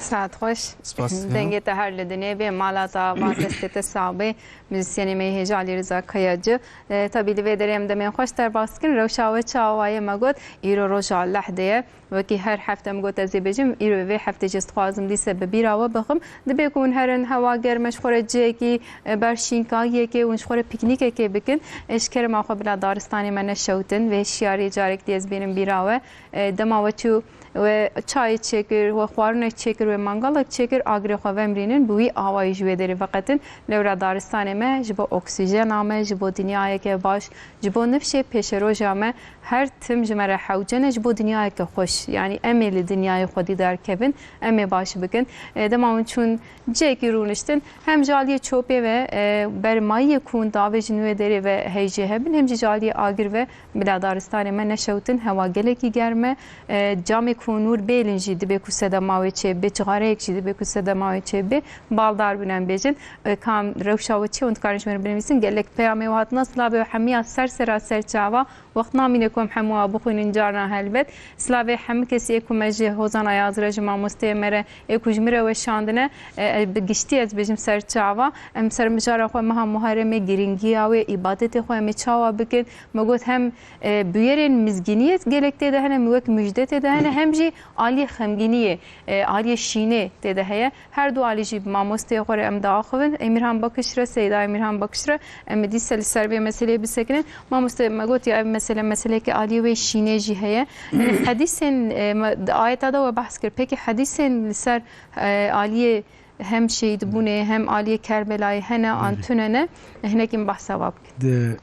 Saet xweş. Spas. Dengê te her li dinê bê, mala te ava, destê te sax bê. Muzîsyenê me yê hêja Alî Riza Kayacı. E, tabî li vê derê em demên xweş derbas dikin. Rewşa we çawa ye me got, îro roja lehdê ye. Wekî her hefte min got ez ê bêjim, îro vê heftê jî ez dixwazim dîse bi bîra we bixim. Dibê ku hûn herin hewa germ e, ji xwe re cihekî, e, ber şînkayiyekê, hûn ji xwe re pîknîkekê bikin. E, ji kerema xwe bila daristanê me neşewtin. Vê hişyariyê carek dî ez bênim bîra we. E, dema we çû, we çayê çêkir, we xwarinek çêkir, we mangalek çêkir, agirê xwe vemrînin, bi wî awayî ji wê derê veqetin. Lewra daristanê me ji bo oksîjena me, ji bo dinyayeke baş, ji bo nifşê pêşeroja me, her tim ji me re hewce ne, ji bo dinyayeke xweş. Yanî em ê li dinyayê xwedî derkevin, em ê baş bikin. E, dema hûn çûn cihekî rûniştin, hem ji aliyê çopê ve, e, bermayiyê ku hûn davêjin wê derê ve heyjê hebin, hem jî ji aliyê agir ve bila daristanê me neşewtin, hewa gelekî germ e. E, camê ku hûn wir bêlin jî dibê ku sedema wê çêbê, cixareyek jî dibê ku sedema wê çêbê, baldar bin em bêjin. E, kam rewşa we çi ye, hûn dikarin ji me re binivîsin. Gelek peyamê we hatina, silavê we hemiya ser sera ser çava. Wext namîne ku em hemû a bixwînin carna helbet. Silavê hemû kesî yê ku me ji Hozan Ayaz re, ji mamosteyê me re, ê ku ji min re weşandine, e, e, bi giştî ez bêjim ser çava. Em ser mijara xwe meha Muharremê, girîngiya wê, îbadetê xwe em ê çawa bikin? Me got hem, e, bûyerên mizgîniyê gelek tê de hene, em wek mujde tê de hene, hem jî aliyê xemgîniyê, e, aliyê şînê tê de heye. Her du alî jî bi mamosteyê xwe re em diaxivin. Emirhan Bakış re, Seyda Emirhan Bakış re em ê dîse li ser vê meseleyê bisekinin. Mamoste, me got ya ev mesele, meseleyeke aliyê wê şînê jî heye. Yanî hedîsên, e, me, di ayeta de we behs kir. Pekî hedîsên li ser, e, aliyê hem şehîdbûnê hem aliyê Kerbelayê hene an tune ne? Hinekî min behsa wa bike. Di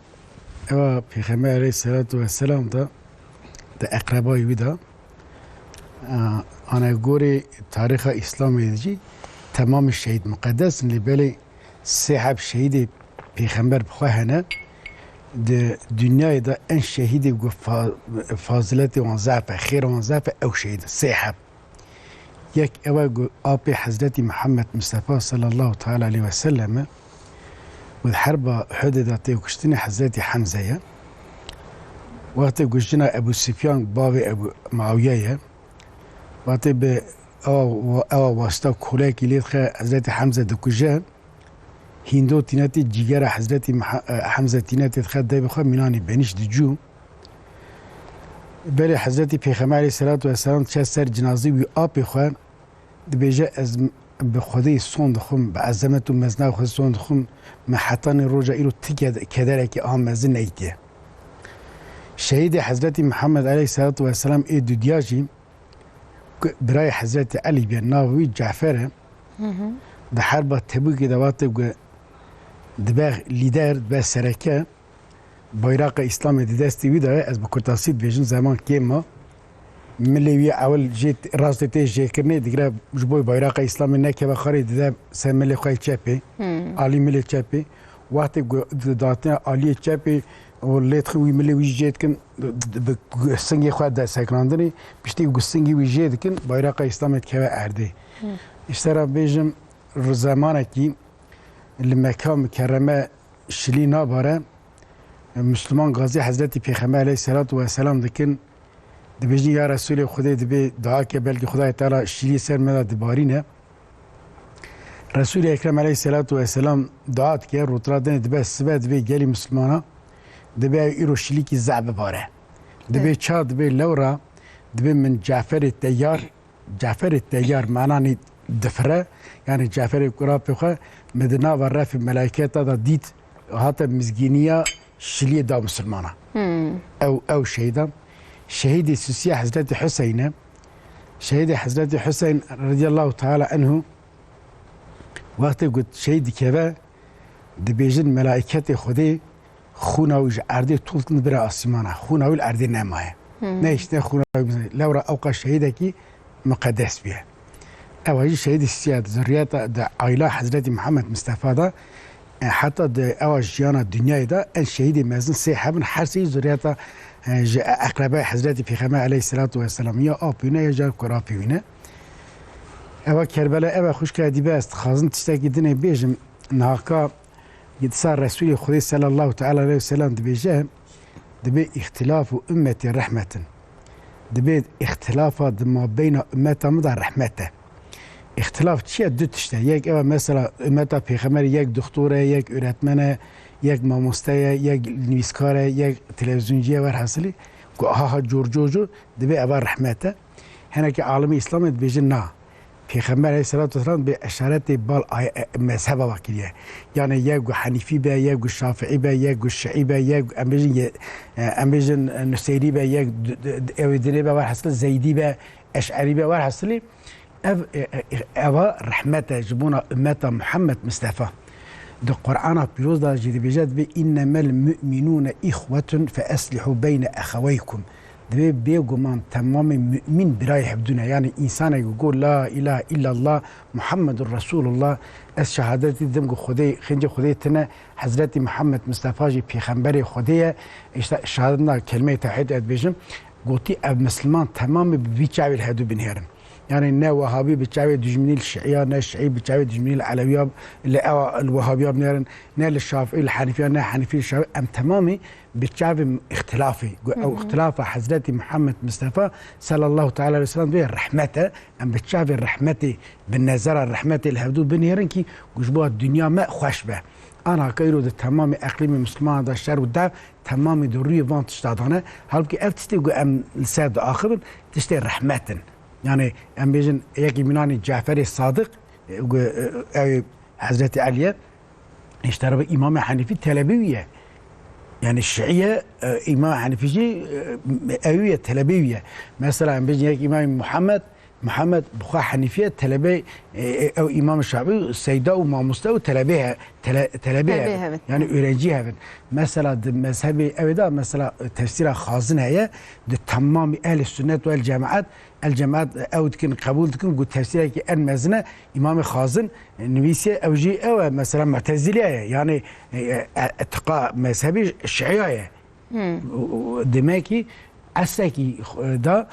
ewa Pêxember aleyhisselatu vesselam de, di eqrebayê wî de, e, anegorê tarîxa Îslamê de jî temamê şehîd muqedes in, lê belê sê heb şehîdê Pêxember bi xwe hene. Di dinyayê de en şehîdê ku fa-, faziletê wan zehf e, xêra wan zehf e, ew şehîd in. Sê heb. Yek ew e ku apê Hezretî Mihemed Mistefa sallallahu teala aleyhi ve sellem e, ku di herba Uhudê de tê kuştinê Hezretî Hemze ye. Wextê ku jina Ebû Sufyan, bavê Ebû Muawiye ye, wextê bi ewa, ewa wasita kolekî lê dixe, Hezretî Hemze dikuje. Hîndo tîne tê cîgera Hezretî Miha-, e, Hemze tîne tê dixe devê xwe mînanî benîş dicû. Belê Hezretî Pêxember aleyhisselatu vesselam diçe ser cinazê wî apê xwe, dibêje, ez m-, bi Xwedê son dixwim, bi ezemet û mezina Xwedê son dixwim, me hetanî roja îro ti ked-, kederekî a mezin nedîtiye. Şehîdê Hezretî Mihemed aleyhisselatu vesselam ê dudiya jî, ku birayê Hezretî Elî bîye, navê wî Cafer e. Hı hı. Di herba Tebûkê de wextê ku dibe lîder, dibe sereke, bayraqa Îslamê di destê wî de ye, ez bi kurtasî dibêjim, zeman kêm ma. Milê wî ewil jê t-, rastê tê jêkirinê, digire ji bo bayraqa Îslamê nekeve xwarê, dide ser milê xwe yê çepê, Hmm. alî milê çepê. Wextê ku di-, datine aliyê çepê û lê dixin wî milê wî jê dikin, bi, bi, bi singê xwe de sekinandinê, piştî ku singê wî jê dikin, bayraqa Îslamê dikeve erdê. Hmm. Ji te re bêjim, ri-, zemanekî li Meka Mikerreme şilî nabare, Misliman gazî Hezretî Pêxember aleyhisselatu vesselam dikin, dibêjin, ya Resûlê Xwedê, dibê dua ke, belkî Xwedayê Teala şilî ser me de dibarîne. Resûlê Ekrem aleyhisselatu vesselam dua dike, rotira dinê dibe sibe, dibê gelî Mislimana, dibê ew îro şilîkî zeh bibare. Dibê Evet. ça, dibê lewra, dibê min Caferê Teyar, Caferê Teyar mananî difire, yanî Caferê ku rapê xwe, me di nava refê melayketa de dît, hate mizgîniya şiliyê da misilmana. Hmm. Ew, ew şehîdan. Şehîdê sisiya Hezretî Huseyne. Şehîdê Hezretî Huseyn radiyallahu teala anhu wextê ku şehîd dikeve, dibêjin melayketê Xwedê xûna wî ji erdê tûl dikin bire asîmana. Xûna wî li erdê nemaye. Hmm. Nehiştine xûna wî bizane. Lewra ewqa şehîdekî miqedes bûye. Ewa jî şehîdê sisiya di zurriyeta, di aîla Hezretî Mihemed Mistefa de, e, heta di ewa jiyana dinyayê de en şehîdê mezin sê hebin, her sê zurriyeta, e, ji eqrebaya Hezretî Pêxember aleyhisselatu vesselam, ya apê wî ne, ya jî kurapê wî ne. Ewa Kerbela, ewa xwişka dîbe, ez dixwazim tiştekî dinê bêjim. Nihaka Dîsa Resûlê Xwedê sallallahu teala aleyhi ve sellem dibêje, dibê îxtilaf û ummetî rehmet in. Dibê îxtilafa di mabeyna ummeta min de rehmet e. Îxtilaf çi ye? Du tişt e. Yek ew e, mesela ummeta pêxemberê yek doktor e, yek öğretmen e, yek mamoste ye, yek nivîskar e, yek televîzyoncî ye, werhasilî ku aha ha cor cor cor, dibê eva rehmet e. Hinekî alimê Îslamê dibêjin na. Pêxember aleyhisselatu vesselam bi eşaretê bal ay-, e, mezheba ve kiriye. Yani yek gu Hanîfî be, yek gu Şafiî be, yek gu Şiî be, yek em bêjin ye-, e, em bêjin, e, Nuseyrî be, yek d-, d-, d-, ew dinê be, werhasil Zeydî be, Eş'erî be, werhasilî ev, e, e, eva rehmet e ji bona ummeta Muhammed Mustafa. Di Qur'ana Pîroz de jî dibêje, dibê, "Innemel mu'minûne ihwetun fe eslihû beyne eheweykum." Dibê bêguman temamê mumîn birayê hevdû ne. Yani însanek ku got, "La ilahe illallah Muhammedur Resulullah", ez şehadetî didim ku Xwedê, xêncê Xwedê tine, Hezretî Muhammed Mustafa jî pêxemberê Xwedê ye. Îşte şehadetna kelmeyê tewhîd ez dibêjim. Gotî, ev misliman temamê bi vî çavê li hevdû binêrin. Yani ne Wehabî bi çavê dijminî li Şiiya, ne Şiî bi çavê dijminî li Elewiya, li ewa, li Wehabiya binêrin, ne li Şafî, li Henîfiya, ne Henîfî li Şafî. Em temamî bi çavê îxtilafê. Gu-, ew îxtilafa Hezretî Muhammed Mustafa sallallahu teala aleyhi ve sellem dibê rehmet e. Em bi çavê rehmetê, bi nezera rehmetê li hevdû binêrin kî ku ji bo dinya me xweş be. Ana ka îro di temamê eqlîmê Mislimanan de şer û dev temamê di rûyê van tişta de ne. Halbukî ev tiştê ku em li ser diaxivin, tiştê rehmet in. Yani em bêjin yekî min anî Caferê Sadiq, e, ku, e, ew Hezretî Elî ye, îşte re bi Îmamê Henîfî telebê wî ye. Yani Şiî ye, e, Îmam Henîfî jî, e, ew ye, telebê wî ye. Mesela em bêjin yek Îmamê Muhammed, Muhammed bi xwe Henîfî ye, telebê, e, e, ew Îmam Şafî, seyda û mamoste û telebê he-, tele-, telebê Telebê hevin. Hevin. Yani öğrenci hevin. Mesela di mezhebê ew de, mesela, e, tefsîra Xazin heye, di temamî ehlî sünnet vel cemaat, el cemaat, e, ew dikin, qebûl dikin, ku tefsîrekî en mezin e, Îmamê Xazin, e, nivîsiye, ew jî ew e, mesela Mu'tezilî ye. Yani, e, e, e, etiqa mezhebî Şiiya ye. Hmm. Û, û, demek ki eslekî, e, da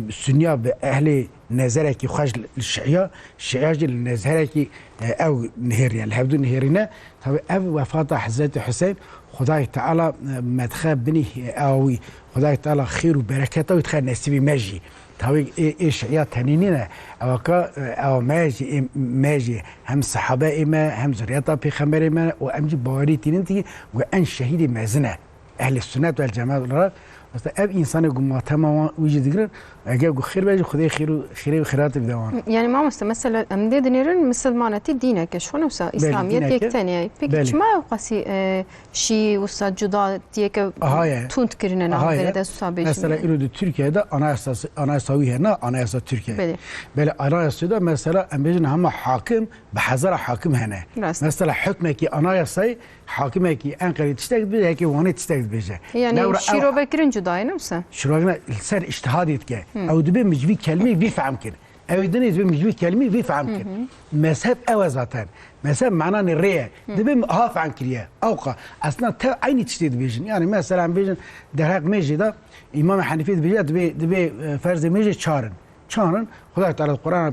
Sunniya bi ehlê nezerekî xweş li Şiiya, Şiiya jî li nezerekî, e, ew nihêriye, li hevdû nihêrîne. Tabi ev wefata Hezretî Huseyn, Xwedayê Teala, e, medxe binî, e, ewa wî, Xwedayê Teala xêr û bereketa wî dixe nesîbî me jî. Tabi ê, ê Şiiya tenî nîne, ewa ka, e, ewa me jî, ê me jî hem sehabe ê me, hem zuriyeta pêxemberê me û em jî bawerî tînin tî ku en şehîdê mezin e. Ehlê sunnet vel cemaat olarak, mesela ev însanê ku matema wan wî jî digirin, eger ku xêr be jî Xwedê xêr û xêrê û xêratê bide wan. Yani mamoste, mesela em dê dinêrin misilmanetî dînek e, şûn wisa Belê, Îslamiyet dînek e. Yek tenê ye. Peki Belê. Çima ew qasî, e, şî wisa cuda tiyeke Aha ye. Tund kirine Aha ye. Navberê de wisa bêjin Mesela yani. Îro di Türkiye'de anayasası, anayasa wî hene, anayasa Türkiye. Belê. Belê anayasada mesela em bêjin hema hakim, bi hezara hakim hene. Rast. Mesela hukmekî anayasayı Hakimekî Enqerê tiştek dibêje, yekê Wanê tiştek dibêje. Yani Lewra ew şîrove kirin cuda ye, ne wisa? Şîrovekirina li ser îştihadê dike. Hı. Ew dibê min ji vî kelmeyê vî fehm kir. Ew ê dinê dibê min ji vî kelmeyê vî fehm kir. Hı hı. Mezheb ew e zaten. Mezheb mananê rê ye. Hı. Dibê min aha fehm kiriye. Ewqa. Aslında tev eynî tiştê dibêjin. Yani mesela em bêjin derheq mêjê de Îmam Henîfî dibêje, dibê, dibê, e, ferzê mêjê çar in. Çar in. Xuda Teala Qur'ana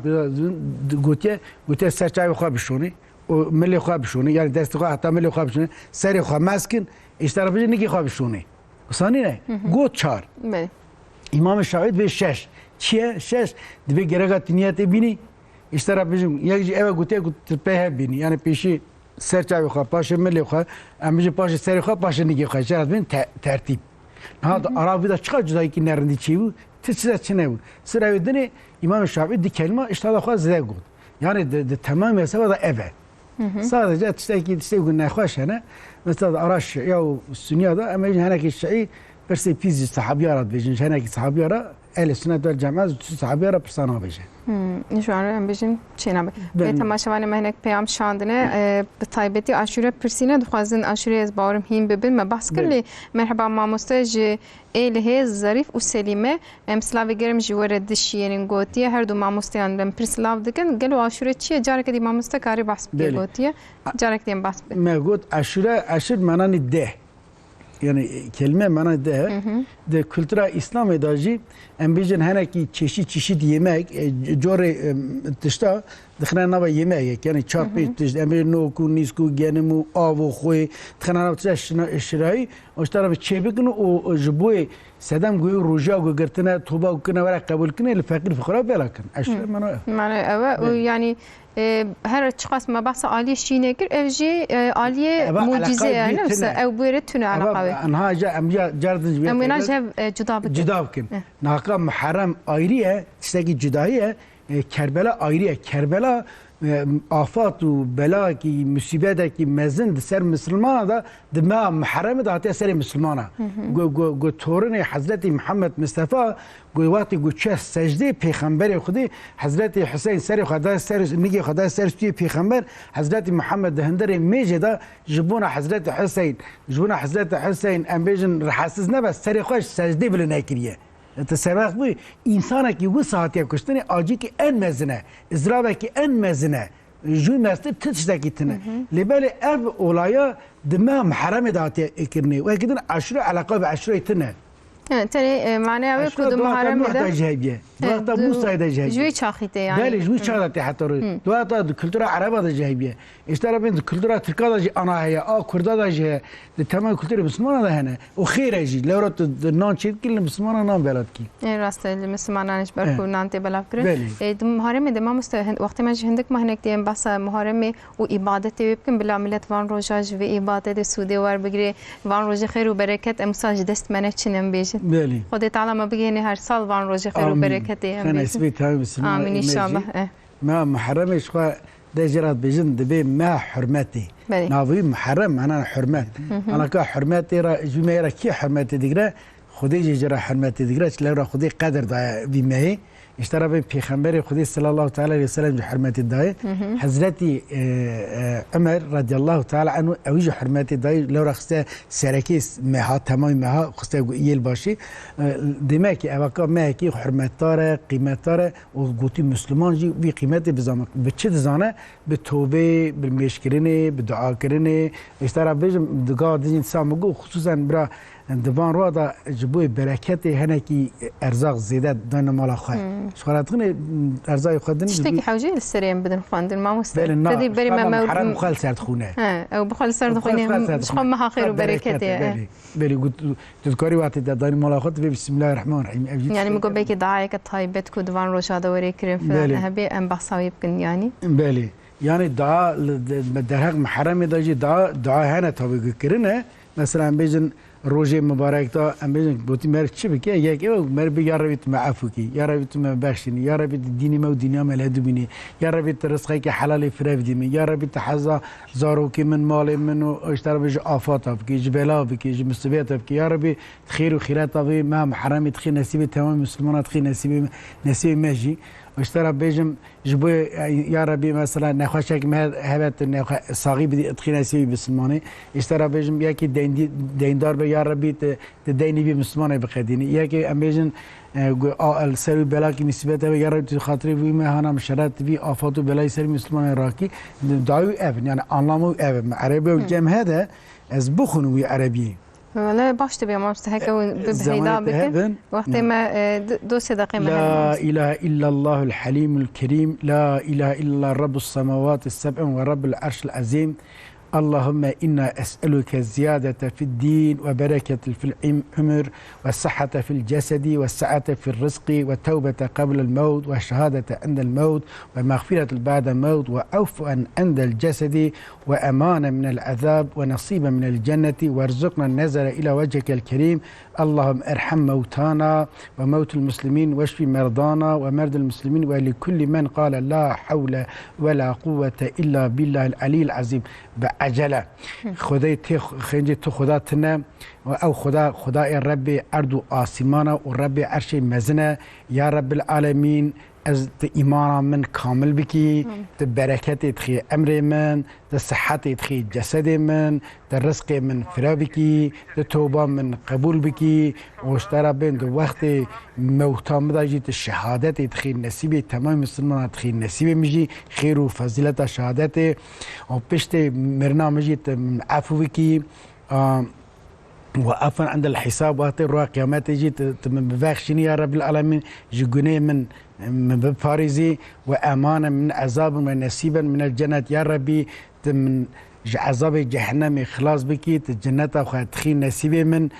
gotiye, gotiye ser çavê xwe bişonê. û milê xwe bişûnî, yani destê xwe heta milê xwe bişûnî, serê xwe mesk kin, îşte re bijî nikê xwe bişûnî. Wisa nîne? Hı hı. Got çar. Belê. Îmamê Şafîî dibê şeş. Çi ye? Şeş. Dibê gereka tu niyetê bînî, îşte re bijî, yek jî ew e gotiye ku tu pê hev bînî. Yani pêşî ser çavê xwe, paşê milê xwe, em bijî paşê serê xwe, paşê nikê xwe. Îşte re dibên te-, tertîb. Niha di Hı hı. ara vî de çiqas cudayîkî nerindî çêbû, ti çi de çi nebû. Sira wê dinê Îmamê Şafîî di kelîma îştihada xwe zêde got. Yani di, di temamê mezheba de ev e. Hı hı. Sadece tiştekî, tiştekî ku nexweş hene. Mesela di ara Şiiya û Sunniya de em bêjin henekî Şiî pirsê pîs ji sehabiya re dibêjin, ji henekî sehabiya re, ehlê sunnet vel cemaat ji tu sehabiya re pirsa nabêje. Hmm, ji wan re em bêjin çênabe. Belê. Lê temaşevanê me hinek peyam şandine, e, bi taybetî aşûre pirsîne, dixwazin aşûrê ez bawerim hîn bibin, me behs kir, Belê. Lê merheba mamoste ji Êlihê, Zerîf û Selîme, em silavê germ ji we re dişiyênin gotiye, her du mamosteyan re em pirs lav dikin. Gelo aşûre çi ye? Careke dî mamoste karê behs bike Belê. Gotiye. A- Careke dî em behs bikin. Me got aşûre, aşûr mananî deh. Yani kelime mananî deh. Hı hı. Di kultura Îslamê de jî em bêjin henekî çeşît çeşît yemek, e, corê, e, tişta dixine nava yemegek, yani çar pênc tişt, em ê nok û nîsk û genim û av û xwê, dixine nava tişta şina-, şirayî, û ji tera çêbikin û, û ji bo sedem ku ew roja ku girtine, toba ku kirine, were qebûl kirine, li feqîr fuqara bela kin. Eşre mano ev. Mano ew e, û Belê. yani, e, her çiqas me behsa aliyê şînê kir, ev jî, e, aliyê Eva mucize eleqa ye, wî ne wisa? tune. Ew bûyerê tune Eva eleqa wê. Anha ja, em ya cardin ji Em wêna ji hev, e, cuda bikin. Cuda bikin. Eh. Naka Muharrem ayrî ye, tiştekî cudayî ye. E, Kerbela ayrî ye. Kerbela, e, afat û belakî, musîbetekî mezin di ser misilmana de, di meha Muharremê de hatiye serê misilmana. Hı hı. Gu, gu, gu torinê Hezretî Mihemed Mistefa, gu wextê gu çe secdê Pêxemberê Xwedê, Hezretî Huseyn serê xwe da ser, nigê xwe da ser stûyê Pêxember, Hezretî Mihemed di hundirê mêjê de ji bona Hezretî Huseyn, ji bona Hezretî Huseyn, em bêjin, rihesiz nebe, serê xwe ji secdê bile nekiriye. Te sebeb bû, însanekî wisa hatiye kuştinê, acîkî en mezin e, izdiravekî en mezin e. Ji wî mestir ti tiştekî tune. Hı hı. Lê belê ev olaya di meha Miheremê de hatiye kirinê. Wekî din eşre eleqa bi eşreyê tune. He, tenê, e, maneya wê ku Eşre di di wexta Miheremê Nuh de de jî hebiye. Di He, wexta di, Musayê de jî ji hebiye. wî çaxî tê yani. Belê, ji wî Hı. çax de tê heta rû. Hı. Di wexta di kultura Ereba de jî hebiye. Îşte re bên di kultura Tirka de jî ana heye, a Kurda de jî heye. Di temamê kulturê Mislimana de hene. Û xêr e jî. Lewra tu, tu nan çêdikî, li Mislimana nan bela dikî. Ê, rast e, li Mislimanan ji ber Eh. ku nan tê belav kirin. Belê. Ê, di Muharremê de mamoste, hin-, wextê me jî hindik me hinek dê em behsa Muharremê û îbadetê wê bikin. Bila milet van roja ji vê îbadetê sûdê werbigire. Van rojê xêr û bereket em wisa ji dest me neçin em bêjin. Belê. Xwedê Teala me bigihêne her sal van rojê xêr û Amîn. bereketê em Xena bêjin. sibê tamî Misliman Amîn ê me jî. înşallah. Eh. Meha Muharremê ji xwe dê jê re dibêjin, dibê meha hurmetê. Belê. Navê wî Muharrem, mana hurmet. Hı hı. Alaka hurmetê re, ji wî mehê re kî hurmetê digire? Xwedê jî ji re hurmetê digire. Çi lewra Xwedê qedir daye vî mehê. Îşte re bên Pêxemberê Xwedê sallallahu teala aleyhi ve sellem jî hurmetê daye. Hı hı. Hezretî, e, e, Ömer radiyallahu teala anhu ew jî hurmetê daye. Lewra xiste serekê meha, temamê meha xiste yêl başî. E, demek ki evaka mehekî hurmetdar e, qîmetdar e. û gotî Misliman jî vî qîmetê bizane. Bi çi dizane? Bi tobê, bi mêşkirinê, bi duakirinê. Îşte ra bêjim, di gava dijîn sa min got, xisûsen bira di van roja de ji bo bereketê hinekî erzaq zêde dayne mala xwe. Hmm. Ji xwe re dixine erzaqê xwe din. Tiştekî hewceyî li serê em bidin xwendin, mamoste. Belê, na, Te dî berî me, me, Muharrem xwe li ser dixwîne. He, ew bi xwe li ser Xwe dixwîne, li ser ji xwe dixwîne. meha xêr û Xwe bereketê ye, bereketê, he. belê. Belê, got, tu dikarî wextê te danî mala xwe, tu bê Bismillahirrahmanirrahim. Ev jî Yani, tiştekî min got, belkî daayeke taybet ku di van roja de were kirin filan Belê. hebe, em behsa wê bikin, yani. Belê. Yani, dua li, de, derheq Miheremê de jî dua, dua hene tabi ku kirine. Mesela, em bêjin rojê mibarek de, em bêjin, gotî, mer çi bike? Yek ew, mer bi, ya Rebî, tu me efû kî. Ya Rebî, tu me bexşînî. Ya Rebî, tu dînê me û dîniya me li hev dubînî. Ya Rebî, tu rizqekî helalê fireh bidî min. Ya Rebî, tu heza zarokê min, malê min û ji te re bê ji afata bikî, ji bela bikî, ji misibeta bikî. Ya Rebî, xêr û xîreta vê meha Miheremê dixê nesîbê temamê Mislimana dixê nesîbê me, nesîbê me jî. Ji te re bêjim, ji bo, ya Rebî, mesela nexweşek me hebe tu nexwe-, saxî bidî, dixê nesîbê Mislimanê. Ji te re bêjim, yekî deyndî-, deyndar be, ya Rebî, tu Di deynî vî Mislimanê biqedînî. Yekê em bêjin, e, gu-, a, el ser wî belakî musîbet hebe, ya Rebî tu xatirê vî mehana min şeret vî afat û belayî ser Mislimanê rakî. Dawî ev in, yani anlamı ev in. Erebî ew Hı. cem hede, ez bixwin wî erebî. Wele baş dibe, mamoste, heke wî bi Zemanê heyda te bikin. hebin. Wextê Hı. me, e, d-, dosya deqê me La hebin. ilahe illallahul halimul kerim, la ilahe illallah rabbus semawati seb'in ve rabbul arşil azim. اللهم إنا أسألك الزيادة في الدين وبركة في العمر والصحة في الجسد والسعة في الرزق وتوبة قبل الموت وشهادة عند الموت ومغفرة بعد الموت وعفوا عند الجسد وأمانا من العذاب ونصيبا من الجنة وارزقنا النظر إلى وجهك الكريم اللهم ارحم موتانا وموتى المسلمين واشف مرضانا ومرضى المسلمين ولكل من قال لا حول ولا قوة إلا بالله العلي العظيم. Bi ecele. Xwedê tê xencê tu Xweda tine. Ew Xweda, Xwedayê Rebbê erd û asîmana û Rebbê erşê mezin e. Ya Rebbil Alemîn, ez tu îmana min kamil bikî, Amin. tu bereketê dixî emrê min, tu sihetê dixî cesedê min, tu rizqê min fira bikî, tu toba min qebûl bikî, û ji te re bên di wextê mewta min de jî tu şehadetê dixî nesîbê temamê misilmana dixî nesîbê min jî xêr û fezîleta şehadetê û piştê mirina min jî tu min efû bikî. A, Ve afen endel hîsab, wextê roja qiyametê jî tu, tu min bibexşînî ya Rebbil Alemîn, ji gunê min, min biparêzî, ve emanen min ezabin ve nesîben minel cennet, ya Rebî, tu min ji ezabê cehennemê xilas bikî, tu cenneta xwe dixî nesîbê min,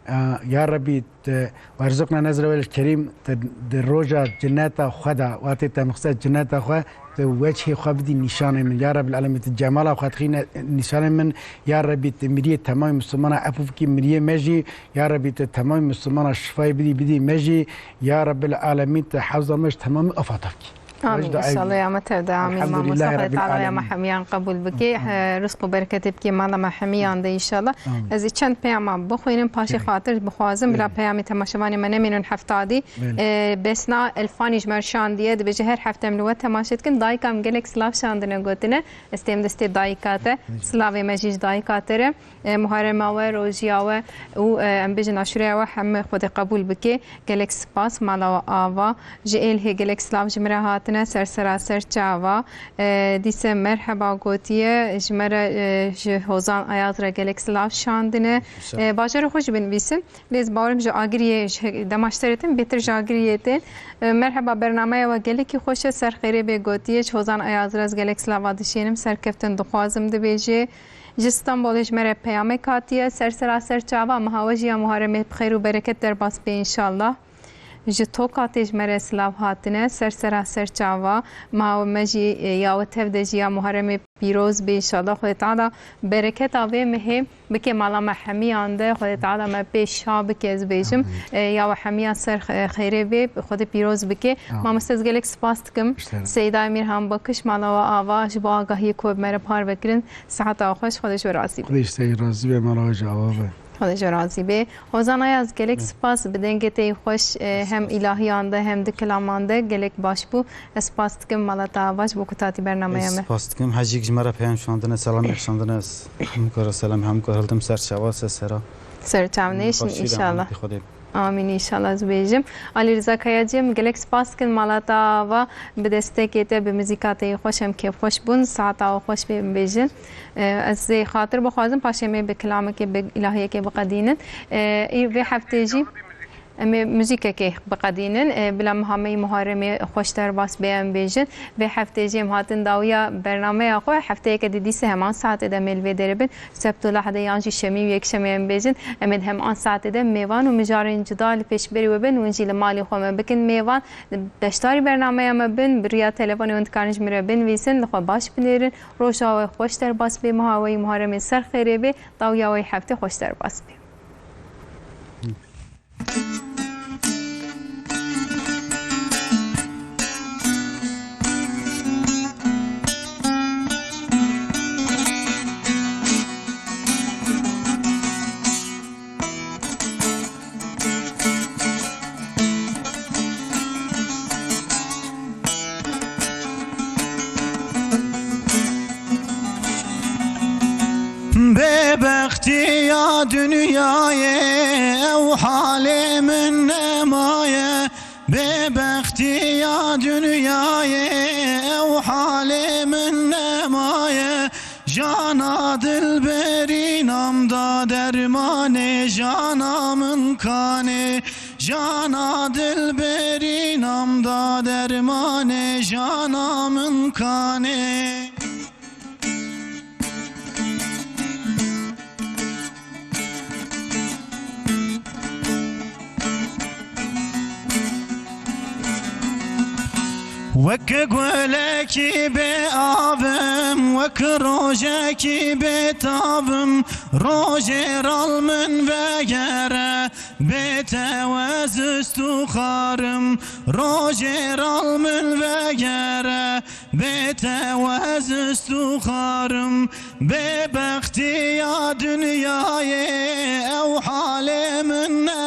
e, ya Rebî, tu werzuqna nezre wel kerîm, tu di roja cenneta xwe de, wextê te mixse cenneta xwe, tu wechê xwe bidî nîşanê min. Ya Rebbil Alemîn, tu cemala xwe dixî ne-, nîşanê min. Ya Rebî, tu miriyê temamê Mislimana efû bikî, miriyê me jî. Ya Rebî, tu temamê Mislimana şifayê bidî, bidî me jî. Ya Rebbil Alemîn, tu hewza me ji temamî afata bikî. Amîn. Wecda Înşallah evî. Ya me tev de amîn. Mamosta Elhamdulîllahî Xwedê Rebbil Teala ya me Alemîn. Hemiyan qebûl bike. Amîn. He, rizq û bereketê bike mala me hemiyan de înşallah. Amîn. Ez ê çend peyama bixwînim, paşê Kerîm. Xatir bixwazim, bila Belê. peyamê temaşevanê me nemînin hefta dî. Belê. E, Besna Elfanî ji me re şandiye, dibêje, her hefte em li we temaşe dikin. Dayika min gelek silav şandine gotine. Ez têm destê dayika te. Belê. Silavê me jî ji dayika te re. E, Muharrema we, rojiya we û, e, em bêjin aşureya we heme Xwedê qebûl bike. Gelek spas, mala we ava. Ji Êlihê gelek silav ji min re hatine, ser sera ser çava. E, dîse merheba gotiye, ji me re, e, ji Hozan Ayaz re gelek silav şandine. Sağ ol. E, bajarê xwe jî binivîsin. Lê ez bawerim ji Agiriyê, ji dema ji serê tên, bêtir ji Agiriyê tên. E, merheba, bernameya we gelekî xweş e, ser xêrê bê gotiye. Ji Hozan Ayaz re ez gelek silava dişênim, serkeftin dixwazim dibêje. Ji Stenbolê ji me re peyamek hatiye, ser sera ser çava, meha we jî ya Muharremê bi xêr û bereket derbas bê înşallah. Ji Tokatê ji me re silav hatine, ser sera ser çava, meha we me jî, e, ya we tev de jî ya Muharremê pîroz bê înşallah. Xwedê Teala bereketa vê mehê bike mala me hemiyan de, Xwedê Teala me pê şa bike, ez bêjim. Amîn. E, ya we hemiyan ser xe-, xêrê bê, Xwedê pîroz bike. Amîn. Mamoste, ez gelek spas dikim. Seyda Emirhan Bakış, mala we ava, ji bo agahiyê ku bi me re parve kirin. Siheta we xweş, Xwedê ji we razî be. Xwedê ji te razî be, mala we jî ava be. Xwedê ji we razî be. Hozan Ayaz, gelek spas, bi dengê te yê xweş, e, hem îlahiyan de hem di kilaman de gelek baş bû. Ez spas dikim mala te ava ji bo ku hatî bernameya me. Ez spas dikim. Hecîk ji me re peyam şandine, selamê şandine. Ez hemû kara selam, hemû kar hildim ser çava, ser sera. Ser çav nêşin înşallah. Xwedê. Amîn înşallah, ez bêjim. Alî Riza Kayacî, em gelek spas dikin mala te ava, bi destekê te, bi muzîka te yê xweş em kêfxweş bûn. Saeta we xweş bê, em bêjin. E, ez ê xatir bixwazim, paşê em ê bi kilamekê, bi îlahiyekê biqedînin. E, î vê heftê jî em ê muzîkekê biqedînin. E, bila meha me yê Muharremê xweş derbas bê, em bêjin. Vê heftê jî em hatin dawiya bernameya xwe. Hefteyeke dî dîse heman saetê de em ê li vê derê bin. Sebt û Lehde yan jî Şemî û Yekşemê em bêjin. Em ê di heman saetê de mêvan û mijarên cuda li pêşberî we bin. Hûn jî li malê xwe me bikin mêvan. Beşdarî bernameya me bin. Bi riya telefonê hûn dikarin ji min re binivîsin. Li xwe baş binêrin. Roja we xweş derbas bê, meha we yê Muharremê ser xêrê bê, dawiya we yê heftê xweş derbas bê. Bêbextiya dinyayê ew halê min nemaye. Bêbextiya dinyayê ew halê min nemaye. Jana dilberî nam da dermanê jana min kanê. Jana dilberî nam da dermanê jana min kanê. Wek gulekî bê av im, wek rojekî bê tav im, rojê ral min vegere, bê te ez zist û xar im, rojê ral min vegere, bê te ez zist û xar im, bêbextiya dinyayê ew halê min ne.